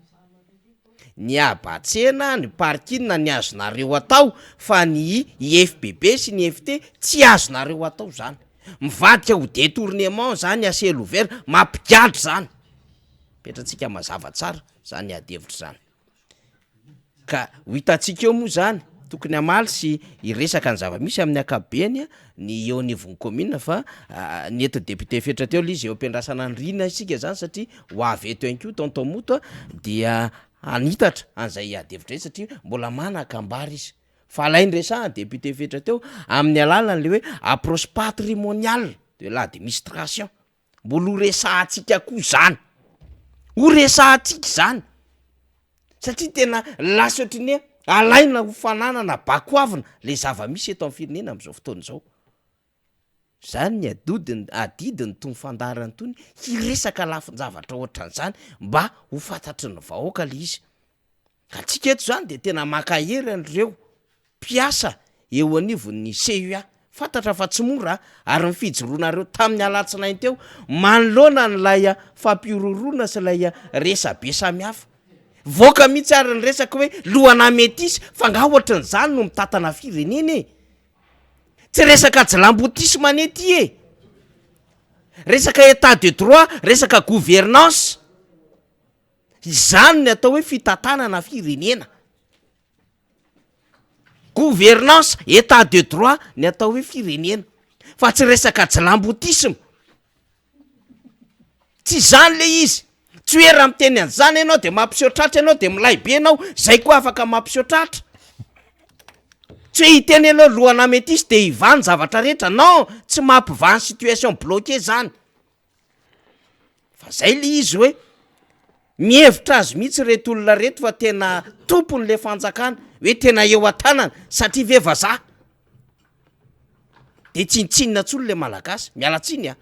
B: Ny haba-tsena, ny parking ny azonareo atao fa ny IFBB sy ny IFT tsy azonareo atao zany. Mivadika ho detournement zany à ciel ouvert, mampigadra zany. Apetratsika mazava tsara zany ady hevitra zany. Ka ho hitantsika eo moa zany, tokony hamaly sy hiresaka ny zava-misy amin'ny ankapobeny ny eo anivon'ny kaominina fa ny eto député Fetra teo le izy eo am-piandrasana an'i Rina isika zany satria ho avy eto ihany koa tonton Moto a, dia hanitatra an'izay ady hevitra izay satria mbola manan-kambara izy. Fa alainy resahana député Fetra teo amin'ny alalan'le hoe approche patrimoniale de l'administration, mbola ho resahantsika koa zany, ho resahantsika izany satria tena lasa ohatry ny hoe alaina ho fananana bakoavina le zava-misy eto am'firenena am'zao fotoana izao. Zany ny adodiny adidiny tony fandaharana tony hiresaka lafin-javatra ohatran'izany mba ho fantatry ny vahoaka le izy. Antsika eto zany de tena mankahery an'ireo mpiasa eo anivon'ny CUA. Fantatra fa tsy mora ary ny fijoroanareo tamin'ny alatsinainy teo manoloana an'ilay fampihorohoroana sy ilay resabe samihafa. Voaka mihitsy ary ny resaka hoe lohana metisy fa nga ohatran'izany no mitantana firenena e! Tsy resaka jilambotisme anie ty e! Resaka état de droit, resaka gouvernance. Izany ny atao hoe fitantanana firenena. Gouvernance, état de droit ny atao hoe firenena fa tsy resaka jilambotisme. Tsy izany le izy. Tsy hoe raha miteny an'izany ianao de mampiseho tratra ianao de milay be ianao, zay koa afaka mampiseho tratra. Tsy hoe hiteny ianao lohana metisy de hivaha ny zavatra rehetra, non, tsy mampivaha ny situation bloqué zany. Fa zay le izy hoe mihevitra azy mihitsy reto olona reto fa tena tompony le fanjakana, hoe tena eo an-tanana satria ve vazaha de tsinontsinona intsony le malagasy, miala tsiny a!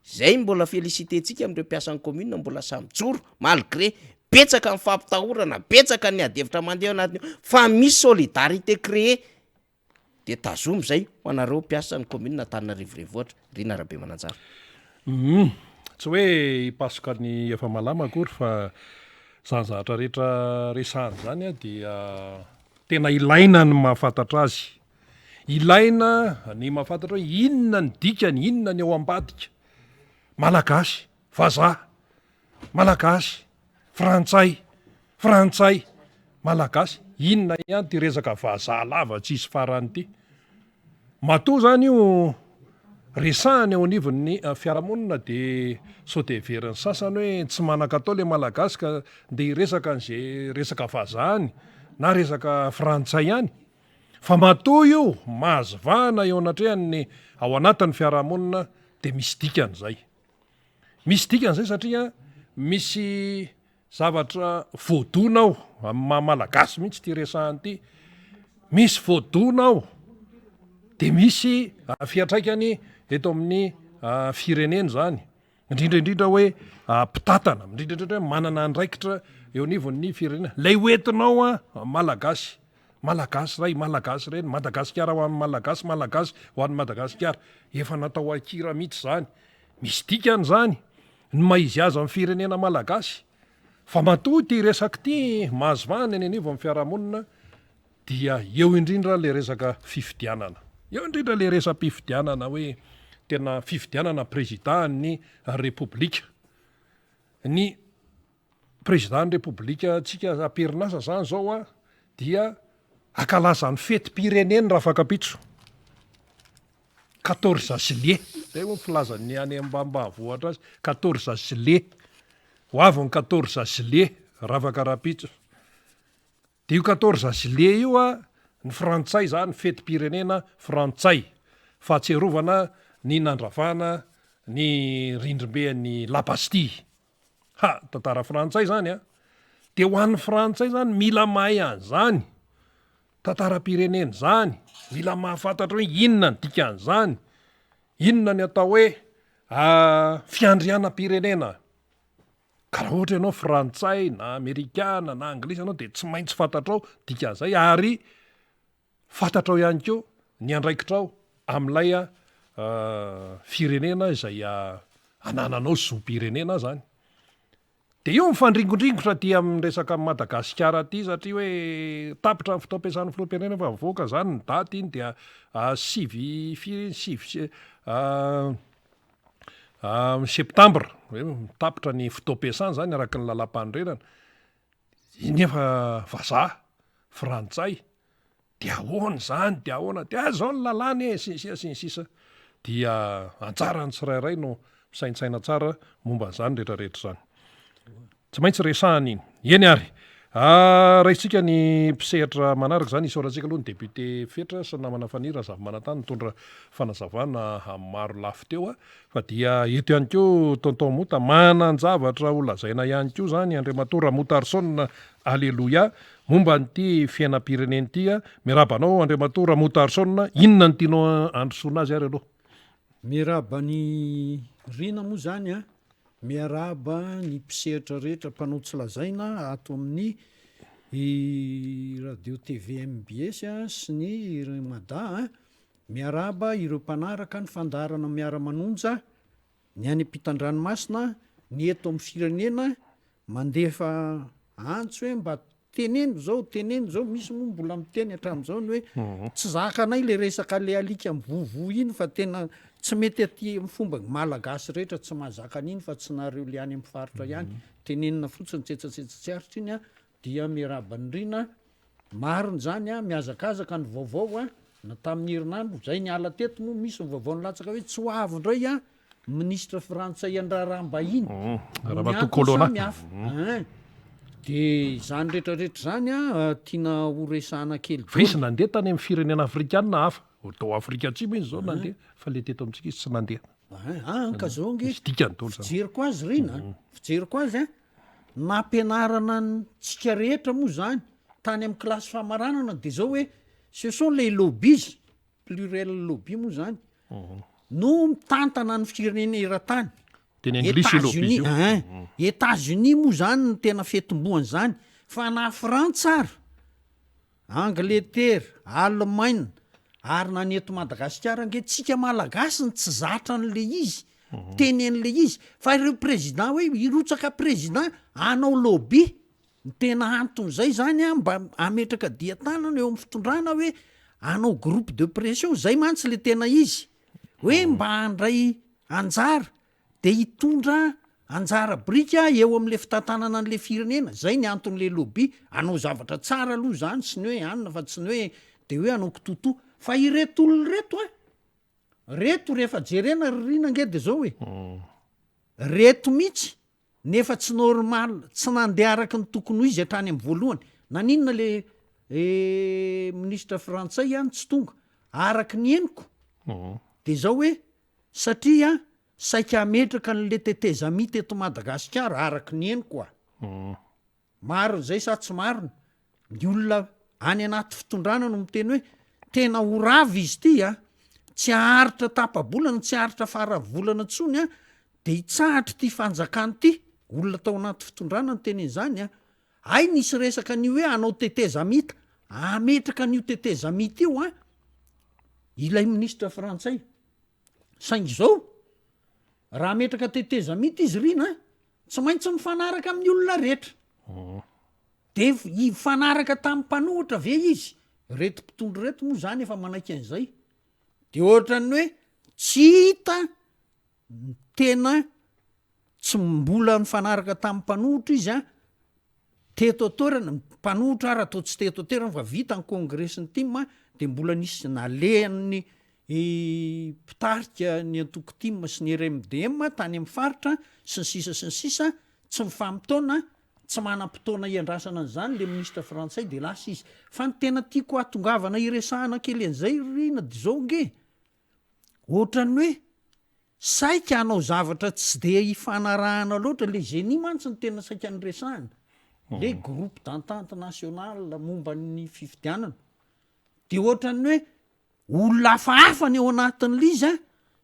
B: Zay mbola féliciter-tsika am'reo mpiasan'ny commune mbola samy mijoro malgré betsaka ny fampitahorana, betsaka ny ady hevitra mandeha ao anatiny ao fa misy solidarité créée. De tazomy zay ho anareo mpiasa ny commune Antananarivo Renivohitra, Rina Rabemananjara.
A: Humm tsy hoe hipasoka ny efa malama akory fa zany zavatra rehetra resahana zany dia tena ilaina ny mahafantatra azy. Ilaina ny mahafantatra hoe inona ny dikany, inona ny ao ambadika. Malagasy, vazaha, Malagasy, frantsay, frantsay, malagasy, inona ihany ity resaka vazaha lava tsisy farany ity? Matoa zany io resahana eo anivon'ny fiarahamonina de sao de heverin'ny sasany hoe tsy manan-katao le malagasy ka ndeha hiresaka an'izay resaka vazaha any na resaka frantsay any. Fa matoa io mahazo vahana eo anatrehan'ny ao anatin'ny fiarahamonina de misy dikany zay. Misy dikany izay satria misy zavatra voadona ao amin'ny maha malagasy mihitsy ity resahana ity, misy voadona ao de misy fiantraikany eto amin'ny firenena izany, indrindra indrindra hoe mpitantana, indrindra indrindra hoe manana andraikitra eo anivon'ny firenena, lay hoentinao an malagasy, malagasy ray, malagasy reny, Madagasikara ho an'ny malagasy, malagasy ho an'i Madagasikara, efa natao an-kira mihitsy izany. Misy dikany izany ny maha izy azy ny firenena malagasy fa matoa ity resaka ity mahazo vahana eny anivon'ny fiarahamonina dia eo indrindra ilay resaka fifidianana. Eo indrindra ilay resa-pifidianana hoe tena fifidianana prezida ny repoblika. Ny Président ny Repoblika tsika amperinasa zany zao a dia ankalaza ny fetim-pireneny rafakampitso. Quatorze juillet, zay hono filazan'ny any ambanimbanivohitra azy, quatorze juillet, ho avy ny quatorze juillet ravaka rahampitso. De io quatorze juillet io a, ny frantsay zany fetim-pirenena frantsay, fahatsiarovana ny nandravana ny rindrim-be an'i La Bastille. Ha! Tantara frantsay zany a! De ho an'ny frantsay zany mila mahay an'zany tantaram-pirenena zany, mila mahafantatra hoe inona ny dikan'zany, inona ny atao hoe fiandrianam-pirenena. Ka raha ohatra ianao frantsay na amerikana na anglisy ianao dia tsy maintsy fantatrao dikan'izay ary fantatrao ihany koa ny andraikitrao amin'ilay firenena izay anananao zom-pirenena zany. Dia io mifandringondringotra aty amin'ny resaka amin'i Madagasikara aty satria hoe tapitra ny fotoam-piasan'ny filoham-pirenena fa mivoaka izany ny daty iny dia sivy firy iny sivy sy septambra hoe tapitra ny fotoam-piasana izany araka ny lalàmpanorenana. Iny nefa vazaha, frantsay, Dia ahoana izany, dia ahoana, dia izao ny lalàna e, sy ny sisa sy ny sisa. Dia anjaran'ny tsirairay no misaintsaina tsara momba an'izany rehetra rehetra izany. Tsy maintsy resahana iny. Eny ary. Raisintsika ny mpisehatra manaraka izany, isaorantsika aloha ny député Fetra sy ny namana Faniry Razafimanantany nitondra fanazavana amin'ny maro lafy teo fa dia eto ihany koa Tonton Mota manan-javatra ho lazaina ihany koa izany Andriamatoa Ramotarson Aleloia Momba an'ity fiainam-pirenena ity a, miarahaba anao Andriamatoa Ramotarson, inona no tianao handrosoana azy ary aloha?
D: Miarahaba an'i Rina moa izany a, miarahaba ny mpisehatra rehetra mpanao tsy lazaina ato amin'ny radio TV mbs sy ny Mada a, miarahaba ireo mpanaraka ny fandaharana miara-manonja ny any ampitan-dranomasina, ny eto amin'ny firenena, mandefa antso hoe mba teneno zao, teneno zao, misy moa mbola miteny hatramin'izao ny hoe mhm. tsy zakanay le resaka le alika mivovo iny fa tena tsy mety aty amin'ny fomba ny malagasy rehetra tsy mahazaka an'iny fa tsy nareo le any amin'ny faritra ihany mhm. tenenina fotsiny tsetsatsetsa tsy aritra iny a dia miarahaba an'i Rina Marina izany an, mihazakazaka ny vaovao an, na tamin'ny herinandro izay niala teto moa misy ny vaovao nilatsaka hoe tsy ho avy indray an minisitra frantsay an'ny raharaham-bahiny noho ny
A: Ramatoa
D: antony
A: Colonna.
D: samihafa. Ein. Dia izany rehetrarehetra izany an, tiana ho resahana kely
A: Fa izy
D: daholo.
A: nandeha tany amin'ny firenena afrikana hafa, tao Afrika Atsimo izy izao nandeha, fa le teto amintsika izy tsy nandeha.
D: Ein, an, ka zao ange,
A: Misy dikany daholo izany.
D: fijeriko azy Rina an, fijeriko azy an, Nampianarana antsika rehetra moa izany tany amin'ny kilasy famaranana dia izao hoe ce sont les lobbies, pluriel lobby moa izany, no mitantana ny firenena eran-tany.
A: Teny anglisy io lobbies io.
D: Etats-Unis, ein, Etats-Unis moa izany no tena fiatombohan'izany fa na Frantsa ary, Angletera, Alemaina ary na ny eto Madagasikara ange tsika Malagasy no tsy zatra an'le izy, miteny an'le izy fa ireo président hoe hirotsaka président hanao lobby, ny tena anton'izay zany an mba hametraka dian-tanana eo amin'ny fitondrana hoe hanao groupe de pression, zay mantsy le tena izy, hoe mba handray anjara de hitondra anjara biriky eo amin'le fitantanana an'le firenena, zay ny anton'le lobby, hanao zavatra tsara aloha zany sy ny hoe anona fa tsy ny hoe de hoe hanao kitoatoa, fa ireto olona ireto an, reto rehefa jerena ry Rina ange de zao e, reto mihitsy nefa tsy normal, tsy nandeha araky ny tokony ho izy hatrany amin'ny voalohany, naninona le minisitra frantsay ihany tsy tonga, araky ny henoko de zao hoe Satria saika hametraka an'le tetezamita eto Madagasikara araka ny henoko a! Marina izay sa tsy marina? Ny olona any anaty fitondrana no miteny hoe tena ho rava izy ity a! Tsy haharitra tapa-bolana, tsy haharitra fara-volana intsony a! De hitsahatra ity fanjakana ity, olona tao anaty fitondrana no niteny an'izany a! Hay nisy resaka an'io hoe hanao tetezamita, hametraka an'io tetezamita io an, ilay minisitra frantsay. Saingy izao, raha hametraka tetezamita izy Rina an, tsy maintsy mifanaraka amin'ny olona rehetra. De hifanaraka tamin'ny mpanohitra ve izy? Reto mpitondra ireto moa izany efa manaiky an'izay. De ohatran'ny hoe tsy hita ny tena Tsy mbola nifanaraka tamin'ny mpanohitra izy an, teto an-toerana, ny mpanohitra ary atao tsy teto an-toerana fa vita ny kongresin'ny tim dia mbola nisy nalehan'ny mpitarika ny antoko tim sy ny RMDM tany amin'ny faritra sy ny sisa sy ny sisa, tsy mifamotoana, tsy manam-potoana hiandrasana an'izany le minisitra frantsay dia lasa izy. Fa ny tena tiako hahatongavana hiresahana kely an'izay ry Rina dia izao ange, Ohatran'ny hoe saika hanao zavatra tsy dia ifanarahana loatra, le génie mantsy no tena saika niresahana, le groupe d'entente nationale momba ny fifidianana, de ohatran'ny hoe olona hafahafa ny ao anatin'le izy an,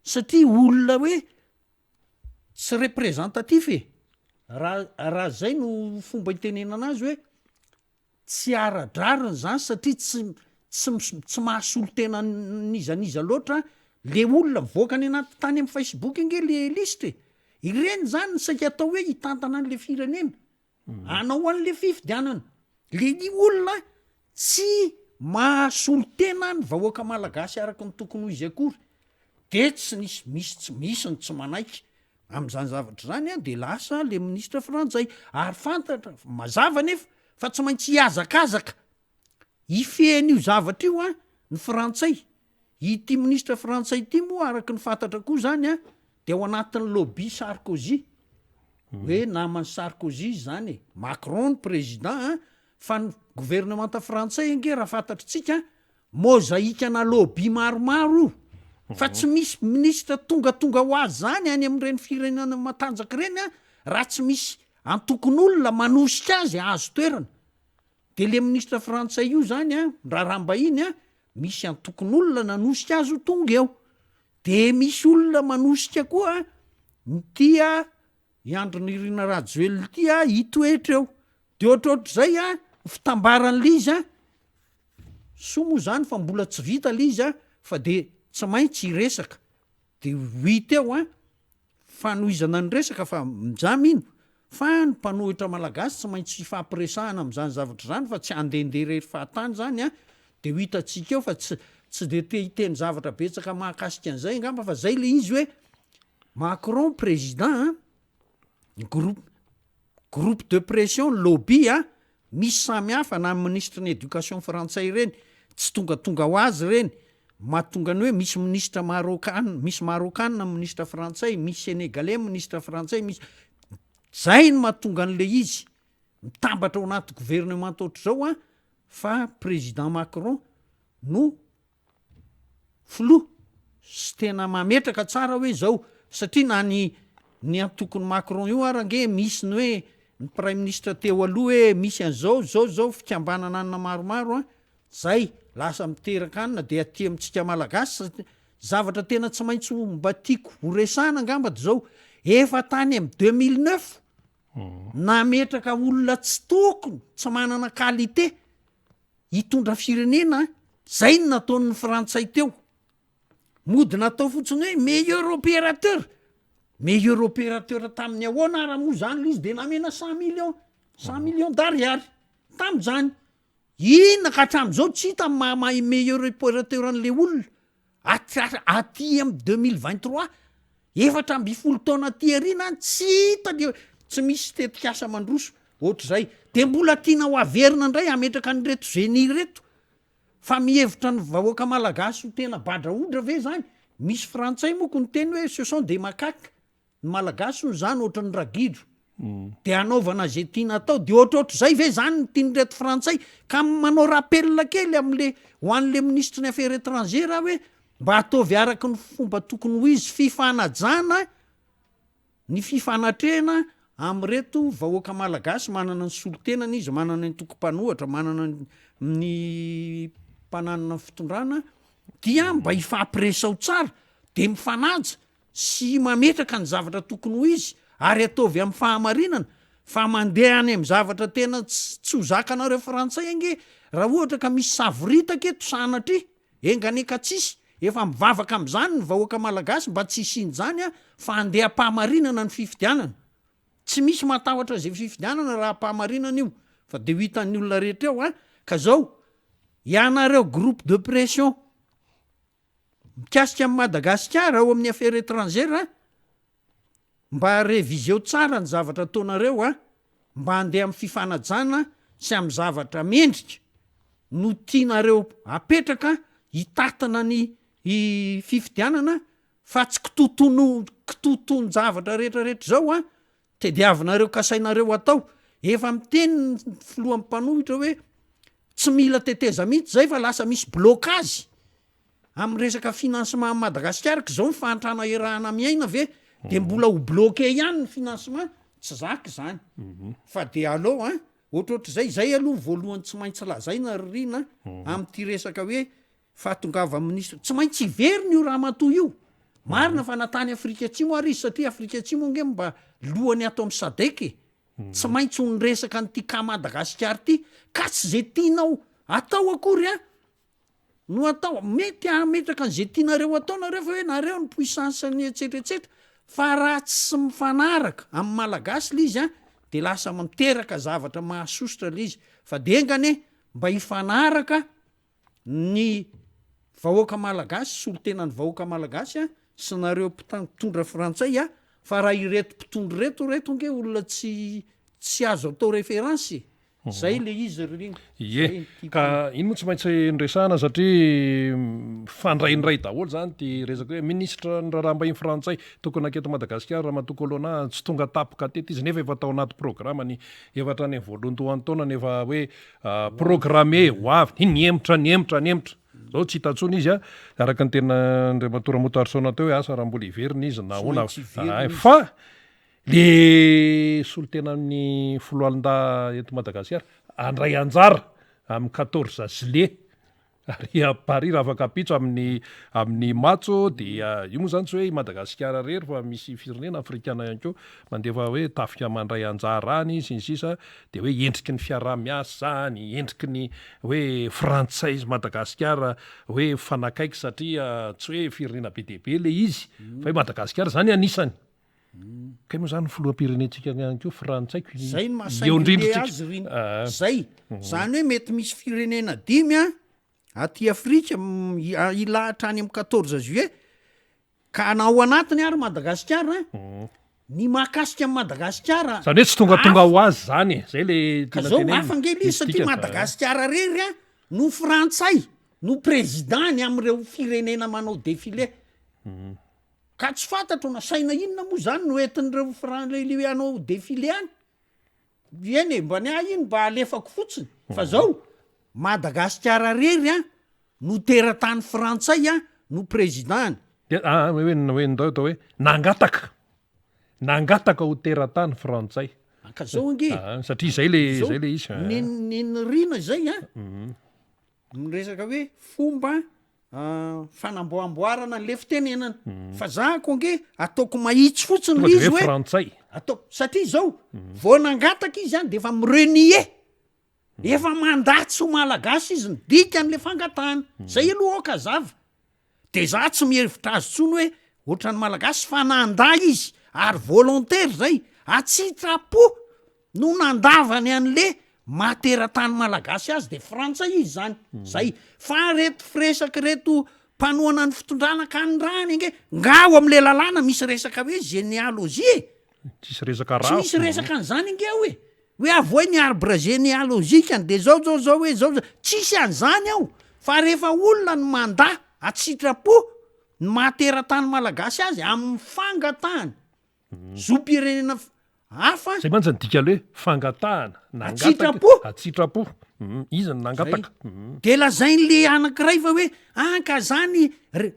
D: satria olona hoe tsy représentatif e! Raha raha zay no fomba itenenana azy hoe tsy ara-drariny zany satria tsy tsy mis- tsy mahasolo tena n'iza n'iza loatra le olona mivoaka any anaty tany am facebook ange le lisitra e! Ireny zany no saika atao hoe hitantana an'le firenena, hanao an'le fifidianana. Le ny olona tsy mahasolo tena ny vahoaka malagasy araka ny tokony ho izy akory de tsy nisy misy tsy misy ny tsy manaiky Amin'izany zavatra izany de lasa le minisitra frantsay ary fantatra mazava anefa fa tsy maintsy hihazakazaka hifehy an'io zavatra io an ny frantsay. Ity minisitra frantsay ity moa araka ny fantatra koa zany an de ao anatin'ny lobby Sarkozy, hoe naman'i Sarkozy izy zany e, Macron ny président an, fa ny governemanta frantsay ange raha fantatritsika Mozaikana lobby maromaro io fa tsy misy minisitra tongatonga ho azy zany any amin'ireny firenena matanjaka ireny an, raha tsy misy antokon'olona manosika azy hahazo toerana. De le minisitra frantsay io zany an, ny raharaham-bahiny an, misy antokon'olona nanosika azy ho tonga eo. De misy olona manosika koa ity i Andry Nirina Rajoelina ity an, hitoetra eo. De ohatrohatr'izay an, ny fitambaran'le izy an, Soa moa zany fa mbola tsy vita le izy a, fa de tsy maintsy hiresaka, de ho hita eo an, fanohizana ny resaka fa za mino fa ny mpanohitra malagasy tsy maintsy hifampiresahana am'zany zavatra zany fa tsy handehandeha irery fahatany zany an, de ho hitantsika eo fa tsy tsy de te hiteny zavatra betsaka mahakasika an'zay angamba fa zay le izy hoe Macron président an, groupe groupe de pression lobby a, Misy samy hafa na ny minisitry ny education frantsay ireny tsy tongatonga ho azy ireny, mahatonga ny hoe misy minisitra marokan misy marokana minisitra frantsay, misy senegalais minisitra frantsay, misy zay no mahatonga an'le izy mitambatra ao anaty gouvernemanta ohatr'izao an, fa président Macron no Filoha sy tena mametraka tsara hoe zao satria na ny ny antokon'i Macron io ara ange misy ny hoe ny praiminisitra teo aloha hoe misy an'izao zao zao fikambanana anona maromaro an, zay lasa miteraka anona de aty amintsika malagasy satria zavatra tena tsy maintsy ho mba tiako ho resahana angamba de zao efa tany amin'ny 2009 nametraka olona tsy tokony tsy manana qualité hitondra firenena zay no nataon'ny frantsay teo, mody natao fotsiny hoe meilleur opérateur, meilleur opérateur tamin'ny ahoana ara moa zany le izy de namena cent millions, cent millions d'ariary tam'zany, inona ka hatram'zao tsy hita ny maha maha meilleur opérateur an'le olona, Atra aty am 2023, 14 taona aty aoriana any tsy hita le tsy misy tetikasa mandroso ohatr'izay, de mbola tiana ho averina indray hametraka an'ireto génie ireto, fa mihevitra ny vahoaka malagasy ho tena badrahodra ve zany? Misy frantsay moko niteny hoe ce sont des macaques, Ny malagasy hono zany ohatran'ny ragidro de anaovana ze tiana atao de ohatrohatr'izay ve zany ny tian'ireto frantsay ka manao rappel kely amle ho an'le minisitry ny affaires étrangères aho hoe mba ataovy araky ny fomba tokony ho izy fifanajana ny fifanatrehana am'ireto vahoaka malagasy manana ny solontenany izy manana ny antoko mpanohatra manana ny mpananana ny fitondrana dia mba hifampiresao tsara de mifanaja sy mametraka ny zavatra tokony ho izy ary ataovy amin'ny fahamarinana fa mandeha any amin'ny zavatra tena tsy ho zakanareo frantsay ange raha ohatra ka misy savoritaka eto sanatria, enga anie ka tsisy, efa mivavaka amin'izany ny vahoaka malagasy mba tsy hisian'izany an, fa andeha am-pahamarinana ny fifidianana, tsy misy matahotra izay fifidianana raha am-pahamarinana io fa de ho hitan'ny olona rehetra eo an, ka zao ianareo groupe de pression Mikasika an'i Madagasikara ao amin'ny affaires étrangères a, mba reviseo tsara ny zavatra ataonareo a, mba handeha amin'ny fifanajana sy amin'ny zavatra mendrika no tianareo apetraka hitatana ny fifidianana fa tsy kitotono kitoton-javatra rehetra rehetra izao a, tediavinareo kasainareo atao, efa miteny ny filohan'ny mpanohitra hoe Tsy mila tetezamita zay fa lasa misy blocage amin'ny resaka financement an'i Madagasikara k'izao ny fahantrana iarahana miaina ve de mbola ho bloqué ihany ny financement? Tsy zaka izany fa de aleo an, ohatrohatr'izay, zay aloha ny voalohany tsy maintsy lazaina ry Rina amin'ity resaka hoe fahatongavan'ny ministra, tsy maintsy hiverina io ramatoa io, marina fa na tany Afrika Atsimo ary izy satria Afrika Atsimo ange mba lohany ato amin'ny Sadec e. Tsy maintsy ho niresaka an'ity cas Madagasikara ity ka tsy ze tianao atao akory an no atao. Mety hametraka an'ze tianareo atao nareo fa hoe nareo ny puissance ny etsetra etsetra fa raha tsy mifanaraka amin'ny Malagasy le izy an de lasa miteraka zavatra mahasosotra le izy fa de enga anie mba hifanaraka ny vahoaka malagasy, solontenan'ny vahoaka malagasy a, sy nareo mpitondra frantsay a, fa raha ireto mpitondra ireto reto ange olona tsy tsy azo atao référence e, zay le izy ry Rina.
A: Ie, ka iny moa tsy maintsy noresahana satria mifandraindray daholo zany ity resaka hoe minisitra ny raharaham-bahiny frantsay tokony nanketo Madagasikara Ramatoa Colonna tsy tonga tampoka teto izy nefa efa tao anaty programany efa hatrany amin'ny voalohandohan'ny taona nefa hoe Programmer ho avy, iny nihemotra, nihemotra, nihemotra. Zao tsy hita intsony izy a, araka ny tenin'Andriamatoa Ramotoarison teo hoe asa raha mbola hiverina izy na ahoana. Ay, fa le solontenan'ny foloalindahy eto Madagasikara handray anjara amin'ny quatorze juillet Ary à Paris raha afaka ampitso amin'ny amin'ny matso dia io moa zany tsy hoe i Madagasikara irery fa misy firenena afrikana ihany koa mandefa hoe tafika mandray anjara any sy ny sisa dia hoe endriky ny fiaraha-miasa zany, endriky ny hoe frantsay sy Madagasikara hoe mifanakaiky satria tsy hoe firenena be dia be le izy fa hoe Madagasikara zany anisany. Kay moa zany filoham-pirenentsika ihany koa frantsay ko
D: Zay no maha eo indrindra singulier azy ry ah. Zay. Zany hoe mety misy firenena dimy a aty Afrika hilahatra any amin'ny quatorze juillet ka na ao anatiny ary Madagasikara ny mahakasika an'i Madagasikara
A: Zany hoe tsy tongatonga ho azy zany e, zay le
D: Ka tiana zao tenenina. hafa ange le izy satria dikany. Madagasikara rery a no frantsay no président-ny amin'ireo firenena manao défilé. Ka tsy fantatro na saina inona moa zany no entin'ireo fran- hanao défilé any, eny e mba ny ahy iny mba alefako fotsiny fa zao Madagasikara rery an no teratany frantsay an no président-ny.
A: Dia aa hoe hoe ndao atao hoe nangataka, nangataka ho teratany frantsay.
D: Ka zao ange e.
A: Aa satria zay le zay le izy.
D: Ny nirina zay an. Miresaka hoe fomba fanamboamboarana an'le fitenenana fa za ko ange ataoko mahitsy fotsiny
A: Tonga
D: le
A: de
D: izy
A: hoe
D: hoe
A: frantsay.
D: ataoko satria zao vao nangataka izy any de efa mi-renier efa mandà tsy ho malagasy izy ny dikan'le fangatahana zay aloha aoka hazava de za tsy mihevitra azy tsony hoe ohatran'ny malagasy fa nandà izy ary volontaire zay atsitrapo no nandavany an'le maha teratany malagasy azy de frantsay izy zany, zay, fa reto firesaky reto mpanohana ny fitondrana ka andrany ange, nga ao amle lalàna misy resaka hoe généalogie e!
A: Tsisy resaka
D: Tsy misy resaka an'zany ange ao e! Hoe avoay ny arbre généalogique-ny de zao zao zao hoe zao zao, tsisy an'zany ao, fa rehefa olona no mandà an-tsitrapo ny maha teratany malagasy azy amin'ny fangatahany Zom-pirenena hafa.
A: Zay mantsy ny dikan'le hoe fangatahana, nangataka,
D: An-tsitrapo.
A: an-tsitrapo. Iza no nangataka?
D: Zay. De lazain'le anankiray fa hoe ah ka zany re-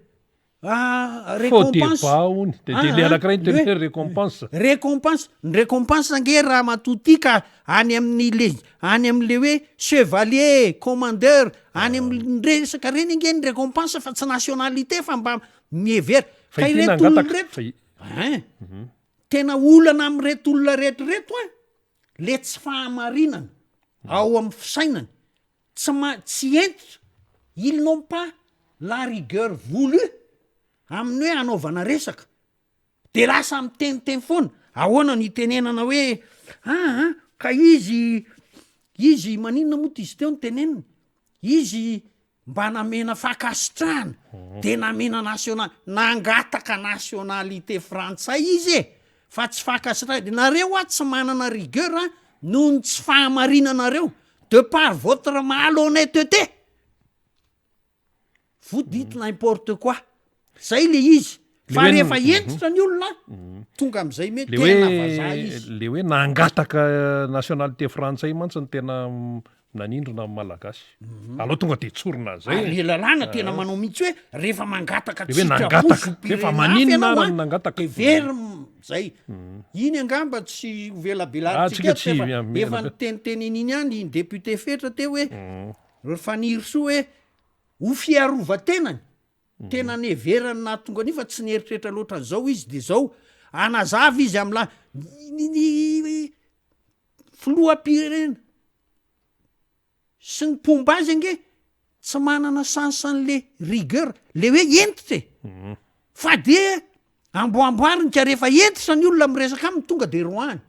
D: ah,
A: Faux
D: récompense.
A: débat hono. De de le
D: Ah, ah,
A: anankiray niteny
D: le
A: hoe récompense.
D: Récompense, ny récompense ange ramatoa ty ka any amin'ny le any amin'le hoe chevalier, commandeur, any amin'ny resaka reny ange ny récompense fa tsy nationalité fa mba mihevera.
A: Fa
D: Ka
A: ity
D: ireto olona
A: nangataka,
D: ireto
A: fa i-
D: Ein! Tena olana amin'ireto olona rehetra ireto an, le tsy fahamarinana ao amin'ny fisainany, tsy ma- tsy hentitra, ils n'ont pas la rigueur voulue amin'ny hoe hanaovana resaka, de lasa miteniteny foana, ahoana no hitenenana hoe aa ka izy, izy maninona moa ty izy teo no teneniny, izy Mba namena fankasitrahana de namena national nangataka nationalité frantsay izy e! Fa tsy fankasitrahana de nareo hoa tsy manana rigueur a noho ny tsy fahamarinanareo de par votre malhonnêteté vous dites n'importe quoi zay le izy fa rehefa hentitra ny olona tonga am'zay me
A: Le
D: tena
A: hoe
D: vazaha izy.
A: le hoe nangataka nationalité frantsay mantsy no tena nanindrona ny malagasy. Aleo tonga de tsorina an'zay
D: Ary
A: e.
D: le lalàna tena manao mihitsy hoe rehefa mangataka
A: Le hoe
D: tsitrapo
A: nangataka, hoe fa
D: zom-pirenena hafa
A: maninona
D: ianao
A: ary
D: an,
A: no nangataka.
D: de very zay. Iny angamba tsy ho
A: Ah,
D: velabelarintsika
A: tsika
D: eto
A: tsy
D: fa efa
A: mila
D: efa
A: be.
D: niteniteny an'iny ihany iny député Fetra teo hoe ry Fanirisoa hoe ho fiarovan-tenany Tena neverany nahatonga an'io fa tsy nieritreritra loatra an'izao izy de zao hanazava izy am'la ny ny ny. Filoham-pirenena sy ny mpomba azy ange tsy manana sens an'le rigueur, le hoe hentitra e! Fa dia amboamboariny ka rehefa hentitra ny olona miresaka aminy tonga de roahiny.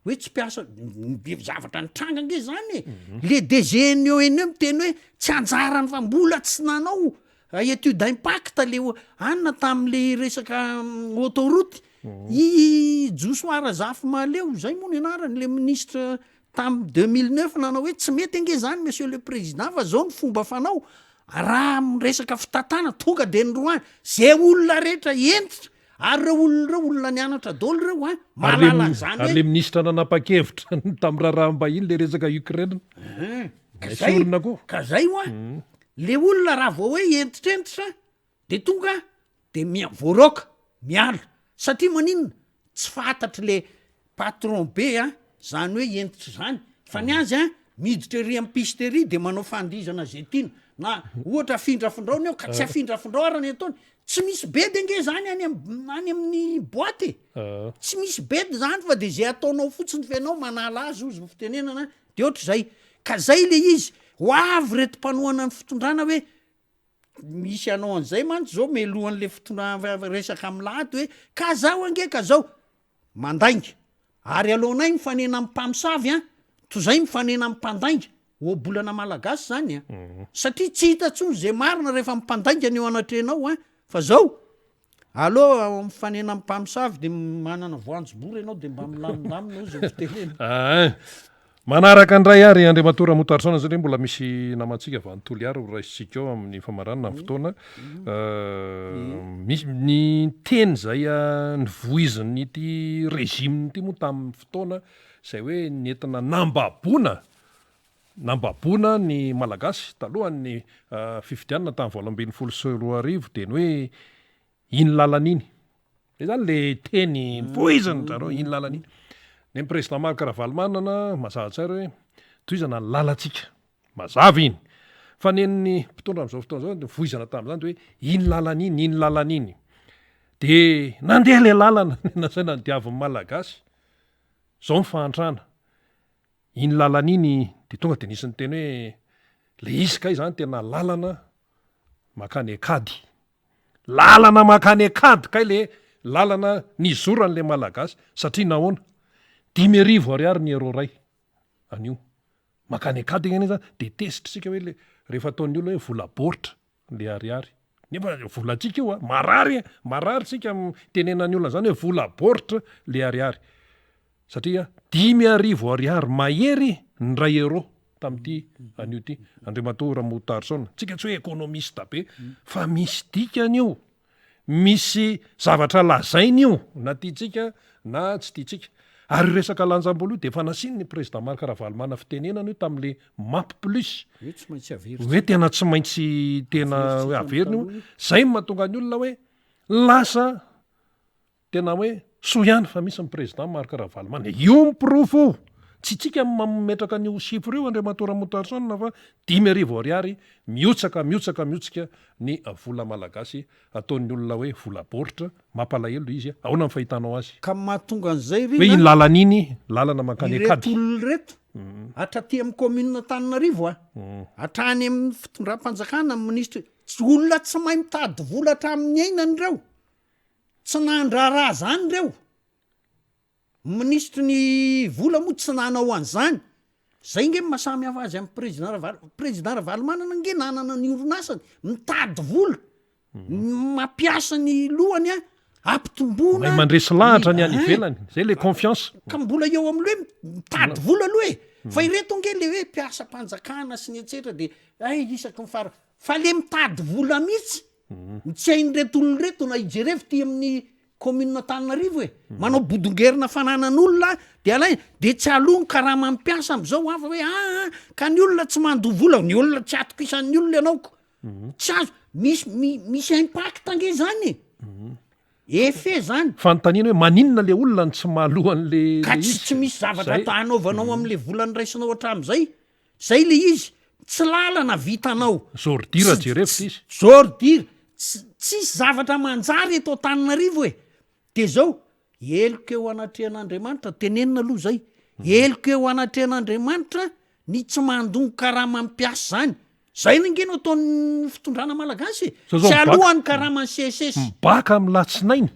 D: Hoe tsy mpiasa, be zavatra nitranga ange zany e! Le DG-n'ny ONE miteny hoe tsy anjarany fa mbola tsy nanao étude d'impact le anona tam'le resaka autoroute. I Josoa Razafimahaleo, zay moa ny anarany, le ministre Tam 2009 nanao hoe tsy mety ange zany monsieur le président fa zao ny fomba fanao raha miresaka fitantana tonga de ny roahina ze olona rehetra hentitra ary reo olona reo olona nianatra daholo reo an mahalala an'zany
A: hoe. Ary le minisitra nanapa-kevitra tamin'ny raharaham-bahiny le resaka Ukraine.
D: Ka zay ka zay hoa le olona raha vao hoe hentitrentitra De tonga de mia- voaroaka, miala, satria maninona? Tsy fantatry le patron be a, zany hoe hentitra zany, fa ny azy a miditra ery am piste ery de manao fandihizana ze tiana, na ohatra afindrafindrao ny eo ka tsy afindrafindrao ara ny ataony, tsy misy bedy ange zany any am- any amin'ny boite e, tsy misy bedy zany fa de ze ataonao fotsiny f'enao manala azy hozy ny fitenenana de ohatr'izay, ka zay le izy, ho avy reto mpanohana ny fitondrana hoe Misy hanao an'izay mantsy zao melohan'le fitondran- resaka milahady hoe ka zao ange ka zao, mandainga, ary aleonay mifanena amin'ny mpamosavy an, toy zay mifanena amin'ny mpandainga, ohabolana malagasy zany an, satria tsy hita tsony ze marina rehefa mpandainga ny eo anatrehanao an, fa zao, aleo mifanena amin'ny mpamosavy de manana voanjobory ianao de mba milamindamina hozy ny fitenena.
A: Aa Manaraka indray ary Andriamatoa Ramotarison satria mbola misy namantsika avy any Toliara ho raisintsika ao amin'ny famaranana ny fotoana. Misy ny teny izay nivoizin'ity régime ity moa tamin'ny fotoana izay hoe nentina nambaboana nambaboana ny Malagasy talohan'ny fifidianana tamin'ny 2018 dia ny hoe Iny lalana iny. Zay zany le teny poizina zareo, iny lalana iny. Ny an'i Président Marc Ravalomanana mazava tsara hoe tohizana ny lalantsika. Mazava iny. Fa ny an'ny mpitondra amin'izao fotoana izao dia voizana tamin'izany dia hoe iny lalana iny, iny lalana iny. Dia nandeha ilay lalana nasaina nodiavin'ny Malagasy. Izao ny fahantrana. Iny lalana iny dia tonga dia nisy niteny hoe ilay izy kay izany tena lalana mankany an-kady. Lalana mankany an-kady kay le lalana nizoran'le Malagasy satria nahoana? 5000 ariary ny euro iray anio. Mankany an-kady anie zany de tezitra isika hoe le rehefa ataon'ny olona hoe vola baoritra le ariary. Nefa volantsika io a, marary e, marary isika itenenan'ny olona an'zany hoe vola baoritra le ariary. Satria 5000 ariary mahery ny iray euro tamin'ity anio ity, Andriamatoa Ramotarison. Tsika tsy hoe économiste be fa misy dikany io, misy zavatra lazainy io na tiantsika na tsy tiantsika. Ary io resaka lanjam-bola io dia efa nasian'ny Président Marc Ravalomanana fitenenana io tamin'le Map plus,
D: Hoe tsy maintsy averina.
A: hoe tena tsy maintsy tena hoe averina io. Zay no mahatonga ny olona hoe lasa Tena hoe soa ihany fa misy ny président Marc Ravalomanana. Io ny porofo io! Tsy tsika no mametraka an'io chiffre io Andriamatoa Ramontarison fa 5000 ariary mihotsaka mihotsaka mihotsika ny vola malagasy ataon'ny olona hoe vola baoritra. Mampalahelo ilay izy. Ahoana ny fahitanao azy?
D: Ka mahatonga an'izay
A: ry Hoe iny lalana iny, lalana mankany
D: Ireto
A: Ankady.
D: olona ireto, hatraty amin'ny commune Antananarivo a, hatrany amin'ny fitondram-panjakana, ny minisitra, tsy olona tsy mahay mitady vola hatramin'ny niainany ireo. Tsy nandraharaha zany reo. Minisitry ny vola moa tsy nanao an'izany. Zay nge ny maha samy hafa azy amin'ny président Ravalo, président Ravalomanana nge nanana ny orinasany, mitady vola, mampiasa ny lohany an, ampitomboana
A: Mahay mandresy lahatra ny any ivelany, zay le confiance.
D: Ka mbola eo am'le hoe mitady vola aloha e. Fa ireto nge le hoe mpiasam-panjakana sy ny etsetra de hay isaky ny fara, fa le mitady vola mihitsy Ny tsy hain'ireto olona ireto na ijerevo ty amin'ny commune Antananarivo e, manao bodongerina fananan'olona de alaina, de tsy aloa ny karaman'ny mpiasa am'zao an fa hoe aa ka ny olona tsy mandoa vola, ny olona tsy atokisan'ny olona ianao ko, tsy azo, misy mi- misy impact ange zany e, effet zany.
A: Fanontaniana hoe maninona le olona no tsy mahaloa an'le
D: Ka
A: le
D: tsy
A: izy?
D: tsy misy zavatra
A: Zay.
D: ata- anaovanao am'le vola noraisinao hatramin'izay. Zay le izy, tsy lalana vitanao.
A: Zordira jerevo ty izy.
D: Zordira, tsisy zavatra manjary eto Antananarivo e! De zao, heloka eo anatrehan'Andriamanitra, tenenina aloha zay, Heloka eo anatrehan'Andriamanitra ny tsy mandoa ny karaman'ny mpiasa izany. Zay ange no ataon'ny fitondrana malagasy e.
A: Zao zao
D: Tsy
A: mibaka.
D: aloha ny karaman'ny CSS.
A: Mibaka amin'ny latsinainy.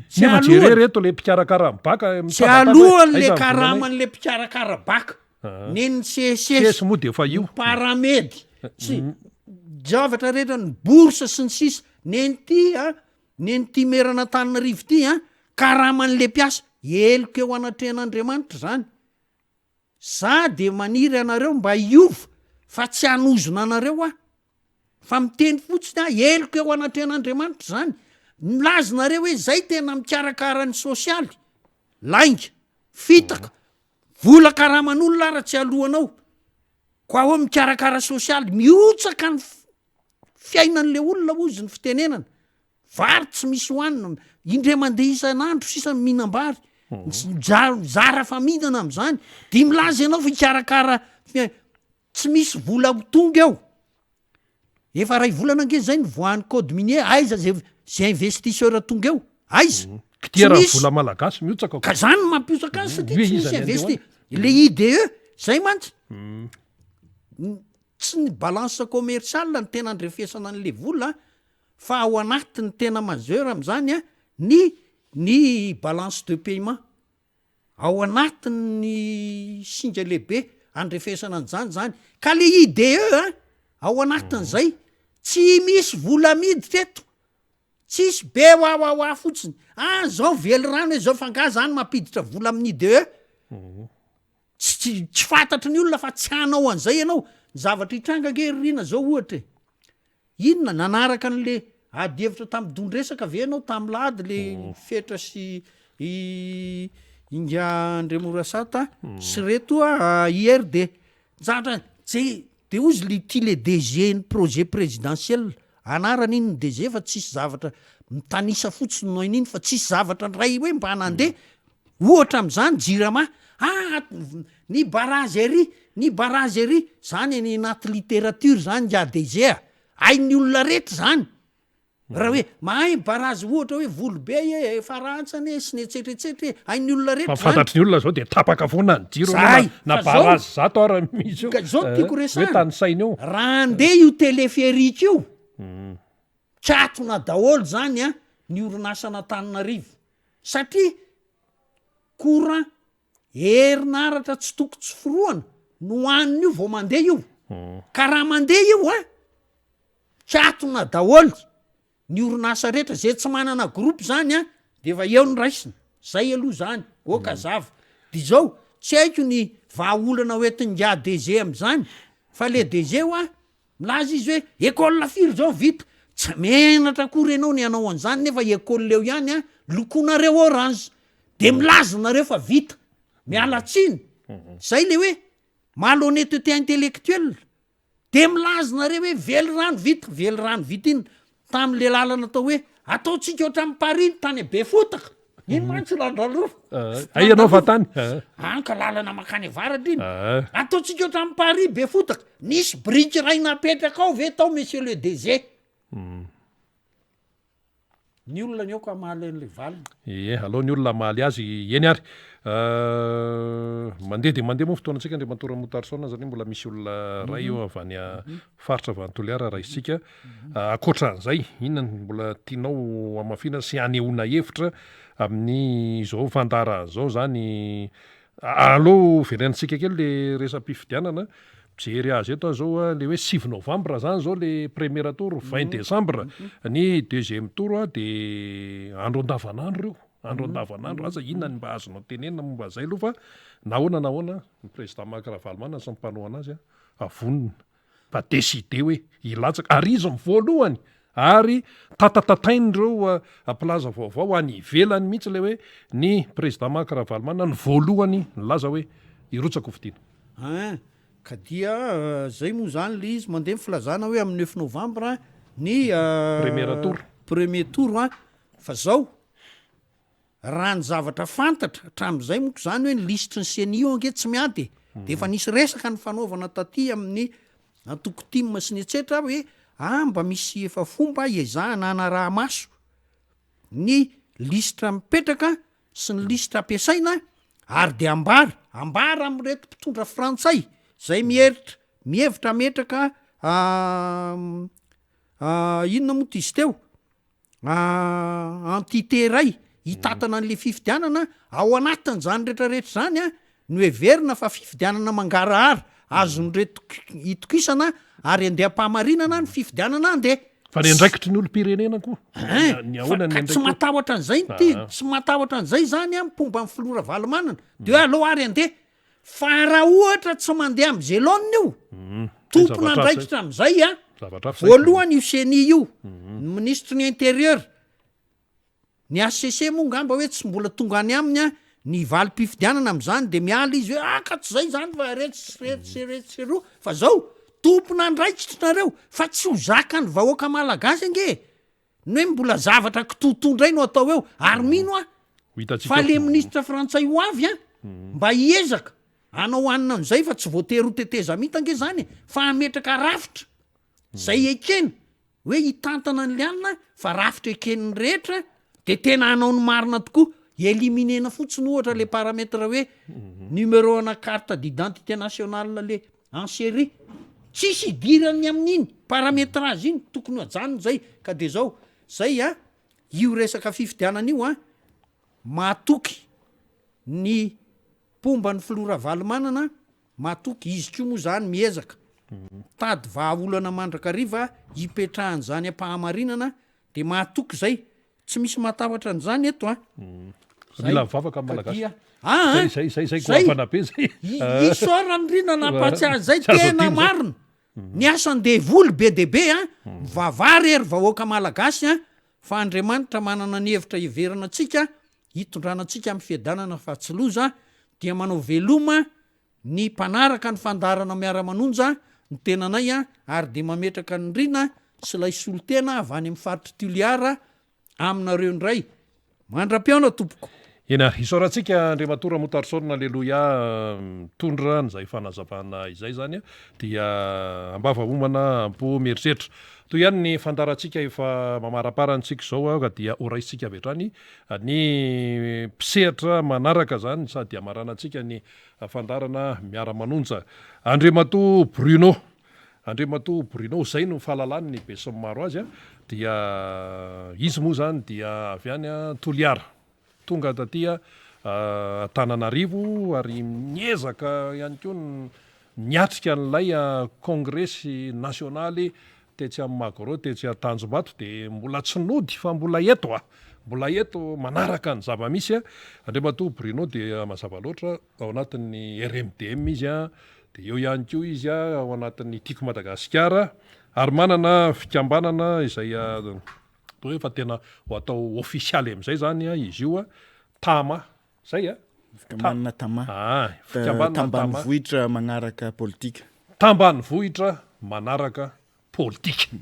D: Tsy
A: Nefa
D: aloha.
A: jereo reto le mpikarakara ny baka
D: Tsy
A: mitabataba hoe
D: alohan'le
A: aiza ny volanay.
D: karaman'le mpikarakara baka. Nen'ny CSS.
A: CS moa de efa io.
D: Ny paramedy. Sy zavatra rehetra ny bourse sy ny sisa. Nen'ity a, nen'ity meran'Antananarivo ity a, karaman'le mpiasa. Heloka eo anatrehan'Andriamanitra izany. Za de maniry anareo mba hiova fa tsy hanozona anareo aho fa miteny fotsiny aho, heloka eo anatrehan'Andriamanitra izany, milaza nareo hoe zay tena mikarakara ny sosialy, lainga, fitaka, vola karaman'olona ara tsy aloanao, koa hoe mikarakara sosialy, mihotsaka ny fiainan'le olona hozy ny fitenenana, Vary tsy misy hohanina, indray mandeha isan'andro sisa ny mihinam-bary, zara fa mihinana amin'izany, dia milaza ianao fa hikarakara tsy misy vola ho tonga eo, efa ray volana ange zay nivoahan'ny code minier, aiza zay zay investisseur tonga eo, aiza?
A: Tsy misy. vola malagasy mihotsaka.
D: Ka zany no mampihotsaka azy satria tsy misy investi, le IDE zay mantsy, tsy ny balance commerciale no tena andrefesana an'le vola Fa ao anatin'ny tena majeur amin'izany an, ny ny balance de paiement. Ao anatin'ny singa lehibe andrefesana an'izany izany. Ka le IDE an, ao anatin'izay, tsy misy vola miditra eto. Tsisy be wawawa fotsiny. Ah zao velirano hoe zao fa nga zany mampiditra vola amin'ny IDE? Tsy tsy tsy fantatry ny olona fa tsy hanao an'izay ianao. Ny zavatra hitranga ange ry Rina zao ohatra e. Inona? Nanaraka an'le ady hevitra tamin'ny don-dresaka ve ianao tamin'ny lahady le Fetra sy i Ingahy Andriamorasata sy reto IRD? Zatra tsy de hozy le ity le DG ny projet présidentiel, anarany iny ny DG fa tsisy zavatra mitanisa fotsiny no hainy iny fa tsisy zavatra ndray hoe mba nandeha. Ohatra amin'izany jirama, ah ny barrage ery, ny barrage ery, zany any anaty littérature zany ingahy DG a, hain'ny olona rehetra zany, raha hoe mahay ny barrage ohatra hoe Volobe e, Farantsana e, sy ny etsetra etsetra e, hain'ny olona
A: Fa
D: rehetra zany.
A: fantatry ny olona zao de tapaka foana ny jiro
D: Zay,
A: na
D: fa zao,
A: barrage zato ara misy eo,
D: ka zao no tiako
A: hoe
D: resahana,
A: tanisaina eo.
D: raha handeha io téléphérique io, Katona daholo zany an ny orinasan'Antananarivo satria courant, herinaratra tsy toko tsy forohana no hanina io vao mandeha io, ka raha mandeha io an, katona daholo ny orinasa rehetra, zay tsy manana groupe zany an de efa eo ny raisina, zay aloha zany, ok hazava, de zao tsy haiko ny vahaolana hoentin'ingahy DG am'zany fa le DG hoa Milaza izy hoe école firy zao vita? Tsy menatra akory ianao ny hanao an'izany nefa école eo ihany an, lokoinareo orange de milaza nareo fa vita. Miala tsiny. Zay le hoe malhonnêteté intellectuelle. De milaza nareo hoe velirano vita, velirano vita inona? Tamin'le lalana atao hoe ataontsika ohatran'i Paris ny tany Befotaka. Iny mantsy nandalova.
A: Hay ianao fa tany.
D: Any ka lalana mankany avaratra iny. Ataontsika ohatran'i Paris Befotaka. Nisy biriky iray napetraka ao ve tao monsieur le DG? Ny olona ny aoka hamaly an'ilay valiny.
A: Ie, aleo ny olona hamaly azy. Eny ary. Mandeha dia mandeha moa ny fotoanantsika Andriamatoa Ramotarison satria mbola misy olona iray eo avy any faritra avy any Toliara raisintsika. Ankoatra an'izay, inona no mbola tianao hamafina sy hanehoana hevitra amin'izao fandaharana izao izany? Aleo hoverenantsika kely le resa-pifidianana. Mijery azy eto aho izao, le hoe 9 novambra izany izao le premier tour, 20 décembre ny deuxième tour dia andro andavanandro io, andro andavanandro. Asa inona no mba azonao tenenina momba an'izay aloha fa na ahoana na ahoana ny président Marc Ravalomanana sy ny mpanohana azy vonona. fa décider hoe hilatsaka ary izy no voalohany ary tatatatain'ireo mpilaza vaovao any ivelany mihitsy ilay hoe ny président Marc Ravalomanana no voalohany nilaza hoe hirotsaka ho fidiana.
D: Ein, ka dia zay moa zany le izy mandeha ny filazana hoe amin'ny neuf novembre ny
A: Premier tour.
D: Premier tour an, fa zao Raha ny zavatra fantatra hatramin'izay monko izany hoe ny lisitry ny ceni io ange tsy miady e! Dia efa nisy resaka nifanaovana taty amin'ny antoko tim sy ny etsetra hoe ah mba misy efa fomba iezahana hanaraha-maso ny lisitra mipetraka sy ny lisitra ampiasaina. Ary dia ambara, ambara amin'ireto mpitondra frantsay izay miheritra, mihevitra hametraka inona moa izy teo? Entité iray hitantana an'le fifidianana, ao anatin'izany rehetra rehetra izany an, no heverina fa fifidianana mangarahara, azon'ireto itokisana ary andeha am-pahamarinana ny fifidianana andeha.
A: Fa ny andraikitry ny olom-pirenena koa,
D: Ein,
A: ny ahoana ny
D: ka tsy
A: andraikitra?
D: matahotra an'izay ny ty, tsy matahotra an'izay izany an, mpomba ny filoha Ravalomanana, de hoe aleo ary andeha. Fa raha ohatra tsy mandeha amin'izay laoniny io, tompon'andraikitra amin'izay an, voalohany io ceni io, ny minisitry ny intérieur, ny HCC moa ngamba hoe tsy mbola tonga any aminy an, ny valim-pifidianana amin'izany de miala izy hoe ah ka tsy zay zany fa retsy sy retsy sy retsy sy eroa, fa zao, tompon'andraikitra nareo fa tsy ho zakan'ny vahoaka malagasy ange e! Ny hoe mbola zavatra kitoatoa indray no atao eo ary mino aho fa le minisitra frantsay ho avy an mba hiezaka hanao hanina an'izay fa tsy voatery ho tetezamita ange zany e fa hametraka rafitra zay ekena hoe hitantana an'le anona fa rafitra eken'ny rehetra de tena hanao ny marina tokoa éliminer-na fotsiny ohatra le paramètre hoe numéro ana carte d'identité nationale le En série. Tsisy idirany amin'iny paramétrage iny, tokony ho ajanona zay, ka de zao, zay a, io resaka fifidianana io a, matoky ny mpomba ny filoha Ravalomanana, matoky, izy koa moa zany miezaka mitady vahaolana mandrakariva hipetrahan'izany am-pahamarinana, de mahatoky zay, Tsy misy mahatahotra an'izany eto an.
A: Zay. Mila mivavaka ny Malagasy. Ah, zay zay zay goavana be zay.
D: Isaorana indrindra nampahatsiahy zay tena marina. Mhm. Ny asan-devoly be dia be an. Mhm. Mivavaha re ry vahoaka Malagasy an, fa Andriamanitra manana ny hevitra hiverina antsika, hitondrana antsika amin'ny fiadanana fa tsy loza, dia manao veloma ny mpanaraka ny fandaharana Miara-manonja ny tenanay ary dia mametraka an'i Rina sy ilay solontena avy any amin'ny faritr'i Toliara aminareo indray. Mandra-pihaona tompoko.
A: Eny ary, isaorantsika Andriamatoa Ramotarison Aleloia mitondra an'izay fanazavana izay izany dia ambava homana am-po mieritreritra. Toy ihany ny fandaharantsika efa mamaraparana antsika izao ka dia horaisintsika avy hatrany ny mpisehatra manaraka izany sady hamaranantsika ny Fandaharana miara-manonja. Andriamatoa Bruno. Andriamatoa Bruno, izay no fahalalan'ny besinimaro azy, dia izy moa izany dia avy any Toliara. Tonga taty Antananarivo ary niezaka ihany koa niatrika an'ilay kongresy nasionaly Tetsy amin'ny Magro, tetsy Tanjombato dia mbola tsy nody fa mbola eto a! Mbola eto manaraka ny zava-misy a! Andriamatoa Bruno dia mazava loatra ao anatin'ny RMDM izy a, dia eo ihany koa izy a ao anatin'ny Tiako Madagasikara ary manana fikambanana izay atao hoe efa tena ho atao ofisialy amin'izay izany izy io a, Tama. Zay a?
E: Fikambanana Tama. Ah, fikambanana Tama. Tambanivohitra magnaraka politika.
A: Tambanivohitra manaraka politika.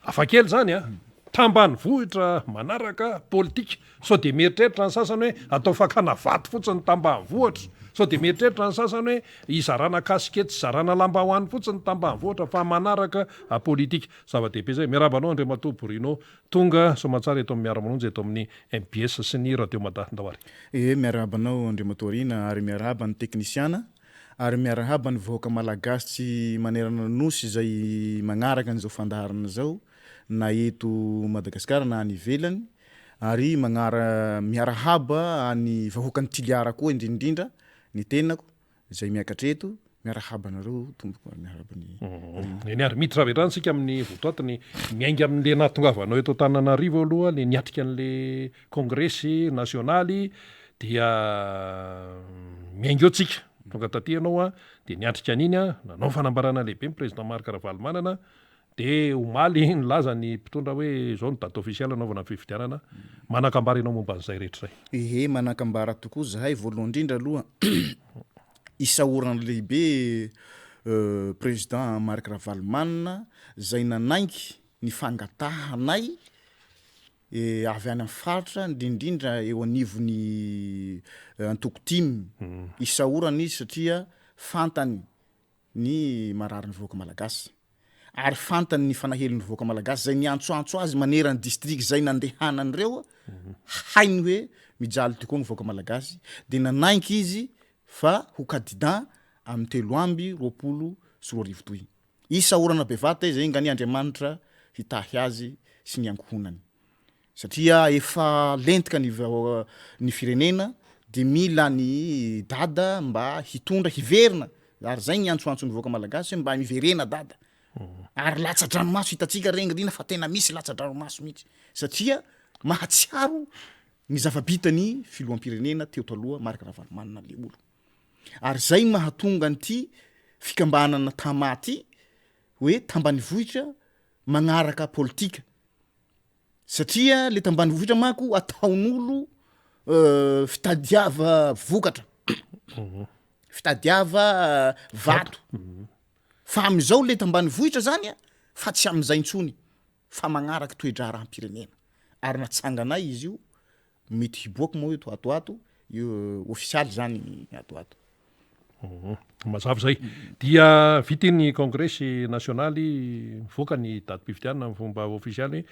A: Hafa kely zany a. Tambanivohitra manaraka politika. Sao dia mieritreritra ny sasany hoe atao fakana vato fotsiny tambanivohitra. Sao dia mieritreritra ny sasany hoe hizarana kasikety sy zarana lambahoany fotsiny tambanivohitra fa manaraka politika. Zava-dehibe zay. Miarahaba anao Andriamatoa Bruno. Tonga soamantsara eto amin'ny Miara-Manonja eto amin'ny mbs sy ny Radio Mada. Ndao ary.
E: Ee, miarahaba anao Andriamatoa Rina ary miarahaba ny teknisiana ary miarahaba ny vahoaka Malagasy manerana ny Nosy izay magnaraka an'izao fandaharana izao na eto Madagasikara na any ivelany ary magnara miarahaba any vahoakan'i Toliara koa indrindra indrindra ny tenako Izay miakatra eto, miarahaba anareo tompoko ary miarahaba ny
A: Rina. Eny ary, miditra avy hatrany isika amin'ny votoatiny. Miainga amin'le nahatongavanao eto Antananarivo aloha, le niatrika an'le kongresy nasionaly dia miainga eo tsika. Tonga taty ianao an, dia niatrika an'iny an, nanao fanambarana lehibe ny président Marc Ravalomanana, Dia omaly nilaza ny mpitondra hoe izao ny date officielle hanaovana ny fifidianana. Manan-kambara ianao momba an'izay rehetra izay?
E: Ehe, manan-kambara tokoa zahay. Voalohany indrindra aloha, isaorana lehibe Président Marc Ravalomanana izay nanaiky ny fangatahanay avy any amin'ny faritra, indrindra indrindra eo anivon'ny antoko tim. Isaorana izy satria fantany ny mararin'ny vahoaka malagasy ary fantany ny fanahelon'ny vahoaka malagasy izay niantsoantso azy maneran'ny district izay nandehanany ireo, hainy hoe mijaly tokoa ny vahoaka malagasy de nanainky izy fa ho kadidan amin'ny 2023 toy. Isaorana bevata izy enga anie Andriamanitra hitahy azy sy ny ankohonany satria efa lentika ny ny firenena de mila an'i dada mba hitondra hiverina ary zay ny antsoantson'ny vahoaka malagasy hoe mba miverena dada ary latsa-dranomaso hitantsika regny rina fa tena misy latsa-dranomaso mihitsy satria mahatsiaro ny zava-bitan'ny filoham-pirenena teo taloha Marc Ravalomanana le olo. Ary zay no mahatonga an'ity fikambanana Tama ty hoe tambanivohitra magnaraka politika satria le tambanivohitra manko ataon'olo fitadiava vokatra, fitadiava vato, fa am'zao le tambanivohitra zany a fa tsy am'zay intsony fa magnaraky toe-draharaham-pirenena ary natsanganay izy io Mety hiboaka moa io to ato ato, io ofisialy zany ato ato.
A: Mazava izay. Dia vita iny kongresy nasionaly, mivoaka ny datim-pifidianana amin'ny fomba ofisialy,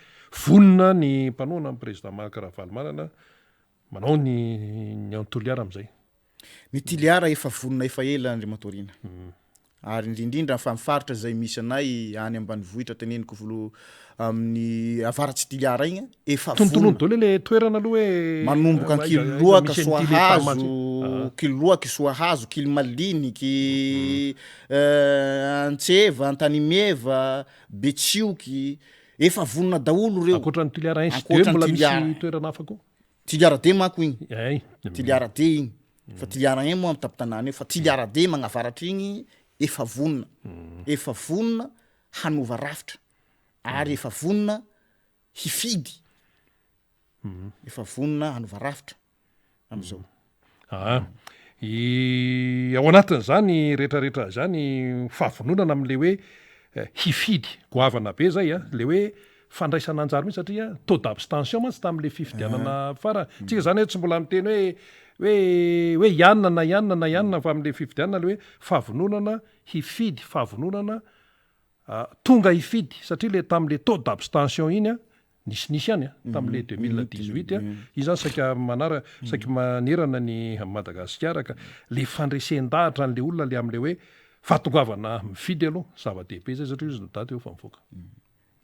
A: vonona ny mpanohana ny prezida Marc Ravalomanana manao ny ny ao Toliara amin'izay.
E: Ny Toliara efa vonona efa ela Andriamatoa Rina. Ary indrindrindra fa ny faritra izay misy anay any ambanivohitra teneniko volo amin'ny avarats'i Toliara igny efa vonona.
A: Tonontonony daholo le toerana aloha hoe
E: Manomboka Ankililoaka, Soahazo, Kililoaky, Soahazo, Kilimaliniky, Antseva, Antanimieva, Betsioky, efa vonona daholo ireo.
A: Ankoatra ny Toliara 1 sy 2 mbola misy toerana hafa koa?
E: Toliara 2 manko igny. Toliara 2 igny. Fa Toliara 1 moa am tampon-tanàna eo fa Toliara 2 magnavaratra igny efa vonona, efa vonona hanova rafitra ary efa vonona hifidy, efa vonona hanova rafitra am'zao.
A: Aa i ao anatin'izany retraretra zany fahavononana am'le hoe hifidy goavana be zay a, le hoe fandraisana anjara mihitsy satria taux d'abstention mantsy tamin'le fifidianana farany, tsika zany hoe tsy mbola miteny hoe hoe hoe ianona na ianona na ianona fa am'le fifidianana le hoe fahavononana hifidy, fahavononana tonga hifidy satria le tam'le taux d'abstention iny a Nisinisy ihany an, tamin'ilay 2018 an, io zany saika manara, saika manerana ny Madagasikara ka le fandresen-dahatra an'le olona le amin'le hoe fahatongavana mifidy aloha zava-dehibe zay satria ozy ny daty eo efa mivoaka.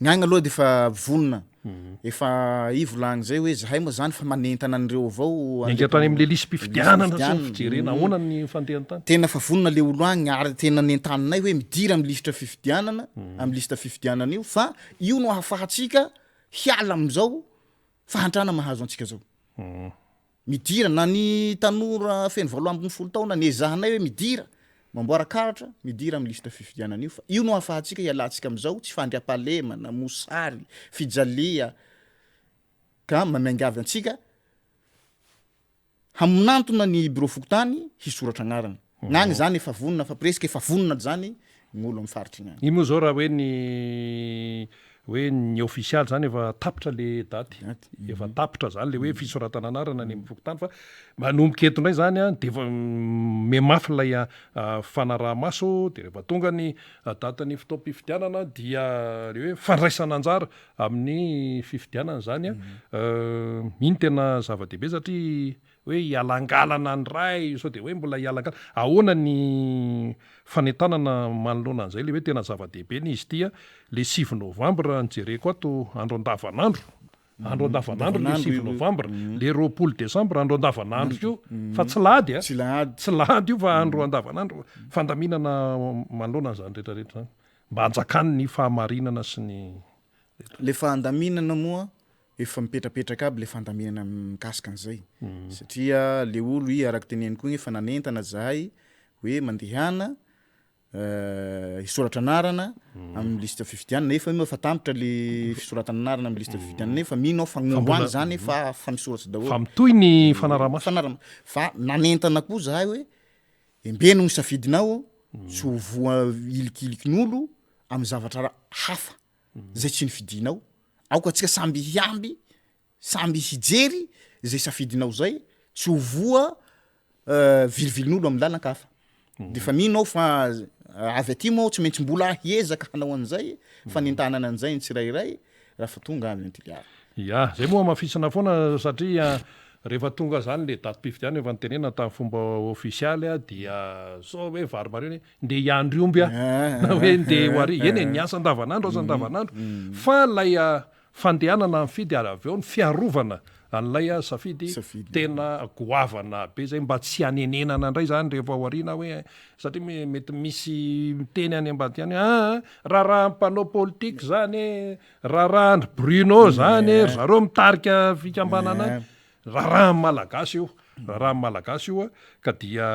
E: Ny agny aloha de efa vonona, efa i volagny zay hoe zahay moa zany fa manentana an'ireo avao
A: Niainga hatrany amin'le lisi-pifidianana sy ny fijerena ahoana ny fandehany tany.
E: Tena fa vonona le olo agny ary tena nentaninay hoe midira amy lisitra fifidianana, amy liste fifidianana io fa Io no ahafahantsika hiala amin'izao fahantrana mahazo antsika zao. Midira na ny tanora feno 18 taona nezahanay hoe midira, mamboara karatra, midira amin'ny liste fifidianana io fa io no ahafahantsika hialantsika amin'izao tsy fandriampahalemana, mosary, fijalia ka miangavy antsika Hamonantona ny birao fokontany hisoratra agnarana. Ny agny zany efa vonona fa presque efa vonona zany ny olo am faritry igny agny.
A: Iny moa zao raha hoe ny hoe ny ofisialy zany efa tapitra le daty, efa tapitra zany le hoe fisoratana anarana any amin'ny fokontany fa manomboka eto indray zany an de efa mihamafy ilay fanaraha-maso de rehefa tonga ny datin'ny fotoam-pifidianana dia le hoe fandraisana anjara Amin'ny fifidianana izany an, iny tena zava-dehibe satria hoe hialangalana ny ray, sao dia hoe mbola hialangalana, ahoana ny fanentanana manoloana an'izay le hoe tena zava-dehibe anie izy ity an, le 9 novambra no jereko ato andro andavanandro, andro andavanandro le 9 novambra, le 20 desambra andro andavanandro koa fa tsy lahady an, tsy lahady io fa andro andavanandro, fandaminana manoloana an'izany rehetra rehetra izany. Mba hanjakany ny fahamarinana sy ny.
E: Le fandaminana moa efa mipetrapetraka aby le fandaminana mikasika an'izay satria le olo i araka teneniko igny efa nanentana zahay hoe mandehana hisoratra anarana amin'ny liste fifidianana nefa io moa efa tampitra le fisoratana anarana amin'ny liste fifidianana nefa mino aho fa gny olo agny zany efa fa misoratsy daholo
A: Fa mitohy ny fanarahamaso.
E: Fanarahama- fa nanentana koa zahay hoe Embeno ny safidinao tsy ho voahilikilikin'olo amin'ny zavatra hafa zay tsy nifidinao, aoka antsika samby hiamby, samby hijery zay safidinao zay tsy ho voa vilivilin'olo amin'ny lalan-kafa, de fa mino aho fa avy aty moa aho tsy maintsy mbola hiezaka hanao an'izay fanentanana an'izay ny tsirairay raha fa tonga avy any Toliara.
A: Ya, zay moa hamafisina foana satria. Rehefa tonga zany le datim-pifidianana efa notenenina tamin'ny fomba ofisialy dia sao hoe varimarina hoe ndeha hiandry omby aho na hoe ndeha ho ary, eny e, ny asa andavanandro asa andavanandro fa ilay fandehanana mifidy ary avy eo ny fiarovana an'ilay safidy tena goavana be zay mba tsy hanenenana indray zany rehefa ao aoriana hoe satria mety misy miteny any ambadika any hoe aa raharahan'ny mpanao politika zany e, raharahan-dry Bruno zany e, ry zareo mitarika fikambanana any, raharahan'ny malagasy io, raharahan'ny malagasy io ka dia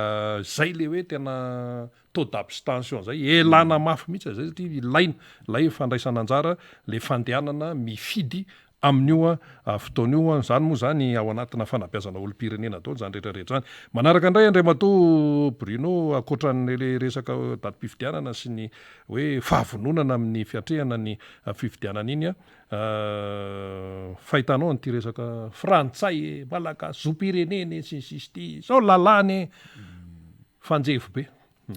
A: zay le hoe tena taux d'abstention zay, elana mafy mihitsy zay satria ilaina ilay fandraisana anjara, le fandehanana mifidy amin'io fotoana io, zany moa zany ao anatina fanabeazana olom-pirenena daholo zany rehetra rehetra zany. Manaraka indray Andriamatoa Bruno, ankoatran'le resaka datim-pifidianana sy ny hoe fahavononana amin'ny fiatrehana ny fifidianana iny, fahitanao an'ity resaka frantsay e, malagasy, zom-pirenena e, sy ny sisa ity, zao lalàna e. Fanjevo be.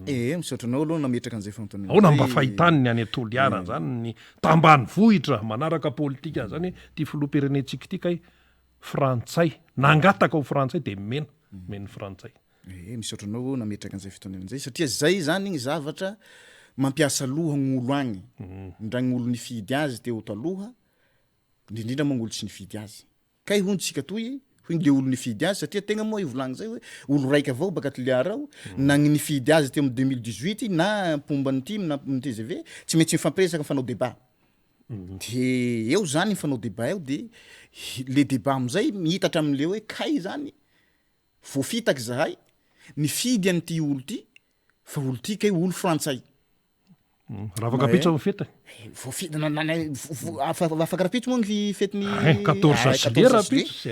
E: Ee, misaotra anao aloha nametraka an'izay fanontaniana
A: Ahoana mba fahitany ny any Toliara an'izany, ny tambanivohitra manaraka politika an'izany hoe ity filoham-pirenentsika ity kay frantsay, nangataka ho frantsay dia mena, omen'ny frantsay.
E: Ee, misaotra anao nametraka an'izay fanontaniana izay satria zay zany ny zavatra mampiasa loha gn'olo agny, ndra gn'olo nifidy azy teo taloha, indrindrindra moa gn'olo tsy nifidy azy. Kay hono tsika toy hoy le olo nifidy azy satria tegna moa io volagny zay hoe olo raiky avao baka Toliara ao na gny nifidy azy teo am 2018 na mpomba ny tim na ny tgv tsy maintsy mifampiresaka mifanao debat de eo zany mifanao debat eo de le debat amizay mihitatra amle hoe kay zany voafitaky zahay nifidy an'ity olo ty fa olo ty kay olo frantsay
A: Ravaka pitsy ao fety.
E: Voafidy na na afaka rapitso moa ny fetin'ny
A: eh, 14 juillet rapitso.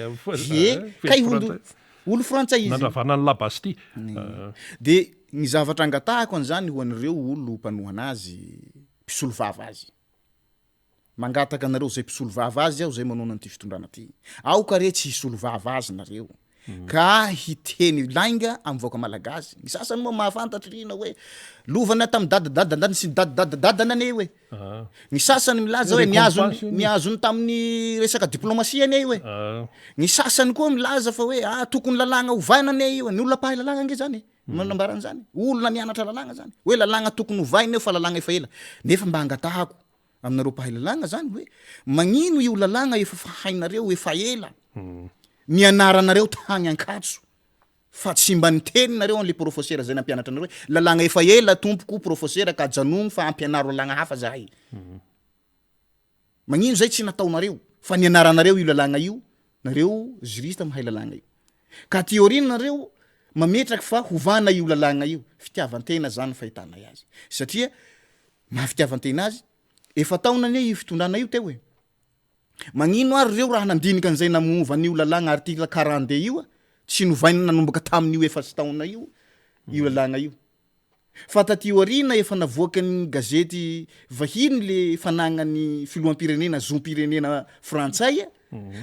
E: Ie, kay olo olo frantsay izy.
A: Nandravana ny La Bastille.
E: Eh. De ny zavatra angatahako an'izany ho an'ireo olo mpanohana azy, mpisolo vava azy. Mangataka anareo izay mpisolo vava azy aho izay manohana an'ity fitondrana ity. Aoka re tsy hisolo vava azy nareo ka hiteny lainga amin'ny vahoaka malagasy. Ny sasany moa mahafantatra ry ina hoe lovana tamin'ny dadadadadany sy ny dadadadadany anie io e. Ny sasany milaza hoe ny azony ny azony tamin'ny resaka diplomasia anie io e. Ny sasany koa milaza fa hoe ah tokony lalàgna ovaina anie io e. Ny olona mpahay lalàgna ange zany e. Manambara an'izany. Olona nianatra lalàgna zany. Hoe lalàgna tokony hovaina io fa lalàgna efa ela. Nefa mba angatahako aminareo mpahay lalàgna zany hoe magnino io lalàgna efa fa hainareo efa ela nianaranareo tagny Ankatso fa tsy mba niteny nareo an'le profosera zay nampianatra anareo hoe lalàgna efa ela tompoko profosera ka ajanogno fa ampianaro lalàgna hafa zahay. Magnino zay tsy nataonareo fa nianaranareo io lalàgna io nareo juriste mahay lalàgna io ka aty aoriana nareo mametraky fa hovana io lalàgna io fitiavantena zany fahitanay azy satria maha fitiavantena azy efa taona anie io fitondrana io teo e magnino ary reo raha nandinika an'izay namova an'io lalàgna article 42 io tsy novaina nanomboka tamin'io efatsy taona io io lalàgna io Fa taty aoriana efa navoakan'ny gazety vahiny le fanagnan'ny filoham-pirenena zom-pirenena frantsay,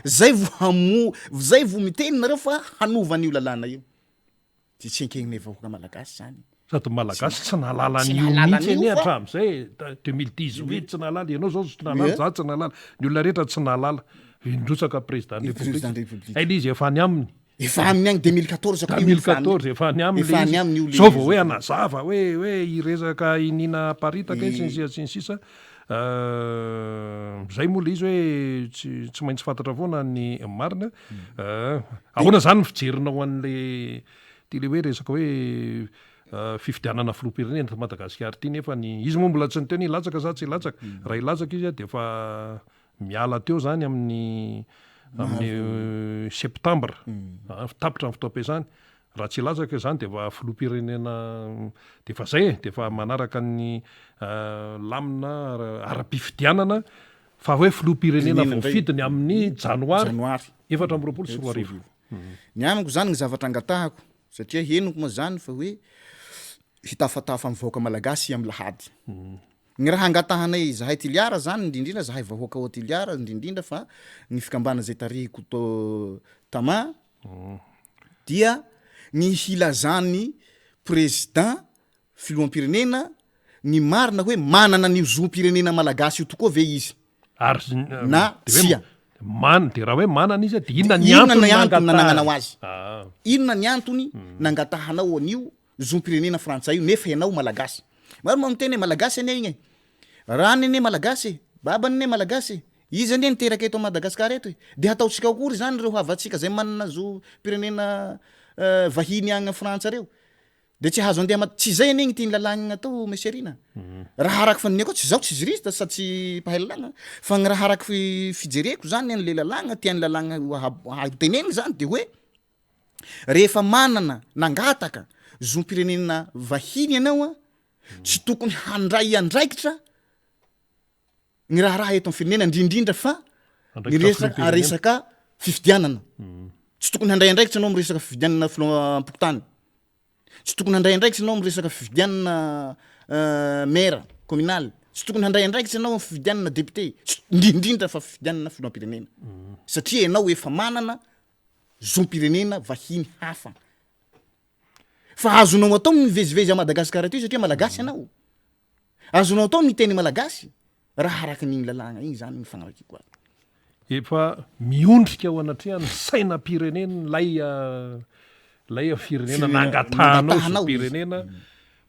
E: zay vo hamo, zay vo miteny nareo fa hanova an'io lalàna io. De tsy enkegn'ny vahoaka malagasy zany.
A: Sady ny malagasy tsy nahalala an'io mihitsy anie hatramin'izay e, 2018 tsy nahalala, ianao zao tsy nahalala, za tsy nahalala, ny olona rehetra tsy nahalala. Indrotsaka président ny république, hay le izy efa any aminy.
E: Efa aminy agny 2014 koa io efa
A: 2014 efa any aminy le izy. Aminy io le Zao vao hoe hanazava hoe hoe hiresaka iniana aparitaka sy ny sisa sy ny sisa. Zay moa le izy hoe tsy tsy maintsy fantatra foana ny marina. Ahoana zany ny fijerinao an'le ty le hoe resaka hoe fifidianana filoham-pirenena eto Madagasikara ity nefa ny izy moa mbola tsy niteny hilatsaka sa tsy hilatsaka. Raha hilatsaka izy dia efa Miala teo zany amin'ny amin'ny septambra, tapitra ny fotoam-piasany. Raha tsy hilatsaka izany dia efa filoham-pirenena dia efa zay e, dia efa manaraka ny lamina ara-pifidianana fa hoe filoham-pirenena voafidy ny amin'ny janoary 2024.
E: Ny amiko zany ny zavatra angatahako satria henoko moa zany fa hoe hitafatafa amin'ny vahoaka malagasy amin'ny lahady. Ny raha angatahanay izahay Toliara zany indrindrindra zahay vahoaka ao Toliara indrindrindra fa ny fikambana zay tarihiko to Tama dia ny hilazan'ny président filoham-pirenena ny marina hoe manana an'io zom-pirenena malagasy io tokoa ve izy
A: Ary
E: na
A: de hoe
E: tsia.
A: Man, de raha hoe manana izy de inona ny antony
E: Inona ny antony nanagnanao azy?
A: Ah.
E: Inona ny antony nangatahanao an'io zom-pirenena frantsay io nefa ianao malagasy? Maro moa miteny hoe malagasy anie igny e! Rany anie malagasy e! Babany anie malagasy e! Izy anie niteraka eto Madagascar eto e! De hataontsika akory zany ireo havantsika zay manana zom-pirenena vahiny agny Frantsa reo? De tsy hahazo andeha Mad, tsy zay anie gny tian'ny lalàgna atao Monsieur Rina. Raha araka fandinihako azy, tsy zaho tsy juriste sady tsy mpahay lalàgna, fa gny raha araky fijereko zany an'le lalàgna tian'ny lalàgna ho tenenina zany de hoe rehefa manana nangataka zom-pirenena vahiny ianao an, tsy tokony handray andraikitra ny raharaha eto amin'ny firenena indrindrindra fa ny resaka resaka fifidianana tsy tokony handray andraikitra anao amin'ny resaka fifidianana filoham-pokontany tsy tokony handray andraikitra anao amin'ny resaka fifidianana euh, maire communal tsy tokony handray andraikitra anao amin'ny fifidianana député indrindrindra fa fifidianana filoham-pirenena satria ianao efa manana zom-pirenena vahiny hafa fa azonao atao ny mivezivezy à Madagasikara aty satria malagasy ianao Azonao atao ny miteny malagasy raha araka an'igny lalàgna igny zany ny fagnarakiako azy.
A: Efa miondrika eo anatrehan'ny sainam-pirenena ilay ilay firenena nangatahanao zom-pirenena,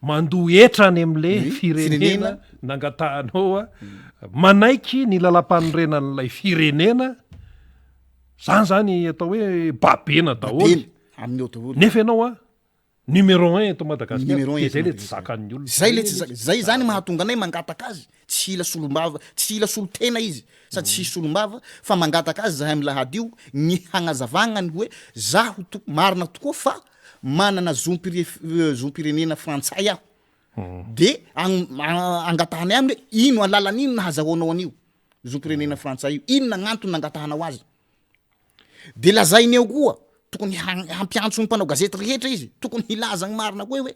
A: mandoa hetra any amin'ilay firenena nangatahanao, manaiky ny lalampanorenan'ilay firenena, zany zany atao hoe babena daholo, nefa ianao an Numéro un eto Madagasikara,
E: Numéro un
A: dia
E: eto
A: zay le tsy
E: Madagasikara.
A: zakan'ny olona.
E: Zay le tsy zaka, zay zany mahatonga anay mangataka azy, tsy hila solombava, tsy hila solontena izy sady tsy hisy solombava fa mangataka azy zahay amin'ny lahady io ny hagnazavagna ny hoe zaho to- marina tokoa fa manana zom-pire- zom-pirenena frantsay aho de agn- angatahanay aminy hoe ino alalan'ino nahazahoanao an'io zom-pirenena frantsay io, inona gn'antony nangatahanao azy. De lazainy eo koa, tokony hampiantso ny mpanao gazety rehetra izy, tokony hilaza ny marina koa hoe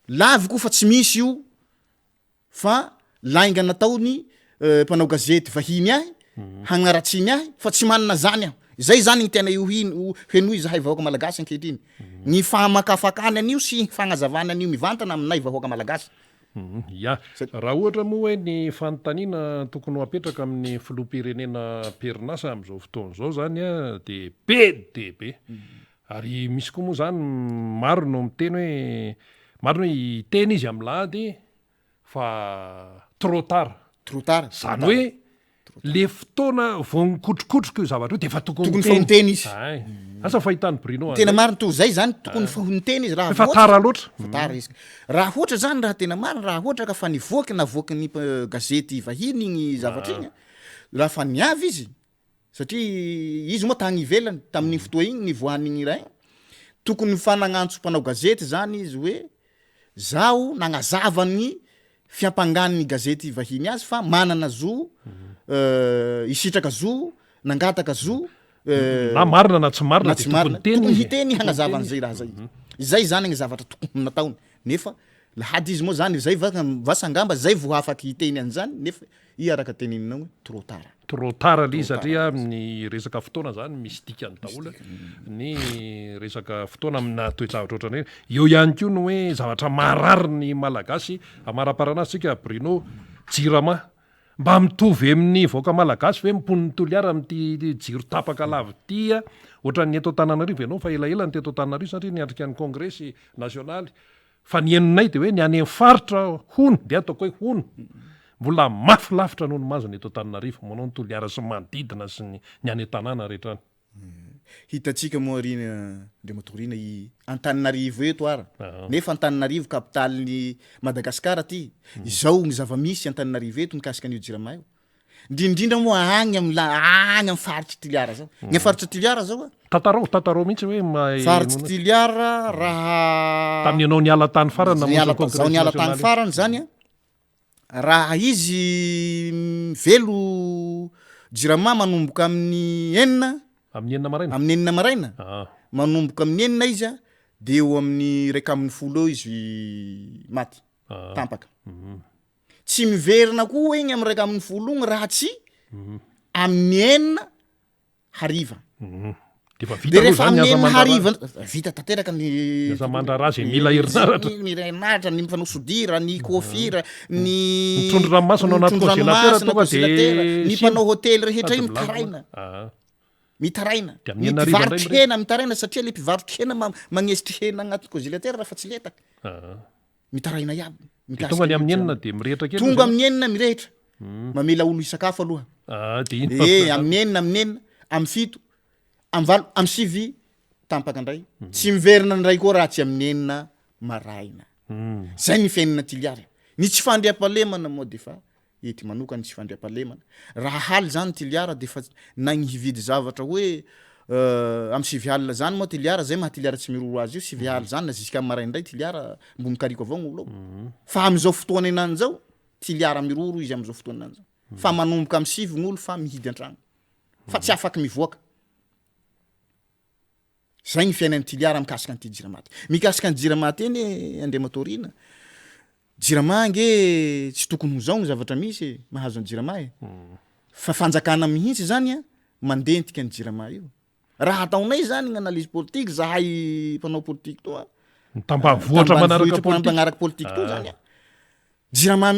E: laviko fa tsy misy io fa lainga nataony mpanao gazety vahiny ahy hagnaratsiany ahy fa tsy manana zany aho. Zay zany ny tena io hino henoy zahay vahoaka malagasy ankehitriny. Ny famakafakany an'io sy fagnazavana an'io mivantana aminay vahoaka malagasy.
A: Ya. Raha ohatra moa hoe ny fanontaniana tokony ho apetraka amin'ny filoham-pirenena am-perinasa amin'izao fotoana izao izany dia be dia be. Ary misy koa moa izany maro no miteny hoe, maro ny hoe hiteny izy amin'ny lahady fa trop tard.
E: Trop tard.
A: Izany hoe Le fotoana vao nikotrokotroka io zavatra io de efa tokony
E: Tokony fa ho niteny izy.
A: Ay. Asa fahitan'i Bruno
E: Tena marina to zay zany tokony fa ho niteny izy raha
A: Efa tara loatra.
E: Efa tara izy. Raha ohatra zany raha tena marina raha ohatra ka fa nivoaka navoaky ny gazety vahiny igny zavatra igny raha fa niavy izy satria izy moa tagny ivelany tamin'igny fotoa igny nivoahan'igny raha igny tokony fa nagnantso mpanao gazety zany izy hoe Zaho nagnazava ny fiampangan'ny gazety vahiny azy fa manana zo hisitraka zo, nangataka zo
A: Na marina na tsy marina
E: na tsy
A: dia tokony
E: marina,
A: hiteny
E: tokony
A: izy e.
E: hiteny hagnazava an'izay raha zay. Izay zany ny zavatra tokony nataony nefa lahady izy moa zany zay va vasa angamba zay vao afaky hiteny an'izany nefa i araka teneninao hoe trop tard.
A: Trop tard le izy satria ny resaka fotoana zany misy dikany daholo ny resaka fotoana amina toe-javatra ohatran'ireny. Eo ihany koa ny hoe zavatra maharary ny Malagasy amaraparana azy tsika Bruno, Jirama. Mba mitovy amin'ny vahoaka Malagasy ve ny mponin'i Toliara amin'ity jiro tapaka lava ity a? Ohatran'ny eto Antananarivo ianao fa elaela ny teto Antananarivo satria niatrika ny kongresy nasionaly Fa ny henonay dia hoe ny any amin'ny faritra hono, dia ataoko hoe hono, mbola mafy lavitra noho ny mahazo ny eto Antananarivo, manao ny Toliara sy ny manodidina sy ny ny any an-tanàna rehetra any.
E: Hitantsika moa ry Andriamatoa Rina i Antananarivo eto ara, nefa Antananarivo kapitalin'i Madagasikara aty, izao ny zava-misy Antananarivo eto mikasika an'io jirama io. Indrindrindra moa agny am la agny am faritry Toliara zao. Ny am faritry Toliara zao a.
A: Tantarao, tantarao mihitsy hoe mahay
E: Faritry Toliara raha
A: Tamin'ny ianao niala tany farany namonjy
E: Niala
A: ny congrès
E: zaho niala tany
A: nasionaly.
E: farany zany a, raha izy velo jirama manomboka amin'ny enina,
A: Amin'ny enina maraina?
E: Amin'ny enina maraina,
A: Ah.
E: manomboka amin'ny enina izy a, de eo amin'ny 11 eo izy maty,
A: Ah.
E: tampaka. Tsy miverina koa igny am 11 igny raha tsy amin'ny enina hariva.
A: De efa vita
E: De
A: aloha
E: rehefa
A: zany ny
E: amin'ny
A: asa
E: enina
A: aman-draharaha.
E: hariva, vita tanteraka ny
A: Ny asa aman-draharaha zay mila herinaratra.
E: Ny mila herinaratra, ny mpanao sodira, ny coiffure, ny
A: Ny trondro-ranomasina ao
E: ny
A: anaty congélateur
E: trondro-ranomasina,
A: tonga de
E: congélateur, ny
A: simba.
E: mpanao hotely rehetra
A: Sady
E: io
A: milamina.
E: mitaraina.
A: Ah.
E: Mitaraina.
A: De amin'ny
E: Ny
A: enina hariva indray
E: mpivarotry
A: mirehitra.
E: hena mitaraina satria le mpivarotry hena ma- magnesitry hena agnaty congélateur raha fa tsy letaka.
A: Ah.
E: Mitaraina iaby.
A: De tonga ny amin'ny enina de mirehitra kely
E: Tonga
A: izy.
E: amin'ny enina mirehitra. Mamela olo hisakafo aloha.
A: Ah, de iny
E: Eh, amin'ny enina, amin'ny enina, amin'ny fito, amin'ny valo, amin'ny sivy tampaka indray. Tsy miverina indray koa raha tsy amin'ny enina maraina. Zay ny fiainana Toliara. Ny tsy fandriampahalemana moa de fa ety manokana ny tsy fandriampahalemana. Raha haly zany Toliara de fa na ny hividy zavatra hoe amin'ny sivy alina zany moa Toliara, zay maha Toliara tsy miroro azy io, sivy aly zany na jusqu'à maraindray Toliara mbo mikariko avao gn'olo ao. Fa am'zao fotoana henany zao, Toliara miroro izy am'zao fotoana henany zao. Fa manomboka amin'ny sivy gn'olo fa mihidy an-tragno. Fa tsy afaky mivoaka. Zay ny fiainan'i Toliara mikasika an'ity Jirama ty. Mikasika ny Jirama ty anie Andriamatoa Rina, Jirama ange tsy tokony ho zao ny zavatra misy e, mahazo ny Jirama e. Fa fanjakana mihitsy zany an mandentika ny Jirama io. Raha ataonay zany ny analyse politique, zahay mpanao politique toa,
A: Ny tambanivohitra manaraka politique.
E: Mpanaraka politique toa zany an. Jirama,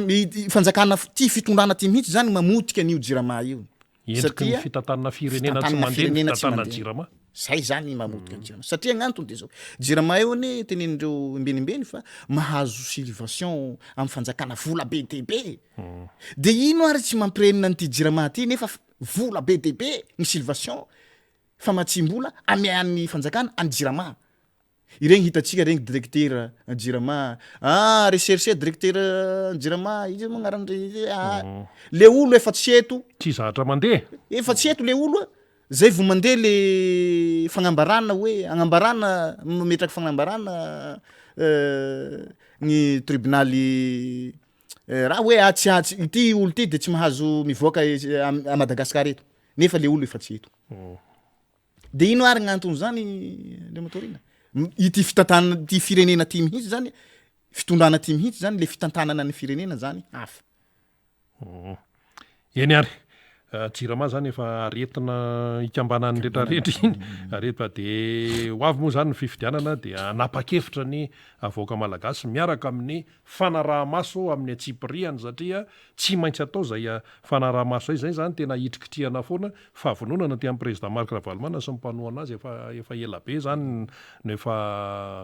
E: fanjakana ty fitondrana ty mihitsy zany mamotika an'io Jirama io.
A: Endriky ny fitantanana firenena tsy mandeha ny fitantanana Jirama.
E: Zay zany mamotika ny Jirama. Satria ny antony de zao, Jirama io anie tenenindreo imbenimbeny fa mahazo subvention amin'ny fanjakana vola be dia be. De ino ary tsy mampirenina an'ity Jirama ty nefa vola be dia be ny subvention famatsiam-bola amean'ny fanjakana an'i Jirama. Iregny hitantsika regny directeur jirama ah recherche directeur jirama iza moa agnaran'dry ah le olo efa tsy eto.
A: Tsy zatra mandeha.
E: Efa tsy eto le olo a, zay vao mandeha le fagnambarana hoe agnambarana mametraky fagnambarana ny tribonaly raha hoe ah tsy ah ity olo ty de tsy mahazo mivoaka à Madagascar eto nefa le olo efa tsy eto. De ino ary gn'anton'izany Andriamatoa Rina? Ity fitantanana ity firenena ty mihitsy zany, fitondrana ty mihitsy zany, le fitantanana ny firenena zany hafa.
A: Eny ary, Jirama zany efa aretina ikambanan'ny retraretra iny, aretina de ho avy moa zany ny fifidianana de hanapa-kevitra ny vahoaka malagasy miaraka amin'ny fanaraha-maso amin'ny antsipiriany satria tsy maintsy atao izay fanaraha-maso izay, izay izany tena hitrikitrihana foana, fahavononana aty amin'ny Président Marc Ravalomanana sy ny mpanohana azy efa efa ela be izany no efa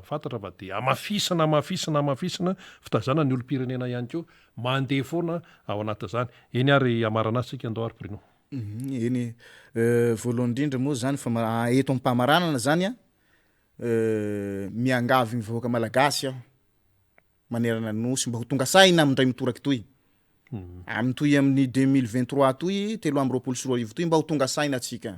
A: fantatra fa dia hamafisina hamafisina hamafisina fitaizana ny olom-pirenena ihany koa mandeha foana ao anatin'izany. Eny ary hamarana azy tsika andao ary Bruno.
E: Eny e, voalohany indrindra moa zany fa eto am-pamaranana zany an, miangavy ny vahoaka malagasy aho manerana ny Nosy mba ho tonga saina amin'ny indray mitoraka itoy. Amin'ny toy amin'ny 2023 toy, 2023 toy mba ho tonga saina atsika.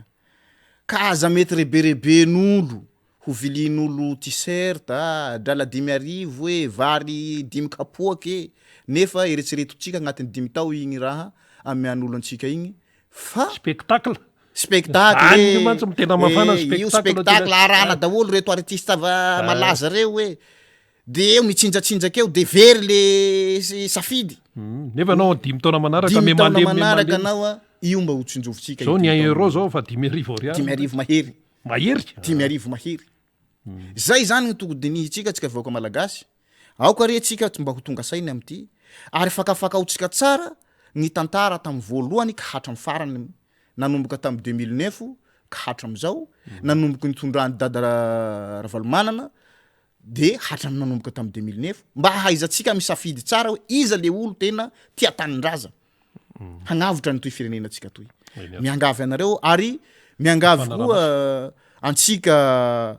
E: Ka aza mety rebereben'olo, ho vilian'olo t-shirt a, drala 5000 e, vary dimy kapoaka e, nefa eretseretontsika agnatin'ny dimy tao igny raha amian'olo antsika igny fa
A: Spectacle.
E: Spectacle
A: Any io mantsy no tena mafana
E: e, io
A: spectacle tena.
E: spectacle arahana daholo reto artiste va malaza reo e. De eo mitsinjatsinjaka eo de very le safidy.
A: Nefa anao dimy taona manaraka
E: Dimy
A: me
E: taona
A: malemy me
E: manaraka
A: malemy.
E: anao a, io mba ho tsinjovintsika
A: Zao
E: io
A: ny
E: dimy
A: un
E: taona
A: euro
E: io.
A: zao fa 5000 ariary.
E: 5000 mahery.
A: Mahery?
E: 5000 mahery. Zay zany no tokony dinihintsika tsika vahoaka malagasy. Aoka re tsika mba ho tonga saina amin'ity ary fakafakaontsika tsara ny tantara tamin'ny voalohany ka hatramin'ny farany nanomboka tamin'ny 2009 ka hatramin'izao, nanomboka nitondran'i Dada Ravalomanana de hatramin'ny nanomboka tamin'ny 2009 mba hahaizantsika misafidy tsara hoe iza le olo tena tia tanindrazana hagnavotra an'itoy firenenantsika toy. Miangavy anareo ary miangavy koa antsika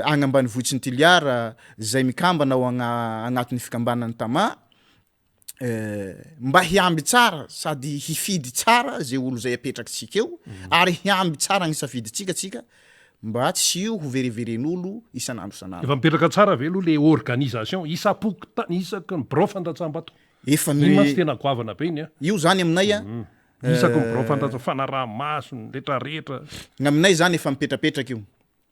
E: agny ambanivohitry ny Toliara zay mikambana ao agnatin'ny fikambanan'ny Tama mba hiamby tsara sady hifidy tsara zay olo zay apetrakitsika eo ary hiamby tsara ny safiditsika tsika mba tsy ho veriveren'olo isan'andro isan'andro.
A: Efa mipetraka tsara ve aloha le organisation isam-pokontany isaky ny birao fandatsaham-bato?
E: Efa
A: Iny mantsy tena goavana be iny a.
E: Io zany aminay a.
A: Isaky ny birao fandatsa- fanaraha-maso ny retraretra.
E: Ny aminay zany efa mipetrapetraka io.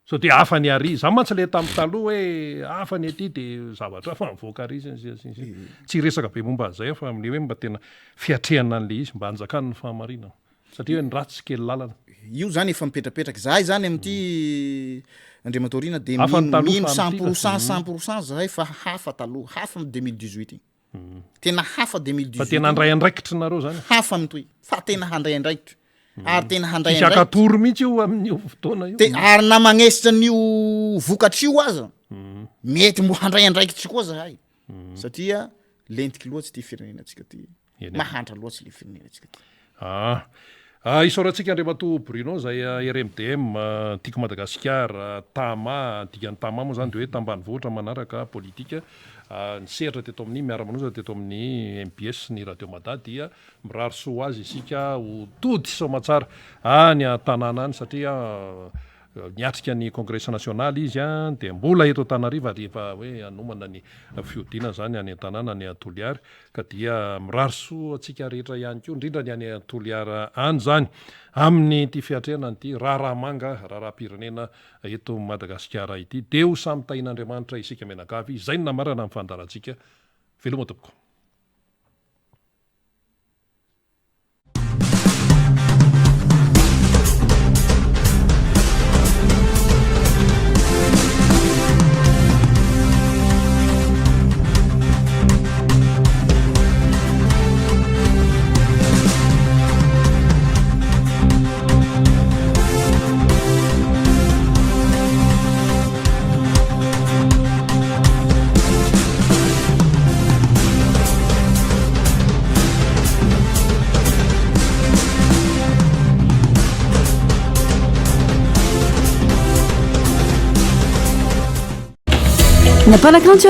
A: Sao dia hafa ny ary. Za mantsy le tamin'ny taloha hoe hafa ny aty dia zavatra hafa mivoaka ary sy ny sisa sy ny sisa. Tsy hiresaka be momba an'izay aho fa amin'ilay hoe mba tena fiatrehana an'ilay izy mba hanjakan'ny fahamarinana. Satria hoe ny ratsy kely lalana.
E: Io zany efa mipetrapetraka. Zahay zany amin'ity Andriamatoa Rina de
A: Hafa ny
E: mino
A: taloha
E: mino
A: fa
E: cent
A: amin'ity
E: pour cent
A: lasa.
E: cent pour cent zahay fa hafa taloha, hafa amin'ny 2018 igny. Tena hafa
A: Fa
E: 2018
A: tena
E: igny,
A: handray andraikitra nareo zany.
E: hafa amin'itoy fa tena handray andraikitra ary tena handray
A: Tsisy
E: andraikitra.
A: haka-tory mihitsy io amin'io fotoana io.
E: Te ary na magnesitra an'io vokatra io aza mety mbo handray andraikitry koa zahay satria lentiky loatsy ty firenenantsika ty.
A: Eny e.
E: Mahantra loatsy le firenenantsika ty.
A: Ah. Ah, isaorantsika Andriamatoa Bruno izay RMDM, Tiako Madagasikara, Tama, dikan'ny Tama moa izany dia hoe tambanivohitra manaraka politika, nisehatra teto amin'ny Miara-manoza teto amin'ny mbs ny Radio Mada dia mirary soa ho azy isika ho tody soamatsara any an-tanàna any satria Niatrika ny Kongresy nasionaly izy dia mbola eto Antananarivo ary efa hoe hanomana ny fihodinana izany any an-tanàna any Toliara ka dia mirary soa antsika rehetra ihany koa indrindra ny any Toliara any izany amin'ity fiatrehana an'ity raharaha manga raharaham-pirenena eto Madagasikara ity dia ho samy tahian'Andriamanitra isika mianakavy izay no namarana ny fandaharantsika veloma tompoko.
F: Ny mpanakanto.